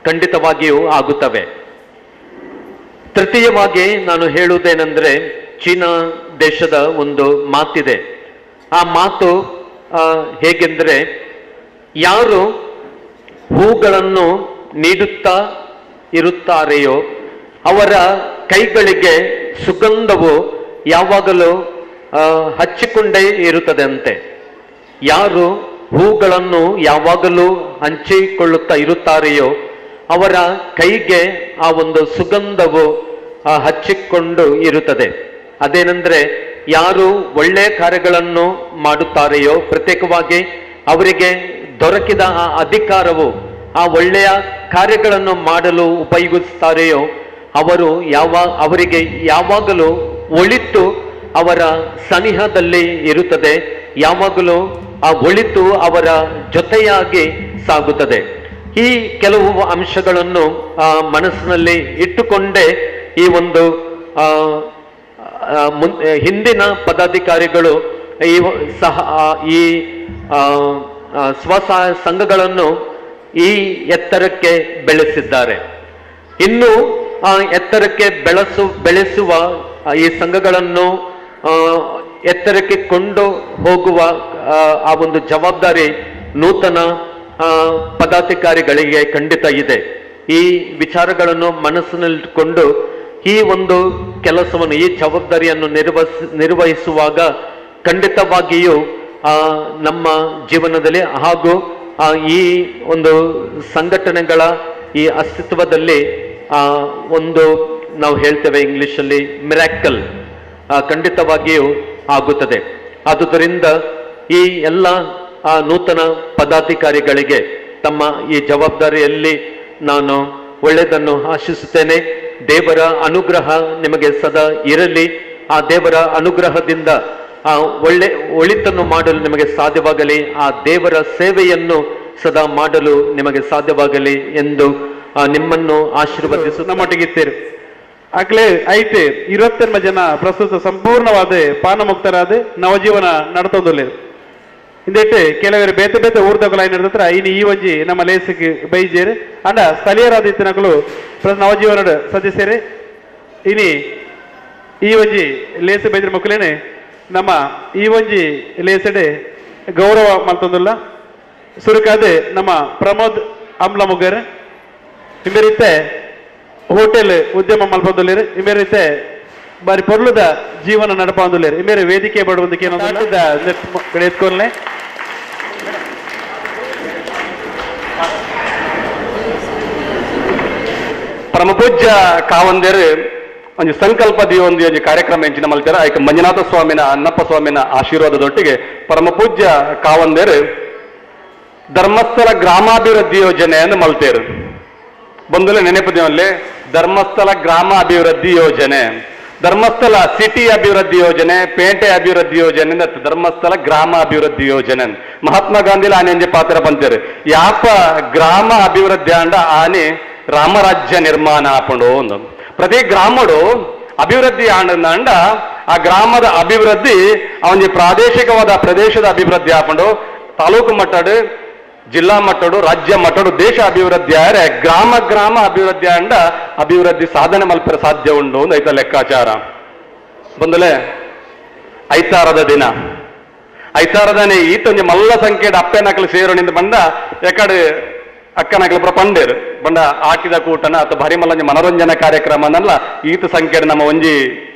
ಖಂಡಿತವಾಗಿಯೂ ಆಗುತ್ತವೆ. ತೃತೀಯವಾಗಿ ನಾನು ಹೇಳುವುದೇನೆಂದರೆ, ಚೀನಾ ದೇಶದ ಒಂದು ಮಾತಿದೆ. ಆ ಮಾತು ಹೇಗೆಂದರೆ, ಯಾರು ಹೂಗಳನ್ನು ನೀಡುತ್ತಾ ಇರುತ್ತಾರೆಯೋ ಅವರ ಕೈಗಳಿಗೆ ಸುಗಂಧವು ಯಾವಾಗಲೂ ಹಚ್ಚಿಕೊಂಡೇ ಇರುತ್ತದಂತೆ. ಯಾರು ಹೂಗಳನ್ನು ಯಾವಾಗಲೂ ಹಂಚಿಕೊಳ್ಳುತ್ತಾ ಇರುತ್ತಾರೆಯೋ ಅವರ ಕೈಗೆ ಆ ಒಂದು ಸುಗಂಧವು ಹಚ್ಚಿಕೊಂಡು ಇರುತ್ತದೆ. ಅದೇನೆಂದರೆ, ಯಾರು ಒಳ್ಳೆಯ ಕಾರ್ಯಗಳನ್ನು ಮಾಡುತ್ತಾರೆಯೋ, ಪ್ರತ್ಯೇಕವಾಗಿ ಅವರಿಗೆ ದೊರಕಿದ ಆ ಅಧಿಕಾರವು ಆ ಒಳ್ಳೆಯ ಕಾರ್ಯಗಳನ್ನು ಮಾಡಲು ಉಪಯೋಗಿಸುತ್ತಾರೆಯೋ ಅವರು ಅವರಿಗೆ ಯಾವಾಗಲೂ ಒಳಿತು ಅವರ ಸನಿಹದಲ್ಲಿ ಇರುತ್ತದೆ. ಯಾವಾಗಲೂ ಆ ಒಳಿತು ಅವರ ಜೊತೆಯಾಗಿ ಸಾಗುತ್ತದೆ. ಈ ಕೆಲವು ಅಂಶಗಳನ್ನು ಮನಸ್ಸಿನಲ್ಲಿ ಇಟ್ಟುಕೊಂಡೇ ಈ ಒಂದು ಹಿಂದಿನ ಪದಾಧಿಕಾರಿಗಳು ಈ ಸಹ ಈ ಸ್ವಸಹಾಯ ಸಂಘಗಳನ್ನು ಈ ಎತ್ತರಕ್ಕೆ ಬೆಳೆಸಿದ್ದಾರೆ. ಇನ್ನು ಆ ಎತ್ತರಕ್ಕೆ ಬೆಳೆಸುವ ಈ ಸಂಘಗಳನ್ನು ಎತ್ತರಕ್ಕೆ ಕೊಂಡು ಹೋಗುವ ಆ ಒಂದು ಜವಾಬ್ದಾರಿ ನೂತನ ಪದಾಧಿಕಾರಿಗಳಿಗೆ ಖಂಡಿತ ಇದೆ. ಈ ವಿಚಾರಗಳನ್ನು ಮನಸ್ಸಿನಲ್ಲಿಟ್ಟುಕೊಂಡು ಈ ಒಂದು ಕೆಲಸವನ್ನು, ಈ ಜವಾಬ್ದಾರಿಯನ್ನು ನಿರ್ವಹಿಸುವಾಗ ಖಂಡಿತವಾಗಿಯೂ ನಮ್ಮ ಜೀವನದಲ್ಲಿ ಹಾಗೂ ಈ ಒಂದು ಸಂಘಟನೆಗಳ ಈ ಅಸ್ತಿತ್ವದಲ್ಲಿ ಒಂದು ನಾವು ಹೇಳ್ತೇವೆ ಇಂಗ್ಲಿಷಲ್ಲಿ ಮಿರಾಕಲ್ ಖಂಡಿತವಾಗಿಯೂ ಆಗುತ್ತದೆ. ಆದುದರಿಂದ ಈ ಎಲ್ಲ ನೂತನ ಪದಾಧಿಕಾರಿಗಳಿಗೆ ತಮ್ಮ ಈ ಜವಾಬ್ದಾರಿಯಲ್ಲಿ ನಾನು ಒಳ್ಳೆಯದನ್ನು ಆಶಿಸುತ್ತೇನೆ. ದೇವರ ಅನುಗ್ರಹ ನಿಮಗೆ ಸದಾ ಇರಲಿ. ಆ ದೇವರ ಅನುಗ್ರಹದಿಂದ ಆ ಒಳಿತನ್ನು ಮಾಡಲು ನಿಮಗೆ ಸಾಧ್ಯವಾಗಲಿ, ಆ ದೇವರ ಸೇವೆಯನ್ನು ಸದಾ ಮಾಡಲು ನಿಮಗೆ ಸಾಧ್ಯವಾಗಲಿ ಎಂದು ನಿಮ್ಮನ್ನು ಆಶೀರ್ವದಿಸು. ನಮ್ಮೊಟ್ಟಿಗಿತ್ತೀರಿ ಆಗ್ಲೇ ಐತೆ 29 ಜನ ಪ್ರಸ್ತುತ ಸಂಪೂರ್ಣವಾದ ಪಾನಮುಕ್ತರಾದ ನವಜೀವನ ನಡತೊಂದುಲ್ಲೇರು. ಇಂದೆಟ್ಟೆ ಕೆಲವರು ಬೇತೆ ಬೇತೆ ಊರ್ದಕಲು ಐನತ್ರ ಇನ್ನು ಈ ಒಂಜಿ ನಮ್ಮ ಲೇಸಿಗೆ ಬೈಜೇರು ಅಂಡ ಸ್ಥಳೀಯರಾದ ಇತ್ತಿನಕಲು ನವಜೀವನ ಸದಸ್ಯರೇ ಇನಿ ಈ ಒಂಜಿ ಲೇಸು ಬೈದ್ರ ಮಕ್ಕಳೇನೆ ನಮ್ಮ ಈ ಒಂಜಿ ಲೇಸಡೆ ಗೌರವ ಮಲ್ತೊಂದುಲ್ಲ. ಸುರುಕಾದೆ ನಮ್ಮ ಪ್ರಮೋದ್ ಅಮ್ಲಮುಗರ್ ಇಂಬೇರಿತ್ತೆ ಹೋಟೆಲ್ ಉದ್ಯಮ ಮಲ್ಪೊಂದುಲ್ಲೇರು, ಇಂಬೇರಿತ್ತೆ ಬಾರಿ ಪೊರ್ಲುದ ಜೀವನ ನಡಪೊಂದುಲ್ಲೇರು. ಇಂಬೇರೆ ವೇದಿಕೆ ಬಡುವಂದಕ್ಕೆ ಎತ್ಕೊಲ್ಲೆ. ಪರಮಪೂಜ್ಯ ಕಾವಂದೇರು ಒಂದು ಸಂಕಲ್ಪ ಒಂದು ಒಂಜಿ ಕಾರ್ಯಕ್ರಮ ಎಂಚಿನ ಮಲ್ತಾರ. ಐಕ ಮಂಜುನಾಥ ಸ್ವಾಮಿನ ಅಣ್ಣಪ್ಪ ಸ್ವಾಮಿನ ಆಶೀರ್ವಾದದೊಟ್ಟಿಗೆ ಪರಮಪೂಜ್ಯ ಕಾವಂದೇರು ಧರ್ಮಸ್ಥಳ ಗ್ರಾಮಾಭಿವೃದ್ಧಿ ಯೋಜನೆಯನ್ನು ಮಲ್ತೇರು. ಬಂದಲೆ ನೆನಪುದೇವಲ್ಲಿ ಧರ್ಮಸ್ಥಳ ಗ್ರಾಮ ಅಭಿವೃದ್ಧಿ ಯೋಜನೆ, ಧರ್ಮಸ್ಥಳ ಸಿಟಿ ಅಭಿವೃದ್ಧಿ ಯೋಜನೆ, ಪೇಟೆ ಅಭಿವೃದ್ಧಿ ಯೋಜನೆ, ಧರ್ಮಸ್ಥಳ ಗ್ರಾಮ ಅಭಿವೃದ್ಧಿ ಯೋಜನೆ. ಮಹಾತ್ಮ ಗಾಂಧಿ ಆನೆ ಪಾತ್ರ ಬಂತೇರು. ಯಾಪ ಗ್ರಾಮ ಅಭಿವೃದ್ಧಿ ಅಂಡ ಆನೆ ರಾಮರಾಜ್ಯ ನಿರ್ಮಾಣ ಆಪಂಡು ಒಂದು ಪ್ರತಿ ಗ್ರಾಮಡು ಅಭಿವೃದ್ಧಿ ಆಂಡ ಆ ಗ್ರಾಮದ ಅಭಿವೃದ್ಧಿ ಅವನಿಗೆ ಪ್ರಾದೇಶಿಕವಾದ ಪ್ರದೇಶದ ಅಭಿವೃದ್ಧಿ ಆಪಂಡು ತಾಲೂಕು ಮಟ್ಟಡು, ಜಿಲ್ಲಾ ಮಟ್ಟಡು, ರಾಜ್ಯ ಮಟ್ಟಡು, ದೇಶ ಅಭಿವೃದ್ಧಿ ಆದರೆ ಗ್ರಾಮ ಗ್ರಾಮ ಅಭಿವೃದ್ಧಿ ಅಂಡ ಅಭಿವೃದ್ಧಿ ಸಾಧನೆ ಮಲ್ಪರ ಸಾಧ್ಯ ಉಂಟು ಒಂದು ಐತ ಲೆಕ್ಕಾಚಾರ. ಬಂದಲೆ ಐತಾರದ ದಿನ, ಐತಾರದಾನೆ ಈತೊಂಜಿ ಮಲ್ಲ ಸಂಖ್ಯೆಡ್ ಅಪ್ಪೆನಕಲು ಸೇರೋಣಿಂದ ಬಂಡ ಎಕಡೆ ಅಕ್ಕನಕಲು ಪುರ ಪಂಡೇರು ಬಂಡ ಆಟಿದ ಕೂಟನ ಅಥವಾ ಭಾರಿ ಮಲ್ಲೊಂಜಿ ಮನೋರಂಜನಾ ಕಾರ್ಯಕ್ರಮನಲ್ಲ ಈತ ಸಂಖ್ಯೆಡ್ ನಮ್ಮ ಒಂಜಿ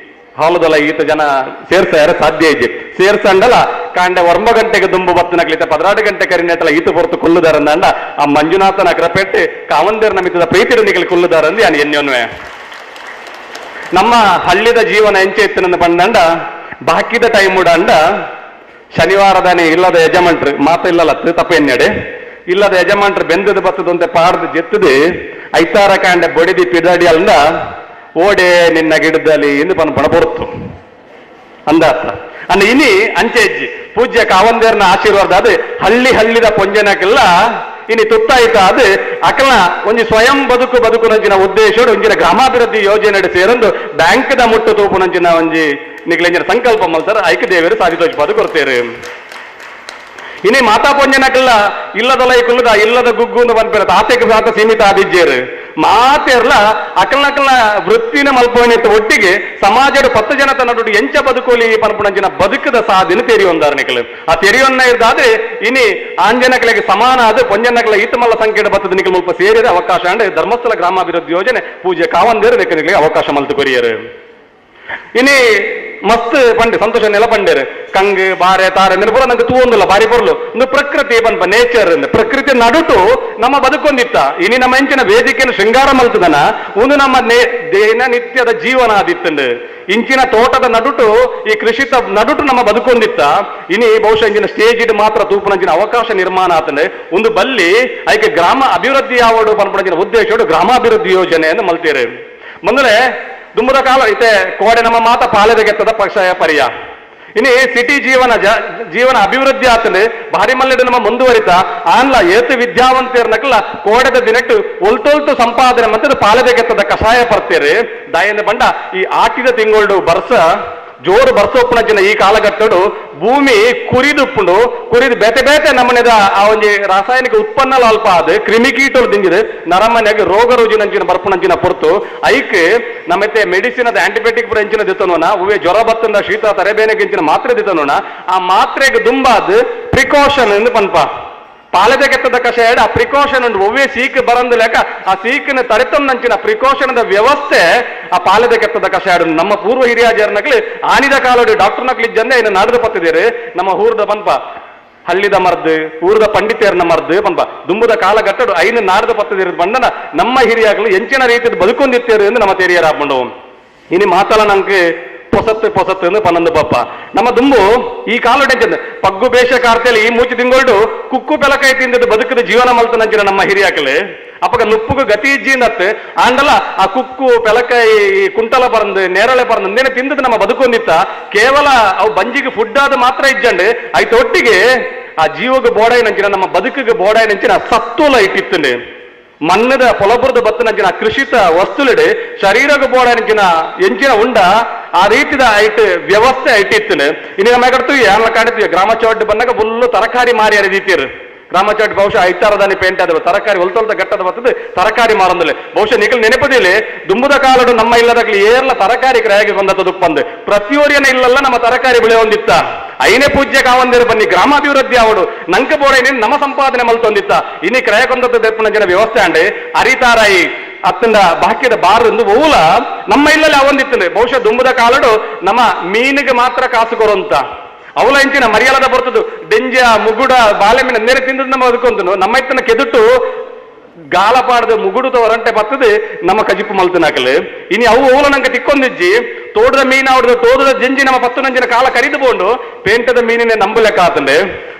ಹಾಲುದಲ್ಲ ಈತ ಜನ ಸೇರ್ಸಾರ ಸಾಧ್ಯ ಇಜ್ಜಿ ಸೇರ್ಸಂಡಲ ಕಾಂಡೆ 9 ಗಂಟೆಗೆ ದುಂಬು ಬತ್ತನಕ್ಲಿತ 16 ಗಂಟೆ ಕರಿನೇಟಲ ಈತ ಹೊರತು ಕೊಲ್ಲುದಾರಂದ ಆ ಮಂಜುನಾಥನ ಕೃಪೆಟ್ಟು ಕಾವಂದೇರ್ ನಮಿತದ ಪ್ರೀತಿರೊಂದಿಗೆ ಕೊಲ್ಲುದಾರಂದು ಯಾನ್ ಎನ್ಯೊನ್ವೆ. ನಮ್ಮ ಹಳ್ಳಿದ ಜೀವನ ಎಂಚೆ ಇತ್ತು ಬಂದಂಡ ಬಾಕಿದ ಟೈಮ್ ಉಡಂಡ ಶನಿವಾರದಾನೆ ಇಲ್ಲದ ಯಜಮಾನ್ರು ಮಾತ ಇಲ್ಲಲ್ಲ ತಪ್ಪ ಎನ್ನಡೆ ಇಲ್ಲದ ಯಜಮಾನ್ರು ಬೆಂದದ ಬತ್ತದಂತೆ ಪಾಡ್ದು ಜೆತ್ತದೆ ಐತಾರ ಕಾಂಡೆ ಬಡಿದಿ ಪಿದಾಡಿ ಅಲ್ದ ಓಡೆ ನಿನ್ನ ಗಿಡದಲ್ಲಿ ಎಂದು ಪನ ಪಣ ಬರುತ್ತು ಅಂದಾತ ಅಂದ ಇನಿ ಅಂಚೆ ಹೆಜ್ಜಿ ಪೂಜ್ಯ ಕಾವಂದೇರ್ನ ಆಶೀರ್ವಾದ ಅದು ಹಳ್ಳಿ ಹಳ್ಳಿದ ಪೊಂಜನಕ್ಕೆಲ್ಲ ಇನಿ ತುತ್ತಾಯ್ತ ಅದು ಅಕಲ ಒಂಜಿ ಸ್ವಯಂ ಬದುಕು ಬದುಕು ನಂಚಿನ ಉದ್ದೇಶೋಡು ಒಂಜಿನ ಗ್ರಾಮಾಭಿವೃದ್ಧಿ ಯೋಜನೆ ಸೇರೊಂದು ಬ್ಯಾಂಕ್ದ ಮುಟ್ಟು ತೂಪು ನಂಚಿನ ಒಂಜಿ ನಿಗ್ಲೆಂಜಿನ ಸಂಕಲ್ಪ ಮಲ್ತಾರ ಐಕ ದೇವರು ಸಾಧಿತೋಜ್ ಕೊಡ್ತೇರು. ಇನಿ ಮಾತಾ ಪೊಂಜನಕ್ಕೆಲ್ಲ ಇಲ್ಲದಲ್ಲ ಕುಲ್ಲದ ಇಲ್ಲದ ಗುಗ್ಗು ಅಂತ ಬಂದ್ಪಿರ ತಾತೆಗೆ ತಾತ ಸೀಮಿತ ಆದಿಜ್ಜೇರು ಮಾತೇರ್ಲ ಅಕಲ್ನಕಲ್ನ ವೃತ್ತಿನ ಮಲ್ಪೋಣಿತ್ತು ಒಟ್ಟಿಗೆ ಸಮಾಜದ 10 ಜನ ತನ್ನ ಎಂಚ ಬದುಕೋಲಿ ಪನ್ಪುಣಂಚಿನ ಬದುಕದ ಸಾಧಿನ ತೆರಿಯೊಂದಾರನಿಕಲು ಆ ತೆರಿಯೊನ್ನ ಇದ್ದಾದ್ರೆ ಇನಿ ಆಂಜನಕಲಿಗೆ ಸಮಾನ ಅದು ಪೊಂಜನಕಲ ಈತಮಲ್ಲ ಸಂಖ್ಯೆ ಬತ್ತದ ನಿಕಲ್ ಮುಲ್ಪ ಸೇರಿದ ಅವಕಾಶ ಅಂಡ್ ಧರ್ಮಸ್ಥಳ ಗ್ರಾಮಾಭಿವೃದ್ಧಿ ಯೋಜನೆ ಪೂಜೆ ಕಾವಂದೇರು ನಿಕಲಿಗೆ ಅವಕಾಶ ಮಲ್ತು ಕೊರಿಯರು. ಇನಿ ಮಸ್ತ್ ಪಂಡೆ ಸಂತೋಷ ನೆಲ ಪಂಡೇರು ಕಂಗ್ ಬಾರೆ ತಾರೆ ಅಂದ್ರೆ ಪೂರ ನಂಗೆ ತೂವೊಂದಿಲ್ಲ ಬಾರಿ ಪೊರ್ಲು ಒಂದು ಪ್ರಕೃತಿ ಪನ್ಪ ನೇಚರ್ ಪ್ರಕೃತಿ ನಡುಟು ನಮ್ಮ ಬದುಕೊಂದಿತ್ತ. ಇನಿ ನಮ್ಮ ಎಂಚಿನ ವೇದಿಕೆಯನ್ನು ಶೃಂಗಾರ ಮಲ್ತದನ ಒಂದು ನಮ್ಮ ದಿನನಿತ್ಯದ ಜೀವನ ಆದಿತ್ತಂಡು ಇಂಚಿನ ತೋಟದ ನಡುಟು ಈ ಕೃಷಿತ ನಡುಟು ನಮ್ಮ ಬದುಕೊಂದಿತ್ತ. ಇನಿ ಬಹುಶಃ ಇಂಚಿನ ಸ್ಟೇಜ್ ಇಡ್ ಮಾತ್ರ ತೂಪುನಂಚಿನ ಅವಕಾಶ ನಿರ್ಮಾಣ ಆತಂಡೆ ಒಂದು ಬಲ್ಲಿ ಐಕೆ ಗ್ರಾಮ ಅಭಿವೃದ್ಧಿ ಯಾವಡು ಪನ್ಪುನಂಚಿನ ಉದ್ದೇಶೋಡು ಗ್ರಾಮಾಭಿವೃದ್ಧಿ ಯೋಜನೆಯನ್ನು ಮಲ್ತೇರು. ಮೊದಲೇ ದುಂಬುದ ಕಾಲ ಐತೆ ಕೋಡೆ ನಮ್ಮ ಮಾತ ಪಾಲೆದ ಗೆತ್ತದ ಪಕ್ಷಯ ಪರಿಯ ಇನಿ ಸಿಟಿ ಜೀವನ ಜೀವನ ಅಭಿವೃದ್ಧಿ ಆತಂದೆ ಭಾರಿ ಮಲ್ಲೆಡು ನಮ್ಮ ಮುಂದುವರಿತ ಆನ್ಲ ಏತು ವಿದ್ಯಾವಂತೇರ್ನಕಲ್ಲ ಕೋಡೆದ ದಿನಟ್ಟು ಒಲ್ತೊಲ್ತು ಸಂಪಾದನೆ ಮತ್ತೆ ಪಾಲೆದ ಗೆತ್ತದ ಕಷಾಯ ಪರ್ತೇರಿ ದಯನ ಬಂಡ ಈ ಆಟಿದ ತಿಂಗಳು ಬರ್ಸ ಜೋರು ಬರ್ಸೋಪ್ಪನ ಜನ ಈ ಕಾಲಘಟ್ಟಡು ಭೂಮಿ ಕುರಿದುಪ್ಪುಂಡು ಕುರಿದು ಬೇತೆ ಬೇತೆ ನಮ್ಮನೆದ ಆ ಒಂಜಿ ರಾಸಾಯನಿಕ ಉತ್ಪನ್ನ ಅಲ್ಪ ಅದು ಕ್ರಿಮಿಕೀಟಲು ದಿಂಜಿದೆ ನರಮನೆಗೆ ರೋಗ ರುಜಿನಂಚಿನ ಬರ್ಪುನಂಚಿನ ಪೊರ್ತು ಐಕ್ ನಮ್ಮತ್ತೆ ಮೆಡಿಸಿನ್ ಅದ ಆಂಟಿಬಯೋಟಿಕ್ ಪುರ ಎಂಚಿನ ದಿತ್ತನೋಣ ಹೂವೆ ಜ್ವರ ಬತ್ತಂದ ಶೀತ ತರೆಬೇನೆಗೆ ಮಾತ್ರೆ ದಿತ್ತನೋಣ ಆ ಮಾತ್ರೆಗೆ ದುಂಬಾದ ಪ್ರಿಕಾಷನ್ ಎಂದು ಪನ್ಪ ಪಾಲದ ಕೆತ್ತದ ಕಷಾಯ ಆ ಪ್ರಿಕಾಷನ್ ಉಂಟು ಒವ್ವೇ ಸೀಕ್ ಬರಂದು ಲೆಕ್ಕ ಆ ಸೀಕಿನ ತಡೆತಂದಂಚಿನ ಪ್ರಿಕಾಷನ್ ವ್ಯವಸ್ಥೆ ಆ ಪಾಲದ ಕೆತ್ತದ ಕಷಾಯ ನಮ್ಮ ಪೂರ್ವ ಹಿರಿಯ ಜನಕ್ಲಿ ಆನಿದ ಕಾಲೋಡಿ ಡಾಕ್ಟರ್ ನಕ್ಲಿ ಜನ ಇನ್ನು ನಾಡದ ಪತ್ತಿದ್ದೀರಿ ನಮ್ಮ ಊರ್ದ ಪನ್ಪ ಹಳ್ಳಿದ ಮರ್ದು ಊರದ ಪಂಡಿತೇರ್ನ ಮರ್ದು ಪನ್ಪ ದುಂಬುದ ಕಾಲಘಟ್ಟಡು ಐನು ನಾಡದ ಪತ್ತಿದ್ದೀರಿ ಬಂಡನ ನಮ್ಮ ಹಿರಿಯಾಗಲು ಎಂಚಿನ ರೀತಿಯ ಬದುಕೊಂದಿತ್ತೇರು ಎಂದು ನಮ್ಮ ತೆರಿಯರಾಪಂಡು. ಇನಿ ಮಾತಲ್ಲ ನಂಗೆ ಪೊಸತ್ತು ಪೊಸತ್ತು ಎಂದು ಪನ್ನೊಂದು ಪಪ್ಪ ನಮ್ಮ ದುಂಬು ಈ ಕಾಲು ಟೆನ್ಷನ್ ಪಗ್ಗು ಬೇಷ ಕಾರ್ತೆಯಲ್ಲಿ ಈ ಮೂಚಿ ತಿಂಗೊಳ್ಡು ಕುಕ್ಕು ಬೆಲಕೈ ತಿಂದದ್ದು ಬದುಕದ ಜೀವನ ಮಲ್ತನಂಚಿನ ನಮ್ಮ ಹಿರಿಯಾಕಲೆ ಅಪ್ಪಗ ನುಪ್ಪುಗು ಗತಿ ಇಜ್ಜಿಂದತ್ತು ಆಂಡಲ ಆ ಕುಕ್ಕು ಪೆಲಕೈ ಕುಂಟಲ ಪರಂದು ನೇರಳೆ ಪರಂದು ನೇನೆ ತಿಂದದ್ದು ನಮ್ಮ ಬದುಕೊಂದಿತ್ತ ಕೇವಲ ಅವು ಬಂಜಿಗೆ ಫುಡ್ ಆದ ಮಾತ್ರ ಇಜ್ಜಂಡು ಐತ ಒಟ್ಟಿಗೆ ಆ ಜೀವಕ್ಕೆ ಬೋಡಾಯಿನಂಚಿನ ನಮ್ಮ ಬದುಕಿಗೆ ಬೋಡಾಯಿನಂಚಿನ ಸತ್ತುಲ ಇಟ್ಟಿತ್ತಂಡು ಮಣ್ಣದ ಪೊಲಬುರದ ಬತ್ತನಂಚಿನ ಕೃಷಿತ ವಸ್ತುಲಿಡೆ ಶರೀರಕ್ಕೆ ಬೋಡಾಯಿನಂಚಿನ ಎಂಚಿನ ಉಂಡ ಆ ರೀತಿದ ಐಟ್ ವ್ಯವಸ್ಥೆ ಐಟಿತ್ತು. ಇನ್ನು ನಮ್ಮ ಕಡ್ತೀವಿ ಯಾರನ್ನ ಕಾಣ್ತೀವಿ ಗ್ರಾಮ ಚೌಟ್ ಬಂದಾಗ ಫುಲ್ಲು ತರಕಾರಿ ಮಾರಿ ಅರಿದೀತೀರು ಗ್ರಾಮ ಚೌಟ್ ಬಹುಶಃ ಐತಾರದಾನಿ ಪೇಂಟ್ ಆದ ತರಕಾರಿ ಒಲ್ತೊಲ್ತ ಗಟ್ಟದ ಬರ್ತದೆ ತರಕಾರಿ ಮಾರಂದಲ್ಲಿ ಬಹುಶಃ ನಿಖಲ್ ನೆನಪದಿಲ್ಲ ದುಂಬುದ ಕಾಲಡು ನಮ್ಮ ಇಲ್ಲದಾಗಲಿ ಏರ್ಲ ತರಕಾರಿ ಕ್ರಯಗೆ ಬಂದದ್ದು ದುಪ್ಪಂದು ಪ್ರತಿಯೋರಿಯನ ಇಲ್ಲಲ್ಲ ನಮ್ಮ ತರಕಾರಿ ಬೆಳೆ ಹೊಂದಿತ್ತ ಐನೇ ಪೂಜ್ಯ ಕಾವಂದಿರು ಬನ್ನಿ ಗ್ರಾಮಾಭಿವೃದ್ಧಿ ಅವಡು ನಂಕ ಬೋಡೈನಿ ನಮ್ಮ ಸಂಪಾದನೆ ಮಲ್ತೊಂದಿತ್ತ ಇನಿ ಕ್ರಯ ಕೊಂದದ್ದು ದೆಪ್ಪನ ಜನ ವ್ಯವಸ್ಥೆ ಅಂಡೆ ಅರಿತಾರಾಯಿ ಅತ್ತಂದ ಬಾಕಿದ ಬಾರು ಎಂದು ಓಲ ನಮ್ಮ ಇಲ್ಲಲ್ಲಿ ಅವೊಂದಿತ್ತಂದ್ರೆ ಬಹುಶಃ ದುಂಬುದ ಕಾಲಡು ನಮ್ಮ ಮೀನಿಗೆ ಮಾತ್ರ ಕಾಸು ಕೊರುವಂತ ಅವಲ ಇಂಚಿನ ಮರ್ಯಾದ ಬರ್ತದ್ದು ಡೆಂಜ ಮುಗುಡ ಬಾಳೆ ಮೀನ ನೇರ ತಿಂದದ್ದು ನಮ್ಮ ಅದಕ್ಕೊಂದು ನಮ್ಮ ಇತ್ತನ ಕೆದುಟು ಗಾಲಪಾಡದ ಮುಗುಡು ಹೊರಂಟೆ ಬರ್ತದೆ ನಮ್ಮ ಕಜಿಪು ಮಲ್ತನಾಕಲು ಇನಿ ಅವು ಓಲ ನಂಗೆ ತಿಕ್ಕೊಂದಿಜ್ಜಿ ತೋಡದ ಮೀನ ಅವ್ರದ್ದು ತೋಡದ ಜಂಜಿ ನಮ್ಮ ಪತ್ತು ನಂಜಿನ ಕಾಲ ಕರಿದುಕೊಂಡು ಪೇಂಟದ ಮೀನಿನ ನಂಬಲೆಕ್ಕ ಆತಂಡೆ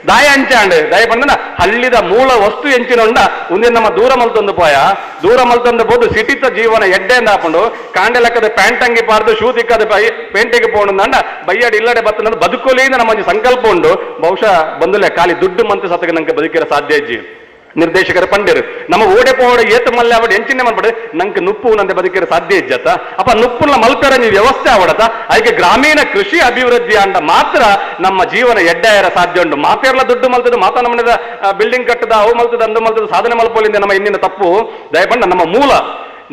ದಾಯ ಅಂಚಾಂಡೆ ದಾಯ ಬಂದನ ಹಳ್ಳಿದ ಮೂಲ ವಸ್ತು ಎಂಚಿನೊಂಡ ಒಂದೇ ನಮ್ಮ ದೂರ ಮಲ್ತೊಂದು ಪೋಯ ದೂರ ಮಲ್ತೊಂದು ಬೋದು ಸಿಟಿತ ಜೀವನ ಎಡ್ಡೆ ಹಾಕೊಂಡು ಕಾಂಡೆ ಲೆಕ್ಕದ ಪ್ಯಾಂಟ್ ಅಂಗಿ ಪಾರ್ದು ಶೂ ತಿಕ್ಕದ ಪೇಂಟೆಗೆ ಪೋಣಂದ ಬೈಯಾಡಿ ಇಲ್ಲಡೆ ಬತ್ತಂದ್ರೆ ಬದುಕೋಲಿಂದ ನಮ್ಮ ಒಂಜಿ ಸಂಕಲ್ಪ ಉಂಡು ಬಹುಶಃ ಬಂದುಲೆ ಖಾಲಿ ದುಡ್ಡು ಮಂತು ಸತಕ ನಂಗೆ ಬದುಕಿರ ಸಾಧ್ಯ ಇಜ್ಜಿ. ನಿರ್ದೇಶಕರ ಪಂಡಿರು ನಮ್ಮ ಓಡೆ ಪೋಡೆ ಏತ ಮಲ್ಲೆ ಅವಡೆ ಎಂಚಿನ ಮಲ್ಪಡೆ ನಂಗೆ ನುಪ್ಪು ನಂದೆ ಬದುಕಿರ ಸಾಧ್ಯ ಇಜ್ಜತ್ತ ಅಪ್ಪ ನುಪ್ಪುನ ಮಲ್ಪೆರ ನೀವು ವ್ಯವಸ್ಥೆ ಅವಡತ ಅದಕ್ಕೆ ಗ್ರಾಮೀಣ ಕೃಷಿ ಅಭಿವೃದ್ಧಿ ಅಂಡ ಮಾತ್ರ ನಮ್ಮ ಜೀವನ ಎಡ್ಡಾಯರ ಸಾಧ್ಯ ಉಂಟು. ಮಾತೇರ್ಲ ದುಡ್ಡು ಮಲ್ತದ ಮಾತಾ ನಮ್ಮನೆದ ಬಿಲ್ಡಿಂಗ್ ಕಟ್ಟದ ಅವು ಮಲ್ತದ ಅಂದು ಮಲ್ತದ ಸಾಧನೆ ಮಲ್ಪೋಲಿಂದ ನಮ್ಮ ಇನ್ನಿನ ತಪ್ಪು ದಯಪಂಡ ನಮ್ಮ ಮೂಲ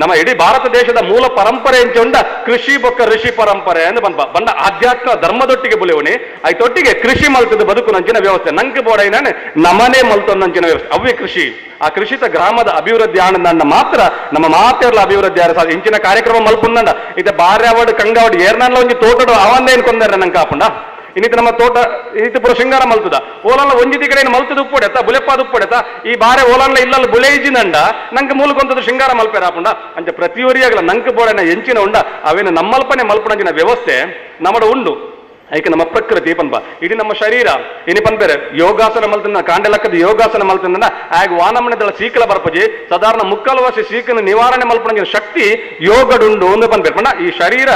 ನಮ್ಮ ಇಡೀ ಭಾರತ ದೇಶದ ಮೂಲ ಪರಂಪರೆ ಎಂಚೊಂಡ ಕೃಷಿ ಬೊಕ್ಕ ಋಷಿ ಪರಂಪರೆ ಅಂದ್ ಪನ್ಪ ಬಂಡ ಆಧ್ಯಾತ್ಮ ಧರ್ಮದೊಟ್ಟಿಗೆ ಬುಲೆವಣಿ ಐತೊಟ್ಟಿಗೆ ಕೃಷಿ ಮಲ್ತದ ಬದುಕು ನಂಚಿನ ವ್ಯವಸ್ಥೆ ನಂಗೆ ಬೋಡೈನ ನಮನೆ ಮಲ್ತೊಂದಂಚಿನ ವ್ಯವಸ್ಥೆ ಅವೇ ಕೃಷಿ. ಆ ಕೃಷಿತ ಗ್ರಾಮದ ಅಭಿವೃದ್ಧಿ ಆನಂದ ಮಾತ್ರ ನಮ್ಮ ಮಾತೆರ್ಲ ಅಭಿವೃದ್ಧಿ ಆರ ಸಾಧ್ಯ. ಇಂಚಿನ ಕಾರ್ಯಕ್ರಮ ಮಲ್ಪುಂದಂಡ ಇತ್ತೆ ಬಾರ್ಯಾವಡ್ ಕಂಗಾವಡ್ ಏರ್ನಲ್ಲ ಒಂಜಿ ತೋಟಡು ಅವಂದೇ ಏನ್ಕೊಂದಾರ ನಂಗೆ ಕಾಪುಂಡ ಇನ್ನಿತ ನಮ್ಮ ತೋಟ ಇತ್ತು ಪೂರ ಶೃಂಗಾರ ಮಲ್ತದ ಓಲಲ್ಲ ಒಂಜಿ ಕಡೆ ಮಲ್ತದ ಉಪ್ಪೊಡೆತ ಬುಲೆಪ್ಪಾದ ಉಪ್ಪೊಡೆತ ಈ ಬಾರೆ ಓಲಲ್ಲ ಇಲ್ಲಲ್ಲ ಬುಲೆಯಿಜಿನಂಡ ನಂಗೆ ಮೂಲಕೊಂತದ ಶೃಂಗಾರ ಮಲ್ಪೆರ ಆಪುಂಡ ಅಂಚ ಪ್ರತಿಯೊರಿಯಾಗಲ ನಂಗೆ ಬೋಡನ ಎಂಚಿನ ಉಂಡ ಅವೇನು ನಮ್ಮಲ್ಪನೆ ಮಲ್ಪುಣಂಚಿನ ವ್ಯವಸ್ಥೆ ನಮ್ಮಡ ಉಂಡು. ಐಕೆ ನಮ್ಮ ಪ್ರಕೃತಿ ಪನ್ಪ ಇಡೀ ನಮ್ಮ ಶರೀರ ಇನಿ ಪನ್ಪೇರೆ ಯೋಗಾಸನ ಮಲ್ತನ ಕಾಂಡಲಕ್ಕದ ಯೋಗಾಸನ ಮಲ್ತನ ಆಗ ವಾನಮನದಳ ಸೀಕಲ ಬರ್ಪಜಿ ಸಾಧಾರಣ ಮುಕ್ಕಾಲು ವರ್ಷ ಸೀಕನ ನಿವಾರಣೆ ಮಲ್ಪನ ಶಕ್ತಿ ಯೋಗಡುಂಡು ಒಂದು ಪನ್ಪೇರೆ ಪಂಡ ಈ ಶರೀರ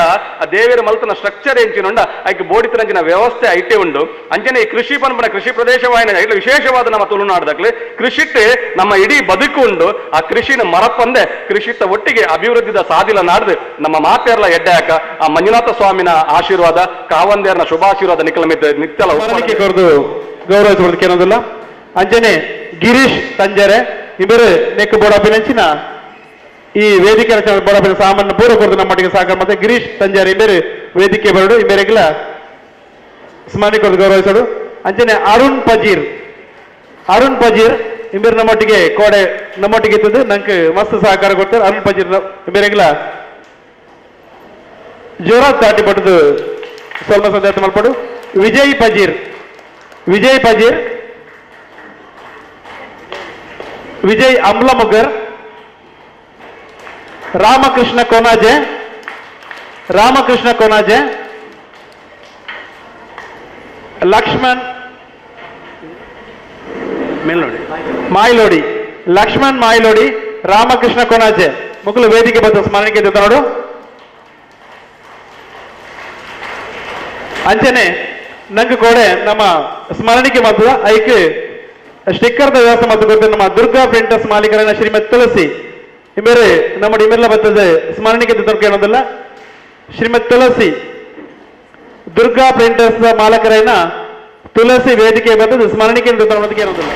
ಆ ದೇವಿಯರ ಮಲ್ತನ ಸ್ಟ್ರಕ್ಚರ್ ಎಂಚಿನುಂಡ ಐಕೆ ಬೋಡಿತನಂಚಿನ ವ್ಯವಸ್ಥೆ ಐಟೆ ಉಂಡು. ಅಂಚನೆ ಈ ಕೃಷಿ ಪನ್ಪನ ಕೃಷಿ ಪ್ರದೇಶವಾಯಿನ ಇಟ್ಲ ವಿಶೇಷವಾದ ನಮ್ಮ ತುಳುನಾಡದಕ್ಲೆ ಕೃಷಿಟ್ಟೆ ನಮ್ಮ ಇಡೀ ಬದುಕು ಉಂಡು. ಆ ಕೃಷಿನ ಮರಪಂದೆ ಕೃಷಿತ ಒಟ್ಟಿಗೆ ಅಭಿವೃದ್ಧಿದ ಸಾಧಿಲ ನಾಡ್ದು ನಮ್ಮ ಮಾತೆರ್ಲ ಎಡ್ಡೆ ಹಾಕ ಆ ಮಂಜುನಾಥ ಸ್ವಾಮಿನ ಆಶೀರ್ವಾದ ಕಾವಂದೇರ್ನ ಶುಭಾಶೀರ್ವಾದ ನಿಕಲಮಿದ್ದ ನಿತ್ಯಲ ಕೊರದು ಗೌರವಿಸೋದಕ್ಕೇನೋದಿಲ್ಲ. ಅಂಜನೆ ಗಿರೀಶ್ ತಂಜರೆ ಇಬ್ಬರು ನೆಕ್ ಬೋಡಾಪಿನಂಚಿನ ಈ ವೇದಿಕೆ ರಚನೆ ಬೋಡಾಪಿನ ಸಾಮಾನ್ಯ ಪೂರ್ವ ಕೊರದು ನಮ್ಮೊಟ್ಟಿಗೆ ಸಾಕ ಮತ್ತೆ ಗಿರೀಶ್ ತಂಜರೆ ಇಬ್ಬರು ವೇದಿಕೆ ಬರಡು ಇಬ್ಬರಿಗೆಲ್ಲ ಸ್ಮರಣೆ ಕೊರದು ಗೌರವಿಸೋಡು. ಅಂಜನೆ ಅರುಣ್ ಪಜೀರ್ ಅರುಣ್ ಪಜೀರ್ ಇಬ್ಬರು ನಮ್ಮೊಟ್ಟಿಗೆ ಕೋಡೆ ನಮ್ಮೊಟ್ಟಿಗೆ ಇತ್ತದು ನಂಗೆ ಮಸ್ತ್ ಸಹಕಾರ ಕೊಡ್ತಾರೆ. ಅರುಣ್ ಪಜೀರ್ ಇಬ್ಬರಿಗೆಲ್ಲ ಜೋರಾತ್ ದಾಟಿ ಪಟ್ಟದು ಸ್ವಲ್ಪ ಸಂದೇಶ ಮಲ್ಪಡು. ವಿಜಯ್ ಪಜೀರ್ ವಿಜಯ್ ಪಜೀರ್ ವಿಜಯ್ ಅಮ್ಲಮುಗರ್ ರಾಮಕೃಷ್ಣ ಕೋನಾಜೆ ರಾಮಕೃಷ್ಣ ಕೋನಾಜೆ ಲಕ್ಷ್ಮಣ್ ಮಾಯಿಲೋಡಿ ಲಕ್ಷ್ಮಣ್ ಮಾಯಿಲೋಡಿ ರಾಮಕೃಷ್ಣ ಕೋನಾಜೆ ಮುಕ್ಕಳು ವೇದಿಕೆ ಬಂದ ಸ್ಮರಣೆಗೆ ನೋಡು. ಅಂಚನೆ ನಂಗೆ ಕೋಡೆ ನಮ್ಮ ಸ್ಮರಣಿಕೆ ಮತ್ತು ಐಕ್ ಸ್ಟಿಕ್ಕರ್ದ ವ್ಯವಸ್ಥೆ ಮತ್ತು ಗೊತ್ತು ನಮ್ಮ ದುರ್ಗಾ ಪ್ರಿಂಟರ್ಸ್ ಮಾಲೀಕರನ್ನ ಶ್ರೀಮತಿ ತುಳಸಿ ಇಮೇರೆ ನಮ್ಮ ಇಮೆಲ್ಲ ಬರ್ತದೆ ಸ್ಮರಣಿಕೆ ಕೇಳೋದಿಲ್ಲ. ಶ್ರೀಮತಿ ತುಳಸಿ ದುರ್ಗಾ ಪ್ರಿಂಟರ್ಸ್ ಮಾಲಕರನ್ನ ತುಳಸಿ ವೇದಿಕೆ ಬರ್ತದೆ ಸ್ಮರಣಿಕೆ ಕೇಳೋದಿಲ್ಲ.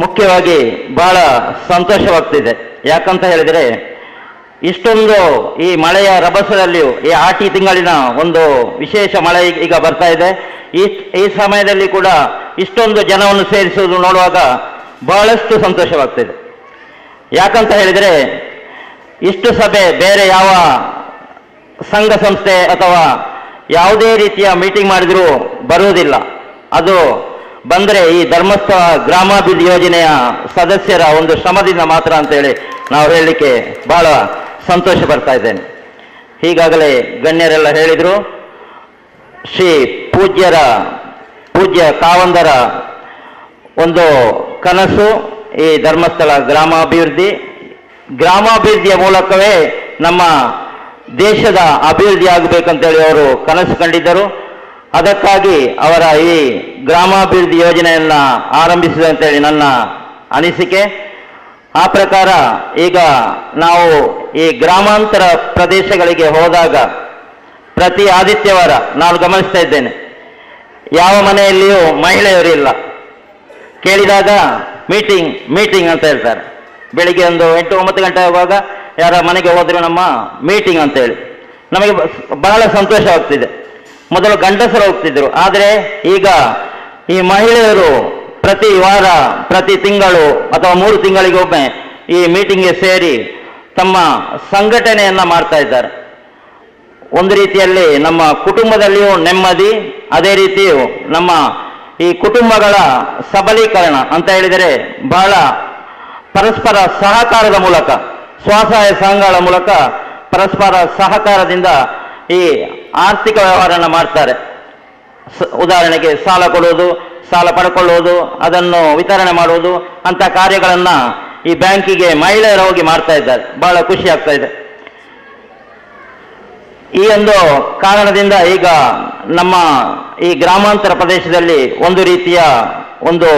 ಮುಖ್ಯವಾಗಿ ಬಹಳ ಸಂತೋಷವಾಗ್ತಿದೆ. ಯಾಕಂತ ಹೇಳಿದರೆ ಇಷ್ಟೊಂದು ಈ ಮಳೆಯ ರಭಸದಲ್ಲಿಯೂ ಈ ಆಟಿ ತಿಂಗಳಿನ ಒಂದು ವಿಶೇಷ ಮಳೆ ಈಗ ಬರ್ತಾ ಇದೆ. ಈ ಈ ಸಮಯದಲ್ಲಿ ಕೂಡ ಇಷ್ಟೊಂದು ಜನವನ್ನು ಸೇರಿಸುವುದು ನೋಡುವಾಗ ಬಹಳಷ್ಟು ಸಂತೋಷವಾಗ್ತಿದೆ. ಯಾಕಂತ ಹೇಳಿದರೆ ಇಷ್ಟು ಸಭೆ ಬೇರೆ ಯಾವ ಸಂಘ ಸಂಸ್ಥೆ ಅಥವಾ ಯಾವುದೇ ರೀತಿಯ ಮೀಟಿಂಗ್ ಮಾಡಿದರೂ ಬರುವುದಿಲ್ಲ. ಅದು ಬಂದರೆ ಈ ಧರ್ಮಸ್ಥಳ ಗ್ರಾಮಾಭಿವೃದ್ಧಿ ಯೋಜನೆಯ ಸದಸ್ಯರ ಒಂದು ಶ್ರಮದಿಂದ ಮಾತ್ರ ಅಂತೇಳಿ ನಾವು ಹೇಳಲಿಕ್ಕೆ ಬಹಳ ಸಂತೋಷ ಪಡ್ತಾ ಇದ್ದೇನೆ. ಈಗಾಗಲೇ ಗಣ್ಯರೆಲ್ಲ ಹೇಳಿದರು, ಶ್ರೀ ಪೂಜ್ಯ ಕಾವಂದರ ಒಂದು ಕನಸು ಈ ಧರ್ಮಸ್ಥಳ ಗ್ರಾಮಾಭಿವೃದ್ಧಿ. ಗ್ರಾಮಾಭಿವೃದ್ಧಿಯ ಮೂಲಕವೇ ನಮ್ಮ ದೇಶದ ಅಭಿವೃದ್ಧಿ ಆಗಬೇಕಂತೇಳಿ ಅವರು ಕನಸು ಕಂಡಿದ್ದರು. ಅದಕ್ಕಾಗಿ ಅವರ ಈ ಗ್ರಾಮಾಭಿವೃದ್ಧಿ ಯೋಜನೆಯನ್ನು ಆರಂಭಿಸಿದೆ ಅಂತೇಳಿ ನನ್ನ ಅನಿಸಿಕೆ. ಆ ಪ್ರಕಾರ ಈಗ ನಾವು ಈ ಗ್ರಾಮಾಂತರ ಪ್ರದೇಶಗಳಿಗೆ ಹೋದಾಗ ಪ್ರತಿ ಆದಿತ್ಯವಾರ ನಾನು ಗಮನಿಸ್ತಾ ಇದ್ದೇನೆ, ಯಾವ ಮನೆಯಲ್ಲಿಯೂ ಮಹಿಳೆಯರಿಲ್ಲ. ಕೇಳಿದಾಗ ಮೀಟಿಂಗ್ ಮೀಟಿಂಗ್ ಅಂತ ಹೇಳ್ತಾರೆ. ಬೆಳಿಗ್ಗೆ ಒಂದು 8-9 ಗಂಟೆ ಆಗುವಾಗ ಯಾರ ಮನೆಗೆ ಹೋದರೂ ನಮ್ಮ ಮೀಟಿಂಗ್ ಅಂತೇಳಿ ನಮಗೆ ಬಹಳ ಸಂತೋಷವಾಗ್ತಿದೆ. ಮೊದಲು ಗಂಡಸರು ಹೋಗ್ತಿದ್ರು, ಆದರೆ ಈಗ ಈ ಮಹಿಳೆಯರು ಪ್ರತಿ ವಾರ, ಪ್ರತಿ ತಿಂಗಳು ಅಥವಾ 3 ತಿಂಗಳಿಗೊಮ್ಮೆ ಈ ಮೀಟಿಂಗ್ಗೆ ಸೇರಿ ತಮ್ಮ ಸಂಘಟನೆಯನ್ನು ಮಾಡ್ತಾ ಇದ್ದಾರೆ. ಒಂದು ರೀತಿಯಲ್ಲಿ ನಮ್ಮ ಕುಟುಂಬದಲ್ಲಿಯೂ ನೆಮ್ಮದಿ, ಅದೇ ರೀತಿಯು ನಮ್ಮ ಈ ಕುಟುಂಬಗಳ ಸಬಲೀಕರಣ ಅಂತ ಹೇಳಿದರೆ ಬಹಳ ಪರಸ್ಪರ ಸಹಕಾರದ ಮೂಲಕ, ಸ್ವಸಹಾಯ ಸಂಘಗಳ ಮೂಲಕ ಪರಸ್ಪರ ಸಹಕಾರದಿಂದ ಈ ಆರ್ಥಿಕ ವ್ಯವಹಾರನ ಮಾಡ್ತಾರೆ. ಉದಾಹರಣೆಗೆ ಸಾಲ ಕೊಡುವುದು, ಸಾಲ ಪಡ್ಕೊಳ್ಳುವುದು, ಅದನ್ನು ವಿತರಣೆ ಮಾಡುವುದು ಅಂತ ಕಾರ್ಯಗಳನ್ನು ಈ ಬ್ಯಾಂಕಿಗೆ ಮಹಿಳೆಯರು ಹೋಗಿ ಮಾಡ್ತಾ ಇದ್ದಾರೆ. ಬಹಳ ಖುಷಿ ಆಗ್ತಾ ಇದೆ. ಈ ಒಂದು ಕಾರಣದಿಂದ ಈಗ ನಮ್ಮ ಈ ಗ್ರಾಮಾಂತರ ಪ್ರದೇಶದಲ್ಲಿ ಒಂದು ರೀತಿಯ ಒಂದು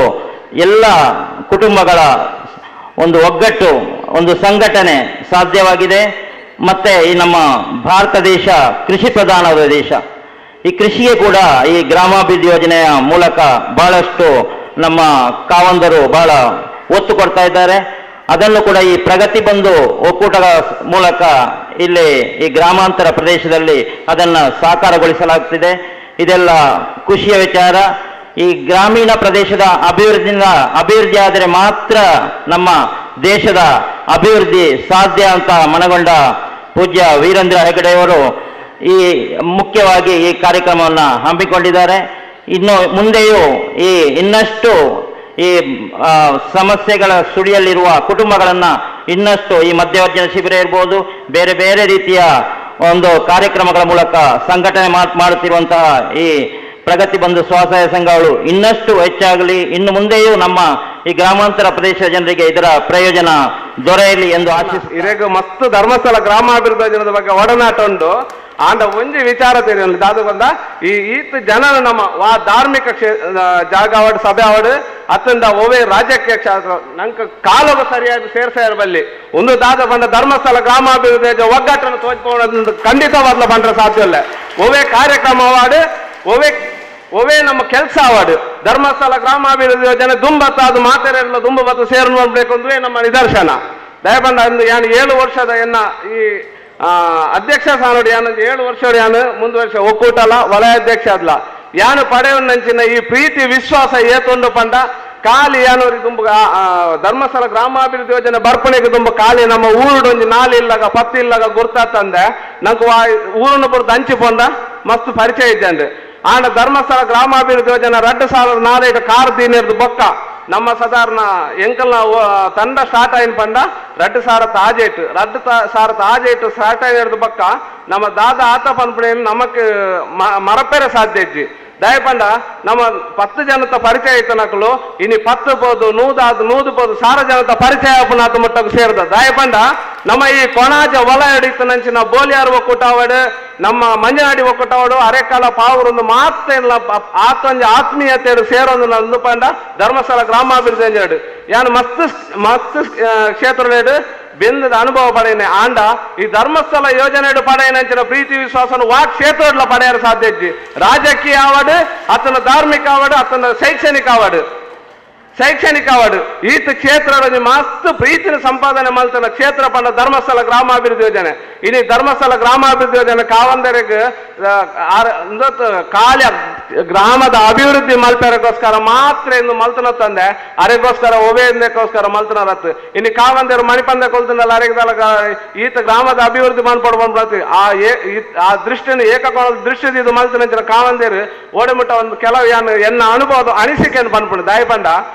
ಎಲ್ಲ ಕುಟುಂಬಗಳ ಒಂದು ಒಗ್ಗಟ್ಟು, ಒಂದು ಸಂಘಟನೆ ಸಾಧ್ಯವಾಗಿದೆ. ಮತ್ತೆ ಈ ನಮ್ಮ ಭಾರತ ದೇಶ ಕೃಷಿ ಪ್ರಧಾನವಾದ ದೇಶ. ಈ ಕೃಷಿಗೆ ಕೂಡ ಈ ಗ್ರಾಮಾಭಿವೃದ್ಧಿ ಯೋಜನೆಯ ಮೂಲಕ ಬಹಳಷ್ಟು ನಮ್ಮ ಕಾವಂದರು ಬಹಳ ಒತ್ತು ಕೊಡ್ತಾ ಇದ್ದಾರೆ. ಅದನ್ನು ಕೂಡ ಈ ಪ್ರಗತಿ ಬಂಧು ಒಕ್ಕೂಟದ ಮೂಲಕ ಇಲ್ಲಿ ಈ ಗ್ರಾಮಾಂತರ ಪ್ರದೇಶದಲ್ಲಿ ಅದನ್ನು ಸಾಕಾರಗೊಳಿಸಲಾಗ್ತಿದೆ. ಇದೆಲ್ಲ ಖುಷಿಯ ವಿಚಾರ. ಈ ಗ್ರಾಮೀಣ ಪ್ರದೇಶದ ಅಭಿವೃದ್ಧಿ ಆದರೆ ಮಾತ್ರ ನಮ್ಮ ದೇಶದ ಅಭಿವೃದ್ಧಿ ಸಾಧ್ಯ ಅಂತ ಮನಗೊಂಡ ಪೂಜ್ಯ ವೀರೇಂದ್ರ ಹೆಗಡೆಯವರು ಈ ಮುಖ್ಯವಾಗಿ ಈ ಕಾರ್ಯಕ್ರಮವನ್ನು ಹಮ್ಮಿಕೊಂಡಿದ್ದಾರೆ. ಇನ್ನು ಮುಂದೆಯೂ ಈ ಇನ್ನಷ್ಟು ಈ ಸಮಸ್ಯೆಗಳ ಸುಳಿಯಲ್ಲಿರುವ ಕುಟುಂಬಗಳನ್ನು ಇನ್ನಷ್ಟು ಈ ಮಧ್ಯವರ್ಜನ ಶಿಬಿರ ಇರ್ಬೋದು, ಬೇರೆ ಬೇರೆ ರೀತಿಯ ಒಂದು ಕಾರ್ಯಕ್ರಮಗಳ ಮೂಲಕ ಸಂಘಟನೆ ಮಾಡುತ್ತಿರುವಂತಹ ಈ ಪ್ರಗತಿ ಬಂಧು ಸ್ವಸಹಾಯ ಸಂಘಗಳು ಇನ್ನಷ್ಟು ಹೆಚ್ಚಾಗಲಿ. ಇನ್ನು ಮುಂದೆಯೂ ನಮ್ಮ ಈ ಗ್ರಾಮಾಂತರ ಪ್ರದೇಶದ ಜನರಿಗೆ ಇದರ ಪ್ರಯೋಜನ ದೊರೆಯಲಿ ಎಂದು ಆಶಿಸಿ. ಇರೆಗ್ ಮಸ್ತ್ ಧರ್ಮಸ್ಥಳ ಗ್ರಾಮಾಭಿವೃದ್ಧಿ ಯೋಜನೆದ ಬಗ್ಗೆ ಒಡನಾಟ ಉಂಟು. ಆಂಡ ಒಂಜಿ ವಿಚಾರ ತಿಳಿಯಲ್ಲ ದಾದ ಬಂದ ಈ ಈತ ಜನನ ನಮ್ಮ ವಾ ಧಾರ್ಮಿಕ ಜಾಗ ಅವಡು ಸಭೆ ಅವಡು ಅತ್ತಂದ ಒವೇ ರಾಜಕೀಯ ಕ್ಷೇತ್ರ ನಂಗೆ ಕಾಲೊಗ ಸರಿಯಾಗಿ ಸೇರ್ಸಾರ ಬಲ್ಲಿ ಒಂದು ದಾದ ಬಂದ ಧರ್ಮಸ್ಥಳ ಗ್ರಾಮಾಭಿವೃದ್ಧಿ ಒಗ್ಗಟ್ಟನ್ನು ತೋಜ್ಕೊಂಡು ಖಂಡಿತವಾದ್ಲ ಬಂದ್ರೆ ಸಾಧ್ಯ ಇಲ್ಲ. ಒವೇ ಕಾರ್ಯಕ್ರಮ ಅವಾಡು ಒವೇ ಒವೇ ನಮ್ಮ ಕೆಲಸ ಅವಾಡು ಧರ್ಮಸ್ಥಳ ಗ್ರಾಮಾಭಿವೃದ್ಧಿ ಯೋಜನೆ ದುಂಬತ್ತ ಅದು ಮಾತೆರೆಲ್ಲ ದುಂಬು ಬತ್ತ ಸೇರ್ ನೋಡ್ಬೇಕು ಅಂದ್ರೆ ನಮ್ಮ ನಿದರ್ಶನ. ದಯಬಂದ ಯಾನು 7 ವರ್ಷದ ಎನ್ನ ಈ ಅಧ್ಯಕ್ಷ ಸ್ಥಾನೋಡು ಯಾನು 7 ವರ್ಷ ಯಾನು ಮುಂದುವರ್ಷ ಒಕ್ಕೂಟಲ್ಲ ವಲಯಾಧ್ಯಕ್ಷ ಅದ್ಲ ಯಾನು ಪಡೆಯೊಂದಂಚಿನ ಈ ಪ್ರೀತಿ ವಿಶ್ವಾಸ ಏತೊಂಡು ಪಂಡ ಖಾಲಿ ಯಾನೋರಿ ದುಂಬು ಧರ್ಮಸ್ಥಳ ಗ್ರಾಮಾಭಿವೃದ್ಧಿ ಯೋಜನೆ ಬರ್ಪಣೆಗೆ ದುಂಬು ಖಾಲಿ ನಮ್ಮ ಊರುಡೊಂಜಿ ನಾಲಿ ಇಲ್ಲಗ ಪತ್ತಿ ಇಲ್ಲಗ ಗುರ್ತಾತಂದೆ ನಂಗೆ ಊರನ್ನು ಬುರ್ದು ಹಂಚಿ ಪೊಂಡ ಮಸ್ತ್ ಪರಿಚಯ ಇದ್ದೆ. ಆಂಡ ಧರ್ಮಸ್ಥಳ ಗ್ರಾಮಾಭಿವೃದ್ಧಿ ಯೋಜನೆ 2004 ಕಾರ್ ದೀನಿರ್ದು ಬೊಕ್ಕ ನಮ್ಮ ಸಾಧಾರಣ ಎಂಕಲ್ನ ತಂಡ ಸ್ಟಾರ್ಟ್ ಆಯಿನ ಪಂಡ 2000 ತಾಜೇಟು 2000 ತಾಜೇಟು ಸ್ಟಾರ್ಟ್ ಆಯಿನ ಬೊಕ್ಕ ನಮ್ಮ ದಾದ ಆತ ಪನ್ಪುಣೆ ನಮಕ್ ಮರಪೆರೆ ಸಾಧ್ಯ ಇಜ್ಜಿ. ದಯಪಂಡ ನಮ್ಮ 10 ಜನತ ಪರಿಚಯ ಇತ್ತನಕಲು ಇನಿ 10 ಪೋದು 100 100 ಪೋದು 1000 ಜನತ ಪರಿಚಯ ಆಪುನಾತ ಮುಟ್ಟకు ಸೇರ್ದ. ದಯಪಂಡ ನಮ್ಮ ಈ ಕೊಣಾಜ ವಲ ಹಿಡಿತನಂಚಿನ ಬೋಲಿಯಾರ್ ಒಕ್ಕೂಟವಡು ನಮ್ಮ ಮಂಜನಾಡಿ ಒಕ್ಕೂಟವಡು ಅರೆಕಾಲ ಪಾವರೊಂದು ಮಾತ್ರ ಆತೊಂಜಿ ಆತ್ಮೀಯತೆ ಸೇರೊಂದು ನಂದು ಪಂಡ ಧರ್ಮಸ್ಥಳ ಗ್ರಾಮಾಭಿವೃದ್ಧಿ ಅಂಜಾಡು ಯಾನು ಮಸ್ತ್ ಮಸ್ತ್ ಕ್ಷೇತ್ರ ಬೆಂದದ ಅನುಭವ ಪಡೆಯನೆ ಆಂಡ ಈ ಧರ್ಮಸ್ಥಳ ಯೋಜನೆ ಪಡೆಯನಂಚಿನ ಪ್ರೀತಿ ವಿಶ್ವಾಸನ ವಾ ಕ್ಷೇತ್ರ ಪಡೆಯಲು ಸಾಧ್ಯ ಇಜ್ಜಿ. ರಾಜಕೀಯ ಆವಡು ಅತನ ಧಾರ್ಮಿಕ ಆವಡು ಅತನ ಶೈಕ್ಷಣಿಕ ಆವಡು ಶೈಕ್ಷಣಿಕ ಆವಡು ಈತ ಕ್ಷೇತ್ರ ಮಸ್ತ್ ಪ್ರೀತಿನ ಸಂಪಾದನೆ ಮಲ್ತನ ಕ್ಷೇತ್ರ ಪಂಡ ಧರ್ಮಸ್ಥಳ ಗ್ರಾಮಾಭಿವೃದ್ಧಿ ಯೋಜನೆ. ಇನಿ ಧರ್ಮಸ್ಥಳ ಗ್ರಾಮಾಭಿವೃದ್ಧಿ ಯೋಜನೆ ಕಾವಂದರೆಗ್ ಕಾಲ ಗ್ರಾಮದ ಅಭಿವೃದ್ಧಿ ಮಲ್ಪೆರಗೋಸ್ಕರ ಮಾತ್ರ ಇನ್ನು ಮಲ್ತನ ತಂದೆ ಅರೆಗೋಸ್ಕರ ಒವೆಂದಕ್ಕೋಸ್ಕರ ಮಲ್ತನ ರತ್ತು ಇನ್ನು ಕಾವಂದರು ಮಣಿಪಂದೆ ಕೊಲ್ತನಲ್ಲ ಅರೆಗದಲ್ಲ ಈತ ಗ್ರಾಮದ ಅಭಿವೃದ್ಧಿ ಮನ್ಪಡ್ ಬಂದ್ಬಿಡತ್ತಿ ಆ ದೃಷ್ಟಿನ ಏಕಕೋನದ ದೃಷ್ಟಿ ಇದು ಮಲ್ತನ ಕಾವಂದೇರು ಓಡಿಮುಟ್ಟ ಒಂದು ಕೆಲವು ಯಾನು ಎನ್ನ ಅನುಭವದ ಅನಿಸಿಕೆಯನ್ನು ಬಂದ್ಬಿಡು ದಾಯಪಂಡ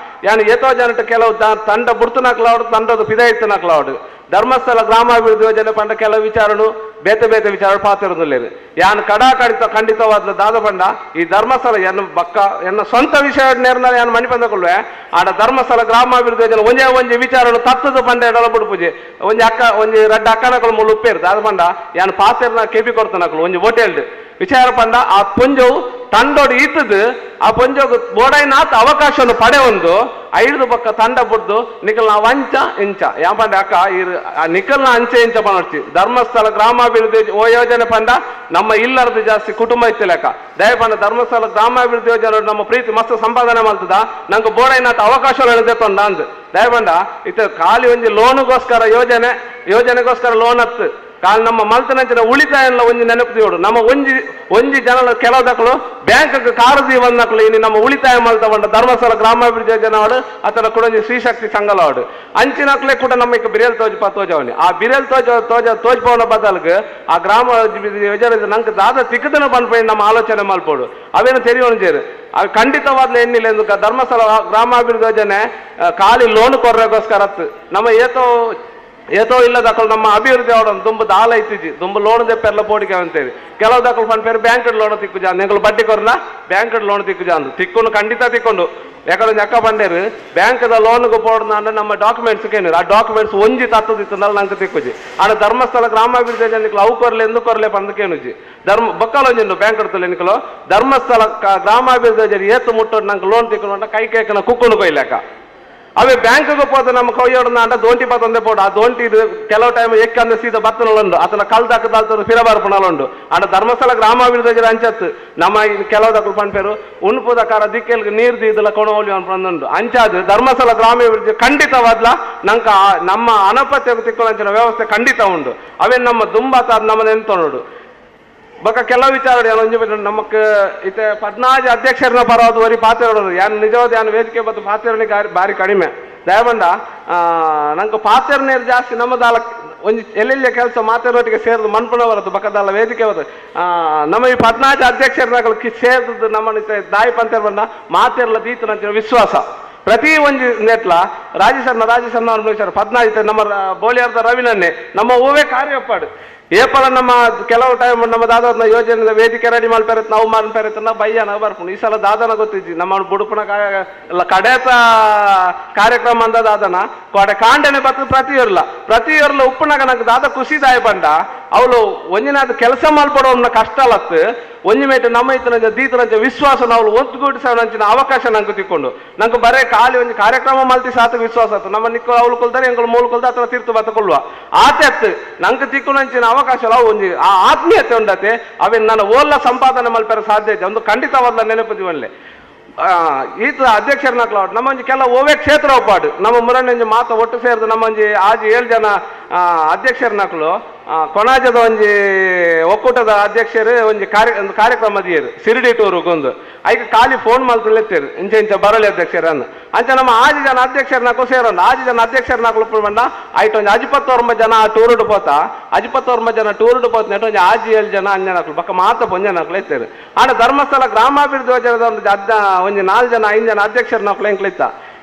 ಯಾನು ಏತೋ ಜನಟ ಕೆಲವು ತಂಡ ಬುಡ್ತನಕ್ಲಾವಡು ತಂಡದ ಪಿದಾಯಿತನಕ್ಲಾವಡು ಧರ್ಮಸ್ಥಳ ಗ್ರಾಮಾಭಿವೃದ್ಧಿ ಯೋಜನೆ ಪಂಡ ಕೆಲವು ವಿಚಾರನು ಬೇತೆ ಬೇತೆ ವಿಚಾರ ಪಾತಿರೋದಿಲ್ಲ. ಯಾನು ಕಡಾ ಕಡಿತ ಖಂಡಿತವಾದ ದಾದ ಪಂಡ ಈ ಧರ್ಮಸ್ಥಳ ಎನ್ನ ಬಕ್ಕ ಎನ್ನ ಸ್ವಂತ ವಿಷಯ ನೇರ್ನ ಯಾನು ಮಣಿ ಬಂದಕೊಳ್ಳುವೆ ಆಡ ಧರ್ಮಸ್ಥಳ ಗ್ರಾಮಾಭಿವೃದ್ಧಿ ಯೋಜನೆ ಒಂಜೇ ಒಂಜಿ ವಿಚಾರನು ತತ್ತದ ಪಂಡ ಎಡಲ ಬಿಡ್ಪೂಜೆ ಒಂಜಿ ಅಕ್ಕ ಒಂಜಿ ರಡ್ಡ ಅಕ್ಕನಕಲು ಮುಳ್ಳು ಉಪ್ಪೇರು ದಾದ ಪಂಡ ಯಾನು ಪಾತಿರ್ನ ಕೆಪಿ ಕೊಡ್ತಾನಕಲು ಒಂಜಿ ಹೋಟೆಲ್ಡ್ ವಿಚಾರ ಪಂಡ ಆ ಪೊಂಜವು ತಂಡೋಡು ಈತದು ಆ ಪೊಂಜೋಗು ಬೋಡೈನಾಥ ಅವಕಾಶವನ್ನು ಪಡೆಯೊಂದು ಐದು ಪಕ್ಕ ತಂಡ ಬುಡ್ದು ನಿಕಲ್ನ ವಂಚ ಇಂಚ ಯಾಪಂಡ ಅಕ್ಕ ನಿಕಲ್ನ ಅಂಚೆ ಇಂಚ ಪನರ್ಚಿ ಧರ್ಮಸ್ಥಳ ಗ್ರಾಮಾಭಿವೃದ್ಧಿ ಯೋಜನೆ ಪಂಡ ನಮ್ಮ ಇಲ್ಲರದು ಜಾಸ್ತಿ ಕುಟುಂಬ ಇತ್ತಿಲ್ಲಕ್ಕ ದಯಪಂಡ ಧರ್ಮಸ್ಥಳ ಗ್ರಾಮಾಭಿವೃದ್ಧಿ ಯೋಜನೆ ನಮ್ಮ ಪ್ರೀತಿ ಮಸ್ತ್ ಸಂಪಾದನೆ ಮಾಡ್ತದ ನಂಗೆ ಬೋಡೈನಾಥ ಅವಕಾಶ ತೊಂದ ಅಂದ್ ದಯಪಂಡ ಇತ್ತ ಖಾಲಿ ಒಂಜಿ ಲೋನುಗೋಸ್ಕರ ಯೋಜನೆ ಯೋಜನೆಗೋಸ್ಕರ ಲೋನ್ ಹತ್ತು ಕಾಲ್ ನಮ್ಮ ಮಲ್ತನಂಚಿನ ಉಳಿತಾಯ ಒಂಜಿ ನೆನಪು ನಮ್ಮ ಒಂಜಿ ಒಂಜಿ ಜನ ಕೆಲವು ದಕ್ಕಲು ಬ್ಯಾಂಕ್ ಕಾರದಿ ಬಂದಕ್ಕಲು ಇನ್ನು ನಮ್ಮ ಉಳಿತಾಯ ಮಲ್ತ ಬಂಡ ಧರ್ಮಸ್ಥಳ ಗ್ರಾಮಾಭಿವೃದ್ಧಿ ಯೋಜನೆ ಅವಡು ಅತನ ಕೂಡ ಒಂಜಿ ಶ್ರೀಶಕ್ತಿ ಸಂಘಲ ಅವಡು ಅಂಚಿನಕ್ಲೆ ಕೂಡ ನಮ್ಮ ಈಗ ಬಿರಿಯಲ್ ತೋಜ್ ತೋಜವನಿ ಆ ಬಿರಿಯಲ್ ತೋಜ ತೋಜ ತೋಜ್ಪವನ ಬದಲ್ಗೆ ಆ ಗ್ರಾಮ ಯೋಜನೆ ನಂಗೆ ದಾದ ತಿಕ್ಕದನ ಬಂದ್ಪೋಯಿ ನಮ್ಮ ಆಲೋಚನೆ ಮಲ್ಪೋಡು ಅವೇನು ತೆರಿಯೋಣ ಸೇರು ಅದು ಖಂಡಿತವಾದ್ಲ ಏನಿಲ್ಲ ಎಂದು ಧರ್ಮಸ್ಥಳ ಗ್ರಾಮಾಭಿವೃದ್ಧಿ ಯೋಜನೆ ಖಾಲಿ ಲೋನ್ ಕೊರ್ರಗೋಸ್ಕರ ನಮ್ಮ ಏತೋ ಏತೋ ಇಲ್ಲ ದಕ್ಕಲು ನಮ್ಮ ಅಭಿವೃದ್ಧಿ ಅವಡ ದುಂಬು ದಾಲ ಇತ್ತೀಚಿ ದುಂಬು ಲೋನ್ ದೆಪ್ಪೆಲ್ಲ ಪೋಡಿಕೆ ಅಂತೇಳಿ ಕೆಲವು ದಕ್ಕಲು ಫಂಡ್ ಪೇರು ಬ್ಯಾಂಕ್ ಲೋನ್ ತಿಕ್ಕು ಜಾನ್ ಎಂಗಳು ಬಡ್ಡಿ ಕೊರ್ನ ಬ್ಯಾಂಕ್ ಲೋನ್ ತಿಕ್ಕು ಜಾನ್ ತಿಕ್ಕೊಂಡು ಖಂಡಿತ ತಿಕ್ಕೊಂಡು ಯಾಕಂದ್ರೆ ಅಕ್ಕ ಬಂಡೇರು ಬ್ಯಾಂಕ್ದ ಲೋನ್ಗೆ ಪೋಡ್ನ ಅಂದ್ರೆ ನಮ್ಮ ಡಾಕ್ಯುಮೆಂಟ್ಸ್ ಏನಿಲ್ಲ ಆ ಡಾಕ್ಯುಮೆಂಟ್ಸ್ ಒಂಜಿ ತತ್ತದಿತ್ತಂದ್ರೆ ನಂಗೆ ತಿಕ್ಕುಜಿ ಆಡ ಧರ್ಮಸ್ಥಳ ಗ್ರಾಮಾಭಿವೃದ್ಧಿ ಯೋಜನೆ ಅವು ಕೊರ್ಲೆ ಎಂದು ಕೊರ್ಲೆ ಪಂದಕೇನುಜಿ ಧರ್ಮ ಬೊಕ್ಕಲೊಂಜಿಂಡು ಬ್ಯಾಂಕ್ ಇರ್ತಲ್ಲ ನಿಕಲು ಧರ್ಮಸ್ಥಳ ಗ್ರಾಮಾಭಿವೃದ್ಧಿ ಯೋಜನೆ ಏತು ಮುಟ್ಟೋಡು ನಂಗೆ ಲೋನ್ ತಿಕ್ಕೊಂಡು ಕೈ ಕೇಕನ ಕುಕ್ಕೊಂಡು ಕೊಯ್ಲಾಕ. ಅವೇ ಬ್ಯಾಂಕ್ಗೆ ಪೋದ ನಮ್ಮ ಕೊಯ್ಯೋಡನ್ನ ಅಂಡ ದೋಂಟಿ ಪತ್ತೊಂದೇ ಪೋಡು ಆ ದೋಂಟಿ ಇದು ಕೆಲವು ಟೈಮ್ ಎಕ್ಕಂದ ಸೀದಾ ಬತ್ತನಲುಂಡು ಆತನ ಕಲ್ದಾಕದಾಲ್ತದ ಫಿರಬಾರ್ಪಣಲುಂಡು ಅಂಡ ಧರ್ಮಸ್ಥಳ ಗ್ರಾಮಾಭಿವೃದ್ಧಿ ಅಂಚತ್ತು ನಮ್ಮ ಕೆಲವು ದಕ್ಕಲು ಪನ್ಪೇರು ಉಣ್ಪುದ ಕಾರ ದಿಕ್ಕೆಲ್ಗೆ ನೀರು ದೀದಲ ಕೊಣೋಲಿ ಅನ್ಪಂದುಂಡು ಅಂಚಾದು ಧರ್ಮಸ್ಥಳ ಗ್ರಾಮಾಭಿವೃದ್ಧಿ ಖಂಡಿತವಾದ್ಲ ನಂಕ ನಮ್ಮ ಅನಪತ್ಯ ತಿಕ್ಕೊಳ್ಳಂಚಿನ ವ್ಯವಸ್ಥೆ ಖಂಡಿತ ಉಂಡು ಅವೇ ನಮ್ಮ ದುಂಬಾತ ನಮ್ಮ ನೆನ್ತೊಂಡು ಬೊಕ ಕೆಲವು ವಿಚಾರ ಒಂಜಿ ನಮಕ್ ಇತ್ತೆ ಪದ್ನಾಜಿ ಅಧ್ಯಕ್ಷರನ್ನ ಪರವಾದ ವರಿ ಪಾತ್ರ ಯಾನ್ ನಿಜವಾದ ಯಾನ್ ವೇದಿಕೆ ಬತ್ತು ಪಾತ್ರನಿ ಬಾರಿ ಕಡಿಮೆ ದಯಬಂಡ ನಂಗೆ ಪಾತ್ರ ನೀರು ಜಾಸ್ತಿ ನಮ್ಮದಾಲ ಒಂಜಿ ಎಲ್ಲೆಲ್ಲ ಕೆಲಸ ಮಾತಾಡೋಟಿಗೆ ಸೇರಿದು ಮನ್ಪುಣ ಬರತ್ತು ಬಕದಾಲ ವೇದಿಕೆ ಬರ್ತದೆ ನಮ್ಮ ಈ ಪದ್ನಾಜಿ ಅಧ್ಯಕ್ಷರನ್ನ ಸೇರಿದ್ದು ನಮ್ಮ ದಾಯಿ ಪಂತೇರ್ ಬಂದ ಮಾತಿರ್ಲ ದೀತನಂಚಿನ ವಿಶ್ವಾಸ ಪ್ರತಿ ಒಂಜಿ ನೆಟ್ಲ ರಾಜೇಶಣ್ಣ ರಾಜೇಶಣ್ಣ ಪದ್ನಾಜಿ ನಮ್ಮ ಬೋಳಿಯಾರ್ದ ರವಿನನ್ನೇ ನಮ್ಮ ಹೂವೇ ಕಾರ್ಯಪ್ಪಾಡು ಏಪಲ ನಮ್ಮ ಕೆಲವು ಟೈಮ್ ನಮ್ಮ ದಾದನ ಯೋಜನೆ ವೇದಿಕೆ ರೆಡಿ ಮಾಡ್ಪಾರತ್ ನಾವು ಮಾಡ್ಪಾರತ್ ನಾವು ಬಯ್ಯ ನಾವು ಬರ್ಪುಂಡು ಈ ಸಲ ದಾದನ ಗೊತ್ತಿದ್ವಿ ನಮ್ಮ ಬುಡುಪುನ ಕಡೇತ ಕಾರ್ಯಕ್ರಮ ಅಂದ ದಾದನ ಕೊಡೆ ಕಾಂಡನೆ ಬರ್ತದೆ ಪ್ರತಿಯೊರ್ಲ ಪ್ರತಿಯೊರ್ಲ ಉಪ್ಪುನಾಗ ನಂಗೆ ದಾದ ಖುಷಿ ದಾಯ ಬಂಡ ಅವಳು ಒಂಜಿನಾದ ಕೆಲಸ ಮಾಡ್ಪಡೋನ್ನ ಕಷ್ಟ ಅಲತ್ತು ಒಂಜಿ ಮೇಟ ನಮ್ಮ ಇತ್ತನ ದೀತನಂಚ ವಿಶ್ವಾಸ ನಾವು ಒತ್ತುಗೂಡಿಸೋಣಂಚಿನ ಅವಕಾಶ ನಂಗೆ ತಿಕ್ಕೊಂಡು ನಂಗೆ ಬರೇ ಖಾಲಿ ಒಂಜಿ ಕಾರ್ಯಕ್ರಮ ಮಲ್ತಿ ಸಾತ ವಿಶ್ವಾಸ ಆತು ನಮ್ಮ ನಿಕ್ಕ ಅವಳು ಕೊಲ್ತಾರೆ ಎಂಗಳು ಮೂಲು ಕೊಲ್ದ ಅಥವಾ ತೀರ್ಥ ಬತ್ತಕೊಳ್ಳುವ ಆತೆತ್ತು ನಂಗೆ ತಿಕ್ಕೊಂಡಂಚಿನ ಅವಕಾಶ ಅವು ಒಂಜಿ ಆ ಆತ್ಮೀಯತೆ ಉಂಡತೆ ಅವೇನು ನಾನು ಓಲ್ಲ ಸಂಪಾದನೆ ಮಲ್ಪೆರ ಸಾಧ್ಯ ಐತೆ ಒಂದು ಖಂಡಿತವಾದ ನೆನಪು ಈತ ಅಧ್ಯಕ್ಷರನ್ನ ನಮ್ಮ ಒಂಜಿ ಕೆಲವು ಓವೇ ಕ್ಷೇತ್ರ ಒಪ್ಪಾಡು ನಮ್ಮ ಮುರಣ್ಣಂಜಿ ಮಾತ ಒಟ್ಟು ಸೇರಿದ ನಮ್ಮ ಒಂಜಿ ಆಜಿ 7 ಜನ ಅಧ್ಯಕ್ಷರನ್ನಕ್ಲು ಕೊಣಾಜದ ಒಂಜಿ ಒಕ್ಕೂಟದ ಅಧ್ಯಕ್ಷರು ಒಂಜಿ ಒಂದು ಕಾರ್ಯಕ್ರಮ ದಿಯರು ಸಿರಿಡಿ ಟೂರ್ ಗೊಂದು ಐಕ ಖಾಲಿ ಫೋನ್ ಮಲ್ತಲೆತ್ತೇರು ಇಂಚ ಇಂಚ ಬರಲಿ ಅಧ್ಯಕ್ಷರನ್ನು ಅಂಚ ನಮ್ಮ ಆಜಿ ಜನ ಅಧ್ಯಕ್ಷರನ್ನಕ್ಕೂ ಸೇರೋಣ ಆಜಿ ಜನ ಅಧ್ಯಕ್ಷರನ್ನಕ್ಲು ಬಂಡ ಆಯ್ತು ಒಂಜಿ ಅಜಿಪತ್ತೊಂಬ ಜನ ಟೂರುಡು ಪೋತ ಅಜಿಪತ್ತೊಂಬ ಜನ ಟೂರುಡು ಪೋತ ನೆಟ್ಟು ಒಂಜಿ ಆಜಿ 7 ಜನ ಅಂಜನಕ್ಲು ಬಕ್ಕ ಮಾತ ಪೊಂಜನಕ್ಲು ಎತ್ತೇರು ಆಂಡ ಧರ್ಮಸ್ಥಳ ಗ್ರಾಮಾಭಿವೃದ್ಧಿ ಯೋಜನೆದ ಒಂದು ಒಂಜಿ 4 ಜನ 5 ಜನ ಅಧ್ಯಕ್ಷರನ್ನಕ್ಲು ಎಂಕ್ಲಿತ್ತ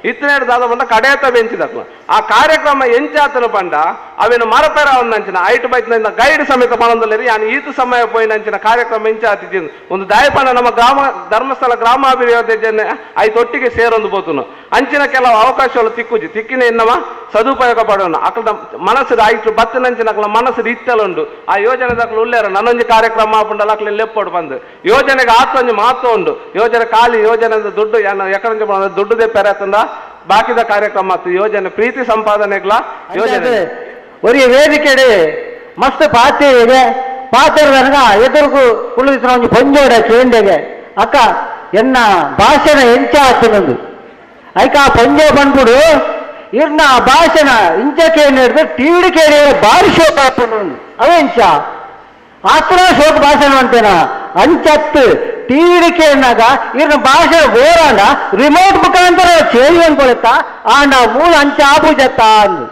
ಇತ್ತನೇడు ದಾದ ಬಂದ ಕಡೇತ ಬೆಂಚಿದಕ್ಲು ಆ ಕಾರ್ಯಕ್ರಮ ಎಂಚಾತನ ಪಂಡ ಅವೇನು ಮರಪೆರ ಅಂಚಿನ ಐಟು ಬೈತ್ನ ಗೈಡ್ ಸಮೇತ ಪಣಂದಲ್ಲೇರಿ ಯಾನು ಈತ ಸಮಯ ಪೋಯಿನಂಚಿನ ಕಾರ್ಯಕ್ರಮ ಎಂಚಾತಿದ್ದೀನಿ ಒಂದು ದಯಪಂಡ ನಮ್ಮ ಗ್ರಾಮ ಧರ್ಮಸ್ಥಳ ಗ್ರಾಮಾಭಿವೃದ್ಧಿ ಐತೊಟ್ಟಿಗೆ ಸೇರೊಂದು ಬೋತುನು ಅಂಚಿನ ಕೆಲವು ಅವಕಾಶಗಳು ತಿಕ್ಕುಜಿ ತಿಕ್ಕಿನ ಎನ್ನವ ಸದುಪಯೋಗ ಪಡೋಣ ಅಕಲ ಮನಸ್ಸು ಆಯ್ತು ಬತ್ತನಂಚಿನ ಅಕಲ ಮನಸ್ಸು ಇತ್ತಲುಂಡು ಆ ಯೋಜನೆ ದಾಖಲು ಉಳ್ಳೇರ ನನ್ನೊಂಜಿ ಕಾರ್ಯಕ್ರಮ ಆಪುಂಡಲ ಅಕಲ ಲೆಪ್ಪೋಡು ಬಂದು ಯೋಜನೆಗೆ ಆತೊಂಜಿ ಮಹತ್ವ ಉಂಡು ಯೋಜನೆ ಖಾಲಿ ಯೋಜನೆ ದುಡ್ಡು ಎಕರಂಜಿ ದುಡ್ಡುದೇ ಪೆರತಂದ ಬಾಕಿದ ಕಾರ್ಯಕ್ರಮ ಯೋಜನೆ ಪ್ರೀತಿ ಸಂಪಾದನೆಗಳ ಯೋಜನೆ ಒರಿ ವೇದಿಕೆಡೆ ಮಸ್ತ್ ಪಾತ್ರೆ ಪಾತ್ರೆ ಎದುರುಗು ಕುಳಿತ ಒಂಜಿ ಪೊಂಜೋಡ ಕೇಂಡೆಗೆ ಅಕ್ಕ ಎನ್ನ ಭಾಷಣ ಎಂಚ ಆತನೊಂದು ಐಕ ಆ ಪೊಂಜೋ ಬಂದ್ಬಿಡು ಇರ್ನ ಆ ಭಾಷಣ ಇಂಚ ಕೇಳಿ ಹಿಡಿದು ಟಿವಿಡಿ ಕೇಳಿ ಭಾರಿ ಶೋಕ ಆತನೊಂದು ಅವೇ ಇಂಚ ಆತನ ಶೋಕ ಭಾಷಣ ಅಂತೇನ ಅಂಚತ್ತು ಟಿವಿಡಿ ಕೇಳಿನಾಗ ಇರ್ನ ಭಾಷೆ ಬೋರಾಂಡ ರಿಮೋಟ್ ಮುಖಾಂತರ ಚೇಳಿ ಅನ್ಕೊಳತ್ತ ಆಂಡ ಮೂಲ ಅಂಚ ಆಪೂಜತ್ತ ಅಂದು.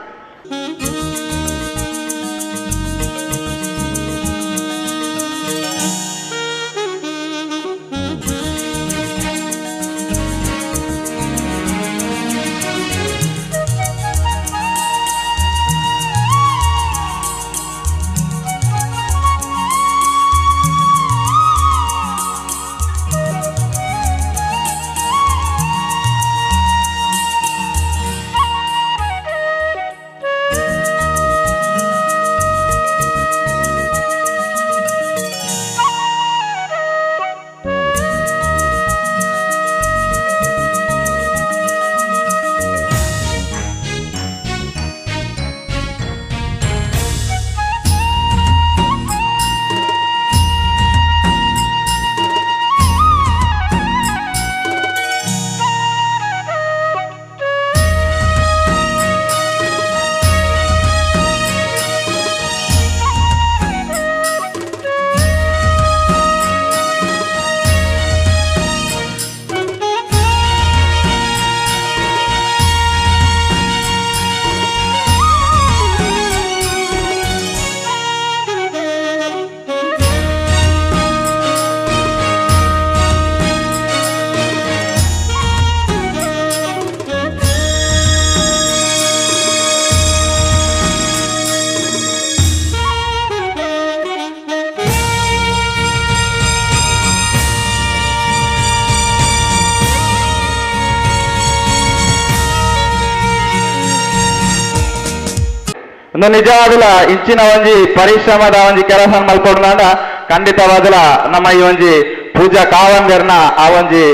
ಒಂದು ನಿಜವಾದಲ ಇಂಚಿನ ಒಂಜಿ ಪರಿಶ್ರಮದ ಒಂಜಿ ಕೆಲಸ ಮಲ್ಪೊಡ್ನಾಂಡ ಖಂಡಿತವಾದಲ ನಮ್ಮ ಈ ಒಂಜಿ ಪೂಜಾ ಕಾವಂದರ್ನ ಆ ಒಂಜಿ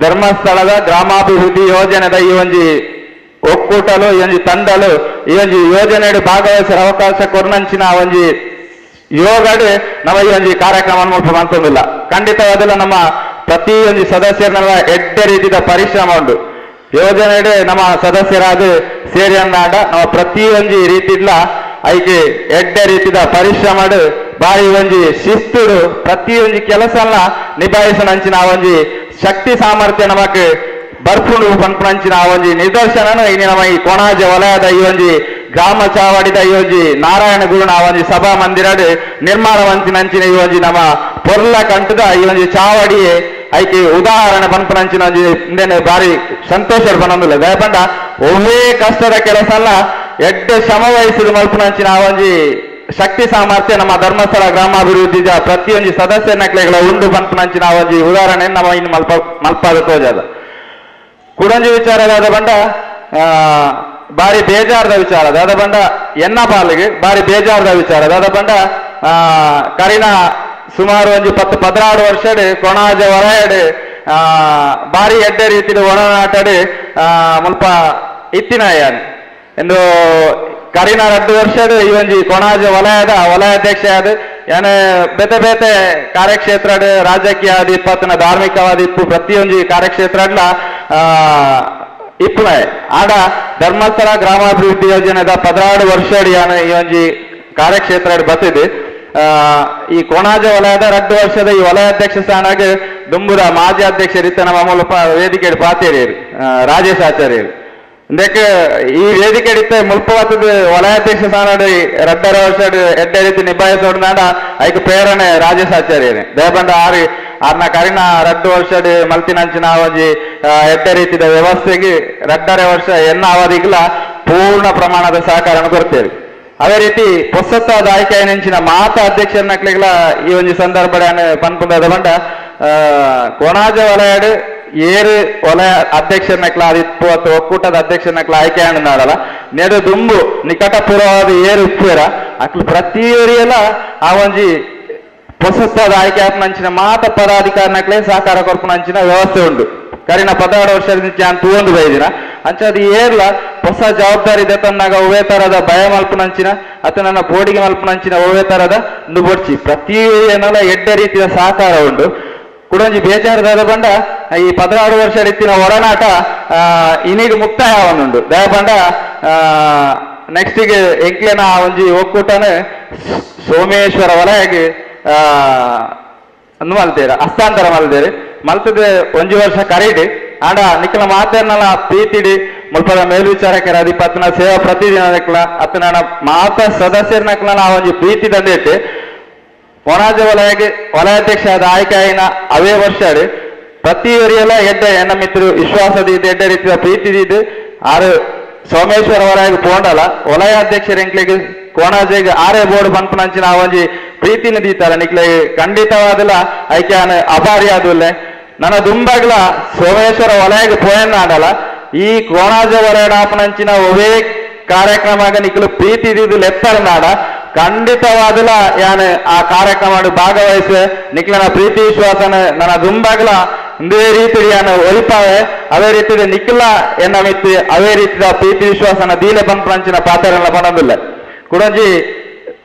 ಧರ್ಮಸ್ಥಳದ ಗ್ರಾಮಾಭಿವೃದ್ಧಿ ಯೋಜನೆದ ಈ ಒಂಜಿ ಒಕ್ಕೂಟಲು ಈ ಒಂಜಿ ತಂಡಲು ಈ ಒಂಜಿ ಯೋಜನೆಡ್ ಭಾಗವಹಿಸರ ಅವಕಾಶ ಕೊರ್ನಂಚಿನ ಒಂಜಿ ಯೋಗಡ್ ನಮ್ಮ ಈ ಒಂಜಿ ಕಾರ್ಯಕ್ರಮ ಮಲ್ತೊಂದಿಲ್ಲ. ಖಂಡಿತವಾದಲ್ಲ ನಮ್ಮ ಪ್ರತಿ ಒಂಜಿ ಸದಸ್ಯರನ್ನ ಎಡ್ಡೆ ರೀತಿಯ ಪರಿಶ್ರಮ ಉಂಟು. ಯೋಜನೆಡೆ ನಮ್ಮ ಸದಸ್ಯರಾದ ಸೇರಿ ಅಂದಾಂಡ ನಮ್ಮ ಪ್ರತಿ ಒಂಜಿ ರೀತಿಡ್ಲ ಐಕೆ ಎಡ್ಡೆ ರೀತಿಯ ಪರಿಶ್ರಮ ಬಾರಿ ಒಂಜಿ ಶಿಸ್ತುಡು ಪ್ರತಿ ಒಂಜಿ ಕೆಲಸನ ನಿಭಾಯಿಸನಂಚಿನ ಒಂಜಿ ಶಕ್ತಿ ಸಾಮರ್ಥ್ಯ ನಮಕ್ ಬರ್ಪುಂಡು ಪನ್ಪುನಂಚಿನ ಒಂಜಿ ನಿದರ್ಶನ ಇನಿ ನಮ್ಮ ಈ ಕೊಣಾಜೆ ವಲಯದ ಈ ಒಂಜಿ ಗ್ರಾಮ ಚಾವಡಿದ ಈ ಒಂಜಿ ನಾರಾಯಣ ಗುರುನ ಒಂಜಿ ಸಭಾ ಮಂದಿರಡ್ ನಿರ್ಮಾಣವಂಚಿನಂಚಿನ ಈ ಒಂಜಿ ನಮ್ಮ ಪೊರ್ಲ ಕಂಠದ ಈ ಒಂಜಿ ಚಾವಡಿ ಐಕೆ ಉದಾಹರಣೆ ಪನ್ಪುನಂಚಿನ ಒಂಜಿ ಇಂದೇನೆ ಬಾರಿ ಸಂತೋಷ ಪನೊಂದಿಲ್ಲ. ದಯಪಂಡ ಒಮ್ಮೆ ಕಷ್ಟದ ಕೆಲಸ ಅಲ್ಲ ಎಡ್ಡೆ ಶ್ರಮ ವಹಿಸಿದ ಮಲ್ಪುನಂಚಿನ ಒಂಜಿ ಶಕ್ತಿ ಸಾಮರ್ಥ್ಯ ನಮ್ಮ ಧರ್ಮಸ್ಥಳ ಗ್ರಾಮಾಭಿವೃದ್ಧಿ ಪ್ರತಿಯೊಂಜಿ ಸದಸ್ಯನಕ್ಲೆಗಳ ಉಂಡು ಪನ್ಪುನಂಚಿನ ಒಂಜಿ ಉದಾಹರಣೆ ನಮ್ಮ ಇನ್ನು ಮಲ್ಪಾದ ತೋಜದ. ಕುಡಂಜಿ ವಿಚಾರ ದಾದ ಬಂಡ ಬಾರಿ ಬೇಜಾರದ ವಿಚಾರ ದಾದ ಬಂಡ ಎನ್ನ ಪಾಲಿಗೆ ಬಾರಿ ಬೇಜಾರದ ವಿಚಾರ ದಾದ ಬಂಡ ಕರಿನ ಸುಮಾರು ಒಂಜಿ 10-16 ವರ್ಷಡ್ ಕೊಣಾಜೆ ಹೊರಯಡ್ ಬಾರಿ ಎಡ್ಡೆ ರೀತಿಯ ಒಡನಾಟಡ್ ಮುಲ್ಪ ಇತ್ತಿನ ಎಂದು ಕರಿನ 2 ವರ್ಷಡ್ ಈ ಒಂಜಿ ಕೊಣಾಜೆ ವಲಯದ ವಲಯಾಧ್ಯಕ್ಷ ಆದ ಯಾನೆ ಬೇತೆ ಬೇತೆ ಕಾರ್ಯಕ್ಷೇತ್ರ ರಾಜಕೀಯ ಆದಿಪ್ಪತ್ತನ ಧಾರ್ಮಿಕವಾದ ಇಪ್ಪು ಪ್ರತಿಯೊಂಜಿ ಕಾರ್ಯಕ್ಷೇತ್ರಡ್ಲ ಇಪ್ಪುನ ಆಡ ಧರ್ಮಸ್ಥಳ ಗ್ರಾಮಾಭಿವೃದ್ಧಿ ಯೋಜನೆದ 16 ವರ್ಷ ಯಾನೆ ಈ ಒಂಜಿ ಕಾರ್ಯಕ್ಷೇತ್ರ ಬತ್ತಿದೆ. ಈ ಕೊಣಾಜೆ ವಲಯದ 2 ವರ್ಷದ ಈ ವಲಯಾಧ್ಯಕ್ಷ ಸ್ಥಾನಕ್ಕೆ ದುಂಬುದ ಮಾಜಿ ಅಧ್ಯಕ್ಷರಿತ್ತ ನಮ್ಮ ಮೂಲಕ ವೇದಿಕೆ ಪಾತೇರಿಯರು ರಾಜೇಶ್ ಆಚಾರ್ಯರು. ಇಂದಕ್ಕೆ ಈ ವೇದಿಕೆ ಇತ್ತ ಮುಲ್ಪವಾತದ ವಲಯಾಧ್ಯಕ್ಷ ಸ್ಥಾನ 2.5 ವರ್ಷ ಎಡ್ಡೆ ರೀತಿ ನಿಭಾಯಿಸೋಡ್ನಾಡ ಐಕ್ ಪ್ರೇರಣೆ ರಾಜೇಶ್ ಆಚಾರ್ಯರೇ. ದಯಬಂಡ ಆರು ಆರ್ನ ಕರಿನ 2 ವರ್ಷ ಮಲ್ತಿನಂಚಿನ ಒಂಜಿ ಎಡ್ಡೆ ರೀತಿಯ ವ್ಯವಸ್ಥೆಗೆ 2.5 ವರ್ಷ ಎನ್ನ ಅವಧಿಗ್ಲ ಪೂರ್ಣ ಪ್ರಮಾಣದ ಸಹಕಾರ ಕೊಡ್ತೇವೆ. ಅದೇ ರೀತಿ ಪೊಸತ್ತಾದ ಆಯ್ಕೆ ನೆಂಚಿನ ಮಾತ ಅಧ್ಯಕ್ಷರನ್ನಕ್ಲೆಗ್ಲ ಈ ಒಂಜಿ ಸಂದರ್ಭ ಪನ್ಪುಂದಾದ ಬಂಡ ಕೊಣಾಜೆ ವಲಯಡ್ ಏರು ವಲಯ ಅಧ್ಯಕ್ಷರನ್ನಕ್ಲ ಅದಿಪ್ಪು ಅಥವಾ ಒಕ್ಕೂಟದ ಅಧ್ಯಕ್ಷರನ್ನಕ್ಲ ಆಯ್ಕೆ ನಾಡಲ್ಲ ನೆಡು ದುಂಬು ನಿಕಟಪೂರ್ವವಾದ ಏರು ಉಪ್ಪೇರ ಅಕ್ಲು ಪ್ರತಿಯೊರಿಯಲ್ಲ ಆ ಒಂಜಿ ಪೊಸತ್ತಾದ ಆಯ್ಕೆ ಆಪ್ನಂಚಿನ ಮಾತ ಪದಾಧಿಕಾರಿನಕ್ಲೆ ಸಹಕಾರ ಕೊರ್ಪುನಂಚಿನ ವ್ಯವಸ್ಥೆ ಉಂಟು. ಕರಿನ 16 ವರ್ಷದ ತೂವೊಂದು ಬೈದಿನ ಅಂಚ ಅದು ಏರ್ಲ ಹೊಸ ಜವಾಬ್ದಾರಿ ದೆತನ್ನಾಗ ಒವ್ವೇ ತರದ ಭಯ ಮಲ್ಪುನಂಚಿನ ಅಥವಾ ನನ್ನ ಬೋಡಿಗೆ ಮಲ್ಪುನಂಚಿನ ಒವ್ವೇ ತರದ ನುಬೊಡ್ಚಿ ಪ್ರತಿ ಏನಲ್ಲ ಎಡ್ಡೆ ರೀತಿಯ ಸಹಕಾರ ಉಂಟು. ಕುಡಂಜಿ ಬೇಜಾರದಾದ ಬಂಡ ಈ 16 ವರ್ಷ ರೀತಿಯ ಒಡನಾಟ ಇನ್ನೀಗ ಮುಕ್ತಾಯ ದಯಪಂಡ ನೆಕ್ಸ್ಟಿಗೆ ಎಂಕ್ಲೆನ ಒಂಜಿ ಒಕ್ಕೂಟನೆ ಸೋಮೇಶ್ವರ ವಲಯಗೆ ಮಲ್ತೇರ ಹಸ್ತಾಂತರ ಮಲ್ದೇರಿ ಮಲ್ತದೆ ಒಂಜಿ ವರ್ಷ ಕರೀಡಿ ಆಂಡ ನಿಕ್ಕಲ ಮಾತೇರ್ನಲ್ಲ ಪ್ರೀತಿಡಿ ಮುಲ್ಪದ ಮೇಲ್ವಿಚಾರಕರ ಅಧಿಪತ್ನ ಸೇವಾ ಪ್ರತಿದಿನ ಅತ್ತನ ಮಾತ ಸದಸ್ಯರನಕ್ಲ ಆ ಒಂಜಿ ಪ್ರೀತಿ ತಂದಿಟ್ಟು ಕೊಣಾಜೆ ವಲಯಗೆ ವಲಯಾಧ್ಯಕ್ಷ ಆದ ಆಯ್ಕೆ ಆಯಿನ ಅವೇ ವರ್ಷ ಪ್ರತಿ ವರಿಯೆಲ್ಲ ಎಡ್ಡೆ ಎನ್ನ ಮಿತ್ರರು ವಿಶ್ವಾಸದ ಎಡ್ಡೆ ರೀತಿಯ ಪ್ರೀತಿ ಇದ್ದು ಆರು ಸೋಮೇಶ್ವರ ವಲಯಗೆ ಪೋಂಡಲ ವಲಯಾಧ್ಯಕ್ಷರ ಎಂಕ್ಲೆಗ್ ಕೋಣಾಜೆಗೆ ಆರೇ ಬೋರ್ಡ್ ಪನ್ಪುನಂಚಿನ ಆ ಒಂಜಿ ಪ್ರೀತಿನ ದೀತಾರ ನಿಕ್ಲೆ ಖಂಡಿತವಾದಲ ಐಕೆ ಅಭಾರಿ ಆದುಲ್ಲೆ. ನನ್ನ ದುಂಬಾಗ್ಲ ಸೋಮೇಶ್ವರ ವಲಯಗೆ ಪೋಯನ್ನಾಡಲ ಈ ಕೋಣಾಜೆ ವಲಯಡಾಪನಂಚಿನ ಒವೇ ಕಾರ್ಯಕ್ರಮ ನಿಕ್ಲು ಪ್ರೀತಿ ಇದ್ದಿದ್ದು ಲೆತ್ತರ ನಾಡ ಖಂಡಿತವಾದಲ ಯಾನ್ ಆ ಕಾರ್ಯಕ್ರಮ ಭಾಗವಹಿಸಿ ನಿಕ್ಲನ ಪ್ರೀತಿ ವಿಶ್ವಾಸನ ನನ್ನ ದುಂಬಾಗ್ಲ ಒಂದೇ ರೀತಿ ಯಾನ್ ಒಲಿಪಾವೆ ಅದೇ ರೀತಿ ನಿಕ್ಲ ಎನ್ನ ಮಿತ್ತಿ ಅದೇ ರೀತಿಯ ಪ್ರೀತಿ ವಿಶ್ವಾಸನ ದೀಲೆ ಪನ್ಪುನಂಚಿನ ಪಾತ್ರಗಳನ್ನ ಪಣೊಂದಿಲ್ಲ. ಕುಡಂಜಿ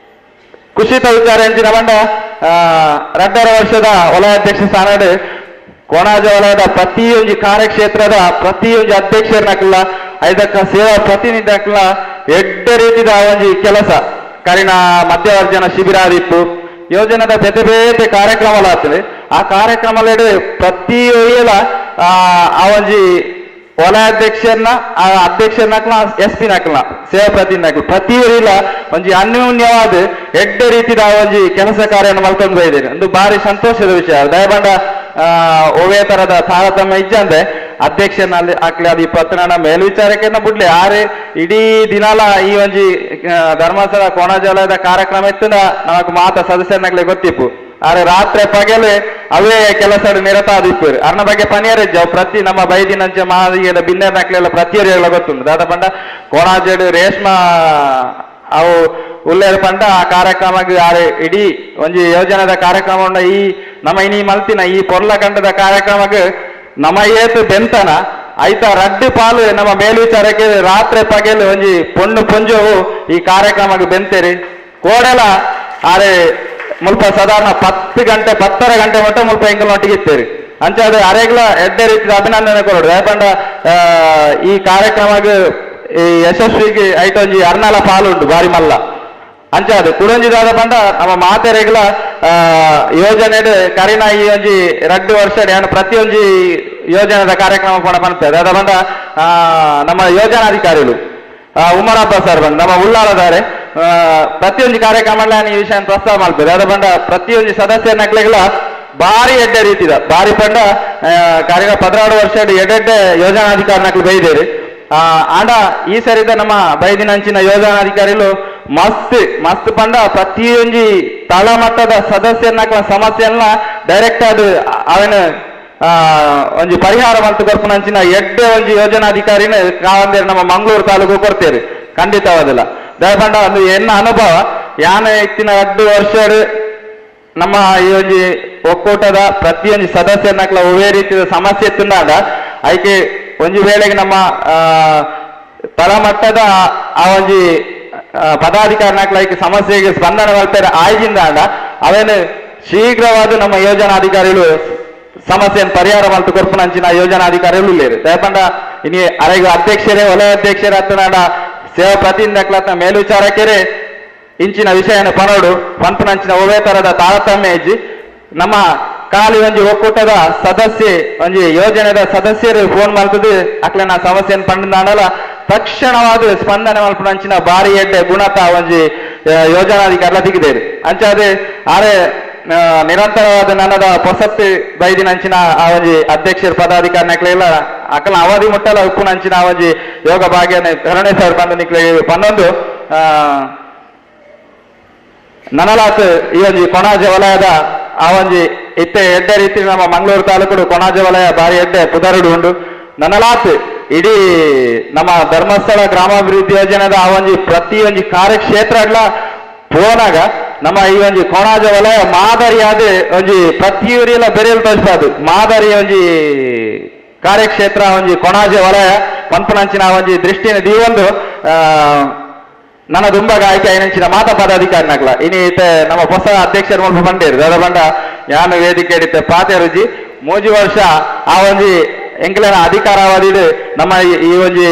ಕುಶಿತ ವಿಚಾರ ಎಂಚಿನ ಬಂಡ 2.5 ವರ್ಷದ ವಲಯಾಧ್ಯಕ್ಷ ಸ್ಥಾನಡ್ ಕೊಣಾಜೆ ವಲಯದ ಪ್ರತಿಯೊಂಜಿ ಕಾರ್ಯಕ್ಷೇತ್ರದ ಪ್ರತಿಯೊಂಜಿ ಅಧ್ಯಕ್ಷರನ್ನಕ್ಲ ಐದಕ್ಕ ಸೇವಾ ಪ್ರತಿನಿಧಿನಕ್ಲ ಎಡ್ಡೆ ರೀತಿದ ಒಂಜಿ ಕೆಲಸ ಕರಿನ ಮಧ್ಯವರ್ಜನ ಶಿಬಿರ ಆದಿತ್ತು ಯೋಜನೆದ ಬೇತೆ ಬೇತೆ ಕಾರ್ಯಕ್ರಮಗಳಾಗ್ತದೆ. ಆ ಕಾರ್ಯಕ್ರಮದಲ್ಲಿ ಪ್ರತಿ ಆ ಒಂಜಿ ವಲಯಾಧ್ಯಕ್ಷರನ್ನ ಆ ಅಧ್ಯಕ್ಷರನ್ನಕ್ಲ ಎಸ್ ಪಿ ನಕ್ಲ ಸೇವಾ ಪ್ರತಿನಿಧಿ ಪ್ರತಿಯೊರಿಲ ಒಂಜಿ ಅನ್ಯೋನ್ಯವಾದ ಎಡ್ಡೆ ರೀತಿದ ಒಂಜಿ ಕೆಲಸ ಕಾರ್ಯವನ್ನು ಮಲ್ಕೊಂಡು ಬೈದೇನೆ ಒಂದು ಭಾರಿ ಸಂತೋಷದ ವಿಷಯ. ದಯಬಂಡ ಒವೇ ತರದ ತಾರತಮ್ಯ ಇಜ್ಜಂದೆ ಅಧ್ಯಕ್ಷನಲ್ಲಿ ಆಗ್ಲಿ ಅದು 20 ಮೇಲ್ವಿಚಾರಕ್ಕೆ ಬಿಡ್ಲಿ ಆರೆ ಇಡೀ ದಿನಾಲ ಈ ಒಂಜಿ ಧರ್ಮಸ್ಥಳ ಕೋಣಜಲದ ಕಾರ್ಯಕ್ರಮ ಇತ್ತು ನಮಕ್ ಮಾತ ಸದಸ್ಯರನ್ನಾಗ್ಲಿ ಗೊತ್ತಿಪ್ಪು. ಆರೆ ರಾತ್ರಿ ಪಗಲು ಅವೇ ಕೆಲಸ ನಿರತ ಆದಿಪ್ಪು ಅರ್ನ ಬಗ್ಗೆ ಪನಿಯರಿಜ್ಜ ಪ್ರತಿ ನಮ್ಮ ಬೈದಿನಂಚೆ ಮಾದಿಗೆದ ಬಿನ್ನೆರ್ನಕ್ಲೆಲ್ಲ ಪ್ರತಿಯೊರಿಯೆಲ್ಲ ಗೊತ್ತುಂಟು. ದಾದ ಪಂಡ ಕೋಣಾಜೆಡು ರೇಷ್ಮಾ ಅವು ಉಲ್ಲೇರ್ ಪಂಡ ಆ ಕಾರ್ಯಕ್ರಮಕ್ಕೆ ಆರೆ ಇಡೀ ಒಂಜಿ ಯೋಜನೆದ ಕಾರ್ಯಕ್ರಮ ಈ ನಮ್ಮ ಇನಿ ಮಲ್ತಿನ ಈ ಪೊರ್ಲ ಕಂಡದ ಕಾರ್ಯಕ್ರಮಕ್ಕೆ ನಮ್ಮ ಏತು ಬೆಂತನ ಐತ ರಡ್ಡು ಪಾಲು ನಮ್ಮ ಮೇಲ್ವಿಚಾರಕ್ಕೆ ರಾತ್ರಿ ಪಗೆಲು ಒಂಜಿ ಪೊಣ್ಣು ಪೊಂಜೋವು ಈ ಕಾರ್ಯಕ್ರಮಕ್ಕೆ ಬೆಂತೇರಿ ಕೋಡಲ ಆರೆ ಮುಲ್ಪ ಸಾಧಾರಣ 10 ಗಂಟೆ 10:30 ಗಂಟೆ ಮಟ್ಟ ಮುಲ್ಪ ಎಂಕಲ್ ಒಟ್ಟಿಗೆ ಇತ್ತೇರಿ. ಅಂಚ ಅದು ಅರೆಗ್ಲ ಎಡ್ಡೆ ರೀತಿಯ ಅಭಿನಂದನೆ ಕೊರಡು. ಯಾಕಂಡ ಈ ಕಾರ್ಯಕ್ರಮಕ್ಕೆ ಈ ಯಶಸ್ವಿಗೆ ಐತ ಒಂಜಿ ಅರ್ನಾಲ ಪಾಲು ಉಂಟು ಬಾರಿ ಮಲ್ಲ. ಅಂಚ ಅದು ಕುಡೊಂಜಿ ದಾದ ಪಂಡ ನಮ್ಮ ಮಾತೆರೆಗ್ಲ ಯೋಜನೆ ಕರಿನ ಈ ಒಂಜಿ 2 ವರ್ಷ ಯಾನು ಪ್ರತಿಯೊಂಜಿ ಯೋಜನೆದ ಕಾರ್ಯಕ್ರಮ ಪಂಡ ಪನ್ಪೆ ದಾದ ಪಂಡ ನಮ್ಮ ಯೋಜನಾಧಿಕಾರಿಗಳು ಉಮರಪ್ಪ ಸರ್ ಬಂದು ನಮ್ಮ ಉಳ್ಳಾಲದಾರೆ ಪ್ರತಿಯೊಂದು ಕಾರ್ಯಕ್ರಮ ಈ ವಿಷಯ ಪ್ರಸ್ತಾವ ಮಲ್ಪೆ ದಾದ ಪಂಡ ಪ್ರತಿಯೊಂದು ಸದಸ್ಯನಕ್ಲೆಗ್ಲ ಬಾರಿ ಎಡ್ಡೆ ರೀತಿದ ಬಾರಿ ಪಂಡ ಕಾರ್ಯ 16 ವರ್ಷ ಎಡ್ಡೆಡ್ಡೆ ಯೋಜನಾಧಿಕಾರಿನಕ್ಲು ಬೈದೇರಿ. ಆಂಡ ಈ ಸರಿದ ನಮ್ಮ ಬೈದಿನಂಚಿನ ಯೋಜನಾಧಿಕಾರಿಗಳು ಮಸ್ತ್ ಮಸ್ತ್ ಪಂಡ ಪ್ರತಿಯೊಂಜಿ ತಳಮಟ್ಟದ ಸದಸ್ಯರನ್ನ ಸಮಸ್ಯೆಯನ್ನ ಡೈರೆಕ್ಟ್ ಅದು ಅವನ ಒಂಜಿ ಪರಿಹಾರ ಮಲ್ತು ಕೊರ್ಪುನಂಚಿನ ಎಡ್ಡೆ ಒಂಜಿ ಯೋಜನಾಧಿಕಾರಿನ ಕಾವಂದೇರಿ ನಮ್ಮ ಮಂಗಳೂರು ತಾಲೂಕು ಕೊಡ್ತೇರಿ ಖಂಡಿತವಾದಿಲ್ಲ. ದಯಪಂಡ ಒಂದು ಎನ್ನ ಅನುಭವ ಯಾನ ಇತ್ತಿನ 2 ವರ್ಷ ನಮ್ಮ ಈ ಒಂಜಿ ಒಕ್ಕೂಟದ ಪ್ರತಿಯೊಂಜಿ ಸದಸ್ಯರನ್ನಕ್ಲ ಒವ್ವೇ ರೀತಿಯ ಸಮಸ್ಯೆ ಇತ್ತುಂಡಾಂಡ ಐಕೆ ಒಂಜಿ ವೇಳೆಗೆ ನಮ್ಮ ತಳಮಟ್ಟದ ಆ ಒಂಜಿ ಪದಾಧಿಕಾರಿನಕ್ಲ ಐಕೆ ಸಮಸ್ಯೆಗೆ ಸ್ಪಂದನೆ ಮಲ್ಪೆರೆ ಆಯ್ಜಿಂದಾಂಡ ಅವೇನು ಶೀಘ್ರವಾದ ನಮ್ಮ ಯೋಜನಾಧಿಕಾರಿಗಳು ಸಮಸ್ಯೆಯನ್ನು ಪರಿಹಾರ ಮಲ್ತು ಕೊರ್ಪುನಂಚಿನ ಯೋಜನಾಧಿಕಾರಿಗಳು ಇಲ್ಲೇರು. ದಯಪಂಡ ಇನಿ ಅರೆಗ ಅಧ್ಯಕ್ಷರೇ ವಲಯ ಅಧ್ಯಕ್ಷರೇ ಅತ್ತನಾಡ ಸೇವಾ ಪ್ರತಿನಿಧಿಗಳ ಮೇಲ್ವಿಚಾರಕರೇ ಇಂಚಿನ ವಿಷಯನ ಪನೋಡು ಪನ್ಪುನಂಚಿನ ಒವ್ವೇ ತರದ ತಾರತಮ್ಯ ಇಜ್ಜಿ. ನಮ್ಮ ಖಾಲಿ ಒಂಜಿ ಒಕ್ಕೂಟದ ಸದಸ್ಯೆ ಒಂಜಿ ಯೋಜನೆದ ಸದಸ್ಯರು ಫೋನ್ ಮಲ್ತದು ಅಕ್ಲೆನ ಸಮಸ್ಯೆಯನ್ನು ಪಂಡಾಂಡಲ ತಕ್ಷಣವಾದ ಸ್ಪಂದನೆ ಮಲ್ಪುನಂಚಿನ ಬಾರಿ ಎಡ್ಡೆ ಗುಣತ ಒಂಜಿ ಯೋಜನಾಧಿಕಾರಿಲ ತಿಕ್ಕಿದೇರು. ಅಂಚಾದೆ ಆರೆ ನಿರಂತರವಾದ ನನ್ನದ ಪೊಸತ್ತಿ ಬೈದಿನಂಚಿನ ಆ ಒಂಜಿ ಅಧ್ಯಕ್ಷರ ಪದಾಧಿಕಾರಿನಕ್ಲೆಲ್ಲ ಅಕಲ ಅವಧಿ ಮುಟ್ಟಲ ಉಪ್ಪುನಂಚಿನ ಆ ಒಂಜಿ ಯೋಗ ಭಾಗ್ಯನ ಕರುಣೇಶ್ ಅವರು ಬಂದು ನಿಕ್ಲೆ ಪನ್ನೊಂದು ನನಲಾತ್ ಈ ಒಂಜಿ ಕೊಣಾಜೆ ವಲಯದ ಆ ಒಂಜಿ ಇತ್ತೆ ಎಡ್ಡೆ ರೀತಿ ನಮ್ಮ ಮಂಗಳೂರು ತಾಲೂಕು ಕೊಣಾಜೆ ವಲಯ ಬಾರಿ ಎಡ್ಡೆ ಪುದರುಡು ಉಂಡು. ನನಲಾತ್ ಇಡೀ ನಮ್ಮ ಧರ್ಮಸ್ಥಳ ಗ್ರಾಮಾಭಿವೃದ್ಧಿ ಯೋಜನೆದ ಆ ಒಂಜಿ ಪ್ರತಿಯೊಂಜಿ ಕಾರ್ಯಕ್ಷೇತ್ರಗಳ ಪೋನಾಗ ನಮ್ಮ ಈ ಒಂಜಿ ಕೊಣಾಜೆ ವಲಯ ಮಾದರಿಯಾದ ಒಂಜಿ ಪ್ರತಿಯೂರಿಯೆಲ್ಲ ಬೆರೆಯಲು ತೋರಿಸ್ಬಾರ್ದು ಮಾದರಿ ಒಂಜಿ ಕಾರ್ಯಕ್ಷೇತ್ರ ಒಂಜಿ ಕೊಣಾಜೆ ವಲಯ ಪನ್ಪುನಂಚಿನ ಒಂಜಿ ದೃಷ್ಟಿನ ದೀವೊಂದು ನನ್ನ ದುಂಬಾಗ ಆಯ್ಕೆ ಐನಂಚಿನ ಮಾತಾ ಪದಾಧಿಕಾರಿನಕ್ಲ ಇನಿ ಇತ್ತೆ ನಮ್ಮ ಹೊಸ ಅಧ್ಯಕ್ಷರು ಮುಲ್ಪ ಬಂಡೇರು ದಾದ ಬಂಡ ಯಾನು ವೇದಿಕೆ ಹಿಡಿತೆ ಪಾತೆ ರುಜಿ 3 ವರ್ಷ ಆ ಒಂಜಿ ಎಂಕ್ಲೆನ ಅಧಿಕಾರಾವಧಿ ನಮ್ಮ ಈ ಒಂಜಿ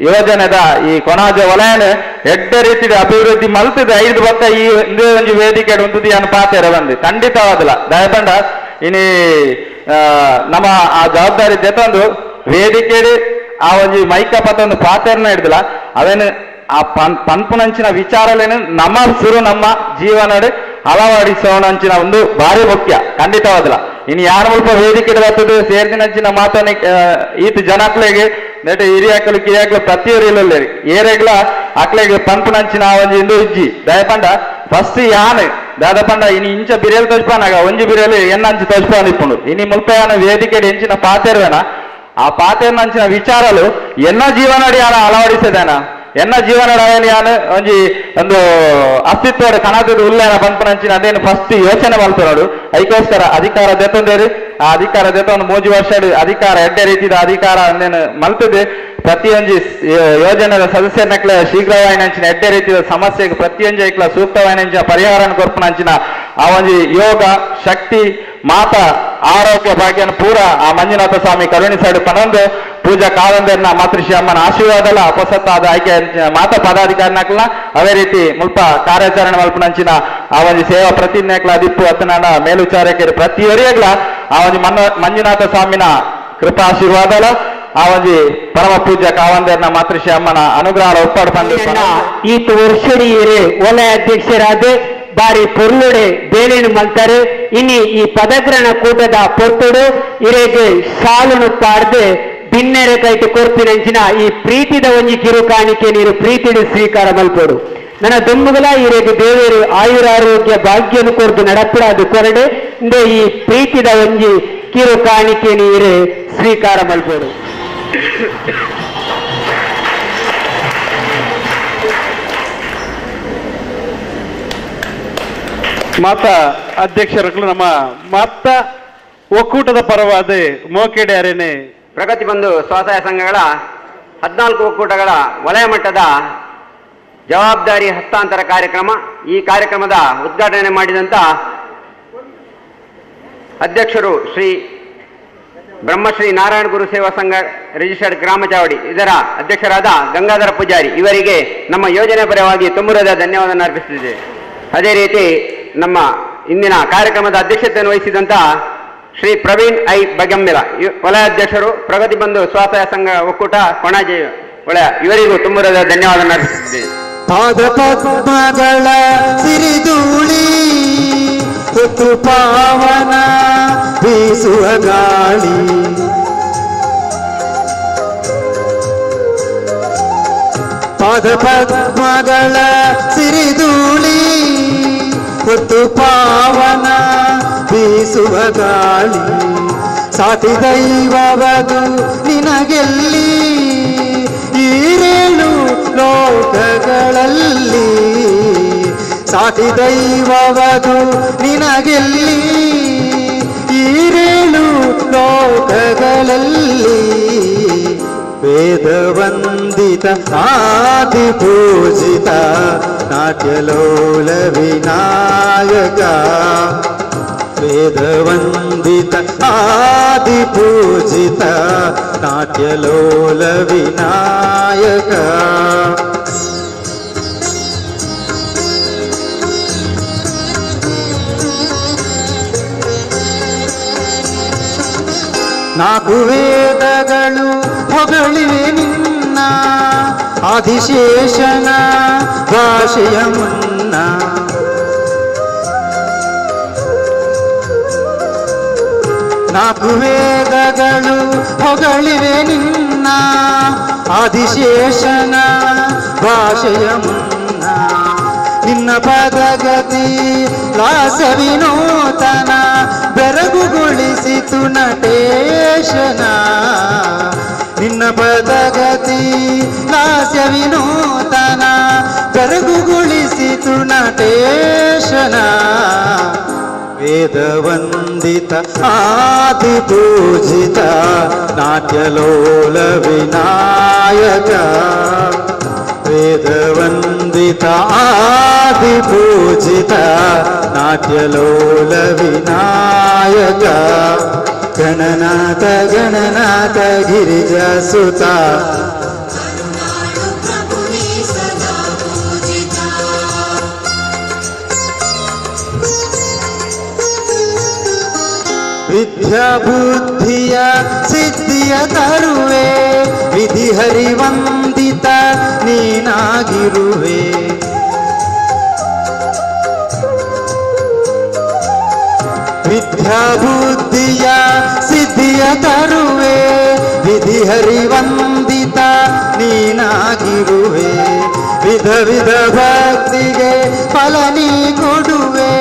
ಯೋಜನೆದ ಈ ಕೊಣಾಜೆ ವಲಯನ ಎಡ್ಡೆ ರೀತಿಯ ಅಭಿವೃದ್ಧಿ ಮಲ್ತದೆ 5 ಪಕ್ಕ ಈ ಒಂಜಿ ವೇದಿಕೆ ಉಂಟು ಯಾನು ಪಾತೆರೆ ಬಂದು ಖಂಡಿತವಾದಲ್ಲ. ದಯಪಂಡ ಇನಿ ನಮ್ಮ ಆ ಜವಾಬ್ದಾರಿ ಜೊತೊಂದು ವೇದಿಕೆ ಆ ಒಂಜಿ ಮೈಕ ಪತ್ತೊಂದು ಪಾತೆರ್ನ ಹಿಡ್ದಿಲ್ಲ ಅವೇನು ಆ ಪನ್ಪುನಂಚಿನ ವಿಚಾರಲೇನು ನಮ್ಮ ಸುರು ನಮ್ಮ ಜೀವನಡೆ ಅಳವಡಿಸೋಣಂಚಿನ ಒಂದು ಭಾರಿ ಮುಖ್ಯ ಖಂಡಿತವಾದಲ್ಲ. ಇನ್ನು ಯಾರು ಮುಲ್ಪ ವೇದಿಕೆ ಬರ್ತದೆ ಸೇರ್ದಿನಂಚಿನ ಮಾತನೆ ಈತ ಜನಕ್ಲೆಗೆ ನೆಟ್ ಹಿರಿಯಾಕಲು ಕಿರಿಯಾಕಲು ಪ್ರತಿಯೊರು ಇಲ್ಲರಿ ಏರೆಗ್ಲ ಅಕ್ಲೆಗೆ ಪನ್ಪುನಂಚಿನ ಒಂಜಿ ಇಂದು ಇಜ್ಜಿ. ದಯಪಂಡ ಫಸ್ಟ್ ಯಾನು ದಾದಪಂಡ ಇನಿ ಇಂಚ ಬಿರಿಯಲು ತೋಜ್ಪಾನಾಗ ಒಂಜಿ ಬಿರಿಯಲು ಎನ್ನಂಚಿ ತೋಜ್ಪಾನ್ ಇಪ್ಪುಂಡು ಇನಿ ಮುಲ್ಪ ಯಾನ ವೇದಿಕೆ ಎಂಚಿನ ಪಾತೆರ್ವೇನ ಆ ಪಾತೆರ್ನಂಚಿನ ವಿಚಾರಲು ಎನ್ನ ಜೀವನಡಿ ಯಾನ ಅಳವಡಿಸದೇನ ಎನ್ನ ಜೀವನಡಾಯಲಿ ಯಾನು ಒಂಜಿ ಒಂದು ಅಸ್ತಿತ್ವದ ಕಣದ ಉಲ್ಲೇನ ಪನ್ಪುನಂಚಿನ ಅದೇನು ಫಸ್ಟ್ ಯೋಚನೆ ಮಲ್ಪನೋಡು. ಐಕೋಸ್ಕರ ಅಧಿಕಾರ ದೆತ್ತೊಂದೇರಿ ಆ ಅಧಿಕಾರ ದೆತ್ತೊಂದು 3 ವರ್ಷ ಅಧಿಕಾರ ಎಡ್ಡೆ ರೀತಿದ ಅಧಿಕಾರ ಅಂದೇನು ಮಲ್ತದೆ ಪ್ರತಿಯೊಂಜಿ ಯೋಜನೆದ ಸದಸ್ಯರನಕ್ಲೆ ಶೀಘ್ರವಾಯಿನಂಚಿನ ಎಡ್ಡೆ ರೀತಿಯ ಸಮಸ್ಯೆಗೆ ಪ್ರತಿಯೊಂಜಿ ಐಕ್ಲ ಸೂಕ್ತವಾಯಿನಂಚಿನ ಪರಿಹಾರನ ಕೊರ್ಪುನಂಚಿನ ಆ ಒಂಜಿ ಯೋಗ ಶಕ್ತಿ ಮಾತಾ ಆರೋಗ್ಯ ಭಾಗ್ಯನ ಪೂರ ಆ ಮಂಜುನಾಥ ಸ್ವಾಮಿ ಕರುಣಿಸಡು ಪನೊಂದು ಪೂಜಾ ಕಾವಂದರ್ನ ಮಾತೃಶ್ರೀ ಅಮ್ಮನ ಆಶೀರ್ವಾದಲ ಅಪಸತ್ತಾದ ಆಯ್ಕೆ ಮಾತಾ ಪದಾಧಿಕಾರಿನಕ್ಲ ಅದೇ ರೀತಿ ಮುಲ್ಪ ಕಾರ್ಯಾಚರಣೆ ಮಲ್ಪುನಂಚಿನ ಆ ಒಂಜಿ ಸೇವಾ ಪ್ರತಿಜ್ಞೆಕ್ಲ ಅದಿಪ್ಪು ಅತ್ತನಾಡ ಮೇಲ್ವಿಚಾರಕರು ಪ್ರತಿಯೊರಿಯಗ್ಲ ಆ ಒಂಜಿ ಮಂಜುನಾಥ ಸ್ವಾಮಿನ ಕೃಪಾ ಆಶೀರ್ವಾದಲ ಆ ಒಂಜಿ ಪರಮ ಪೂಜ್ಯ ಕಾವಂದರ್ನ ಮಾತೃಶ್ರೀ ಅಮ್ಮನ ಅನುಗ್ರಹ ಒಪ್ಪಾಡು ಬಂದು ಈತ ವರ್ಷಡಿಯರು ವಲಯ ಅಧ್ಯಕ್ಷರಾದ ಬಾರಿ ಪೊರ್ಲುಡೆ ಬೇಲೇನು ಮಲ್ತಾರೆ. ಇನಿ ಈ ಪದಗ್ರಹಣ ಕೂಟದ ಪೊರ್ತುಡು ಇರೆಗೆ ಸಾಲುನು ಪಾಡ್ದು ಬಿನ್ನೆರೆ ಕೈಟ್ ಕೊರ್ಪಿನಂಚಿನ ಈ ಪ್ರೀತಿದ ಒಂಜಿ ಕಿರು ಕಾಣಿಕೆ ನೀರು ಪ್ರೀತಿಡು ಸ್ವೀಕಾರ ಮಲ್ಪೋಡು. ನನ್ನ ದುಂಬುಗಲ ಇರೆಗೆ ದೇವರು ಆಯುರಾರೋಗ್ಯ ಭಾಗ್ಯನು ಕೊರ್ದು ನಡಪಡಾದು ಕೊರಡೆ ಇಂದೇ ಈ ಪ್ರೀತಿದ ಒಂಜಿ ಕಿರು ಕಾಣಿಕೆ ನೀರು ಸ್ವೀಕಾರ ಮಲ್ಪೋಡು. ಮಾತಾ ಅಧ್ಯಕ್ಷರುಗಳು ನಮ್ಮ ಮಾತಾ ಒಕ್ಕೂಟದ ಪರವಾದ ಮೋಕೆಡೆ ಅರೇನೆ ಪ್ರಗತಿ ಬಂಧು ಸ್ವಸಹಾಯ ಸಂಘಗಳ 14 ಒಕ್ಕೂಟಗಳ ವಲಯ ಮಟ್ಟದ ಜವಾಬ್ದಾರಿ ಹಸ್ತಾಂತರ ಕಾರ್ಯಕ್ರಮ. ಈ ಕಾರ್ಯಕ್ರಮದ ಉದ್ಘಾಟನೆ ಮಾಡಿದಂಥ ಅಧ್ಯಕ್ಷರು ಶ್ರೀ ಬ್ರಹ್ಮಶ್ರೀ ನಾರಾಯಣ ಗುರು ಸೇವಾ ಸಂಘ ರಿಜಿಸ್ಟರ್ಡ್ ಗ್ರಾಮ ಚಾವಡಿ ಇದರ ಅಧ್ಯಕ್ಷರಾದ ಗಂಗಾಧರ ಪೂಜಾರಿ ಇವರಿಗೆ ನಮ್ಮ ಯೋಜನೆ ಪರವಾಗಿ ತುಂಬುರದ ಧನ್ಯವಾದ ಅರ್ಪಿಸುತ್ತಿದ್ದೇವೆ. ಅದೇ ರೀತಿ ನಮ್ಮ ಇಂದಿನ ಕಾರ್ಯಕ್ರಮದ ಅಧ್ಯಕ್ಷತೆಯನ್ನು ವಹಿಸಿದಂಥ ಶ್ರೀ ಪ್ರವೀಣ್ I ಬಗಮ್ಮಿಲ ವಲಯಾಧ್ಯಕ್ಷರು ಪ್ರಗತಿ ಬಂಧು ಸ್ವಸಹಾಯ ಸಂಘ ಒಕ್ಕೂಟ ಕೊಣಾಜೆ ವಲಯ ಇವರಿಗೂ ತುಂಬುರದ ಧನ್ಯವಾದ ಅರ್ಪಿಸುತ್ತಿದ್ದೇವೆ. ಪಾದ ಪದ್ಮಗಳ ಸಿರಿಧೂಳಿ ಹೊತ್ತು ಪಾವನ ಬೀಸುವ ಗಾಳಿ, ಪಾದ ಪದ್ಮಗಳ ಸಿರಿಧೂಳಿ ಹೊತ್ತು ಪಾವನ ಬೀಸುವ ಗಾಳಿ, ಸಾಟಿ ದೈವವದು ನಿನಗೆಲ್ಲಿ ಈರೇಳು ಲೋಕಗಳಲ್ಲಿ, ಸಾಟಿ ದೈವವದು ನಿನಗೆಲ್ಲಿ ಈರೇಳು ಲೋಕಗಳಲ್ಲಿ, ವೇದವಂದಿತ ಆದಿಪೂಜಿತ ನಾಟ್ಯಲೋಲ ವಿನಾಯಕ, ವೇದವಂದಿತ ಆದಿಪೂಜಿತ ನಾಟ್ಯಲೋಲ ವಿನಾಯಕ. ನಾಲ್ಕು ವೇದಗಳು ಹೊಗಳಿವೆ ನಿನ್ನ ಆದಿಶೇಷನ ಭಾಷೆಯ ಮುನ್ನ, ನಾಲ್ಕು ವೇದಗಳು ಹೊಗಳಿವೆ ನಿನ್ನ ಆದಿಶೇಷನ ಭಾಷೆಯ ಮುನ್ನ, ನಿನ್ನ ಪದಗತಿ ಲಾಸ ವಿನೂತನ ಬೆರಗುಗೊಳಿಸಿತು ನಟೇಶನ, ನಿನ್ನ ಪದಗತಿ ಲಾಸ್ಯ ವಿನೂತನ ಬೆರಗುಗೊಳಿಸಿತು ನಟೇಶನ, ವೇದವಂದಿತ ಆದಿಪೂಜಿತ ನಾಟ್ಯಲೋಲ ವಿನಾಯಕ, ವೇದವಂದಿತ ಆದಿಪೂಜಿತ ನಾಟ್ಯಲೋಲ ವಿನಾಯಕ. ಗಣನಾಥ ಗಣನಾಥ ಗಿರಿಜಾಸುತ ವಿದ್ಯಾ ಬುದ್ಧಿಯ ಸಿದ್ಧಿಯ ತರುವೆ, ವಿಧಿ ಹರಿವಂದಿತ ನೀನಾಗಿರುವೆ, ವಿದ್ಯಾ ಬುದ್ಧಿಯ ಸಿದ್ಧಿಯ ತರುವೆ, ವಿಧಿ ಹರಿವಂದಿತ ನೀನಾಗಿರುವೆ, ವಿಧ ವಿಧ ಭಕ್ತಿಗೆ ಫಲ ನೀ ಕೊಡುವೆ,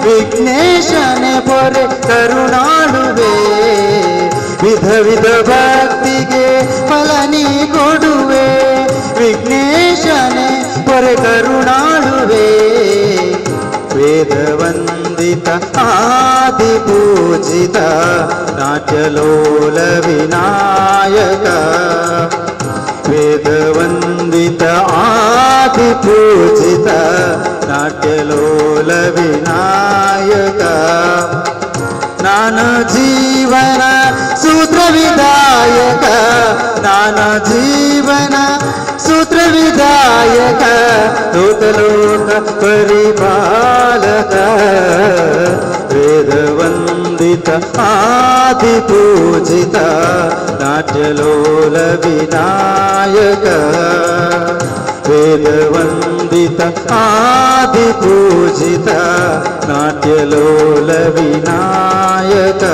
ವಿಘ್ನೇಶನೆ ಪೊರೆ ಕರುಣಾಳುವೆ, ವಿಧ ವಿಧ ಭಕ್ತಿಗೆ ಫಲ ನೀ ಕೊಡುವೆ, ವಿಘ್ನೇಶನೆ ಪೊರೆ ಕರುಣಾಳುವೆ, ವೇದವಂದಿತ ಆದಿಪೂಜಿತ ನಾಟ್ಯಲೋಲ ವಿನಾಯಕ, ವೇದವಂದಿತ ಆದಿಪೂಜಿತ ನಾಟ್ಯಲೋಲ ವಿನಾಯಕ. ನಾನ ಜೀವನ ಸೂತ್ರ ವಿಧಾಯಕ, ನಾನ ಜೀವನ ಸೂತ್ರ ವಿಧಾಯಕ, ಲೋಕ ಪರಿಪಾಲಕ, ವೇದವಂದಿತ ಆದಿಪೂಜಿತ ನಾಟ್ಯಲೋಲ ವಿನಾಯಕ, ವೇದವಂದಿತ ಆದಿಪೂಜಿತ ನಾಟ್ಯಲೋಲ ವಿನಾಯಕ.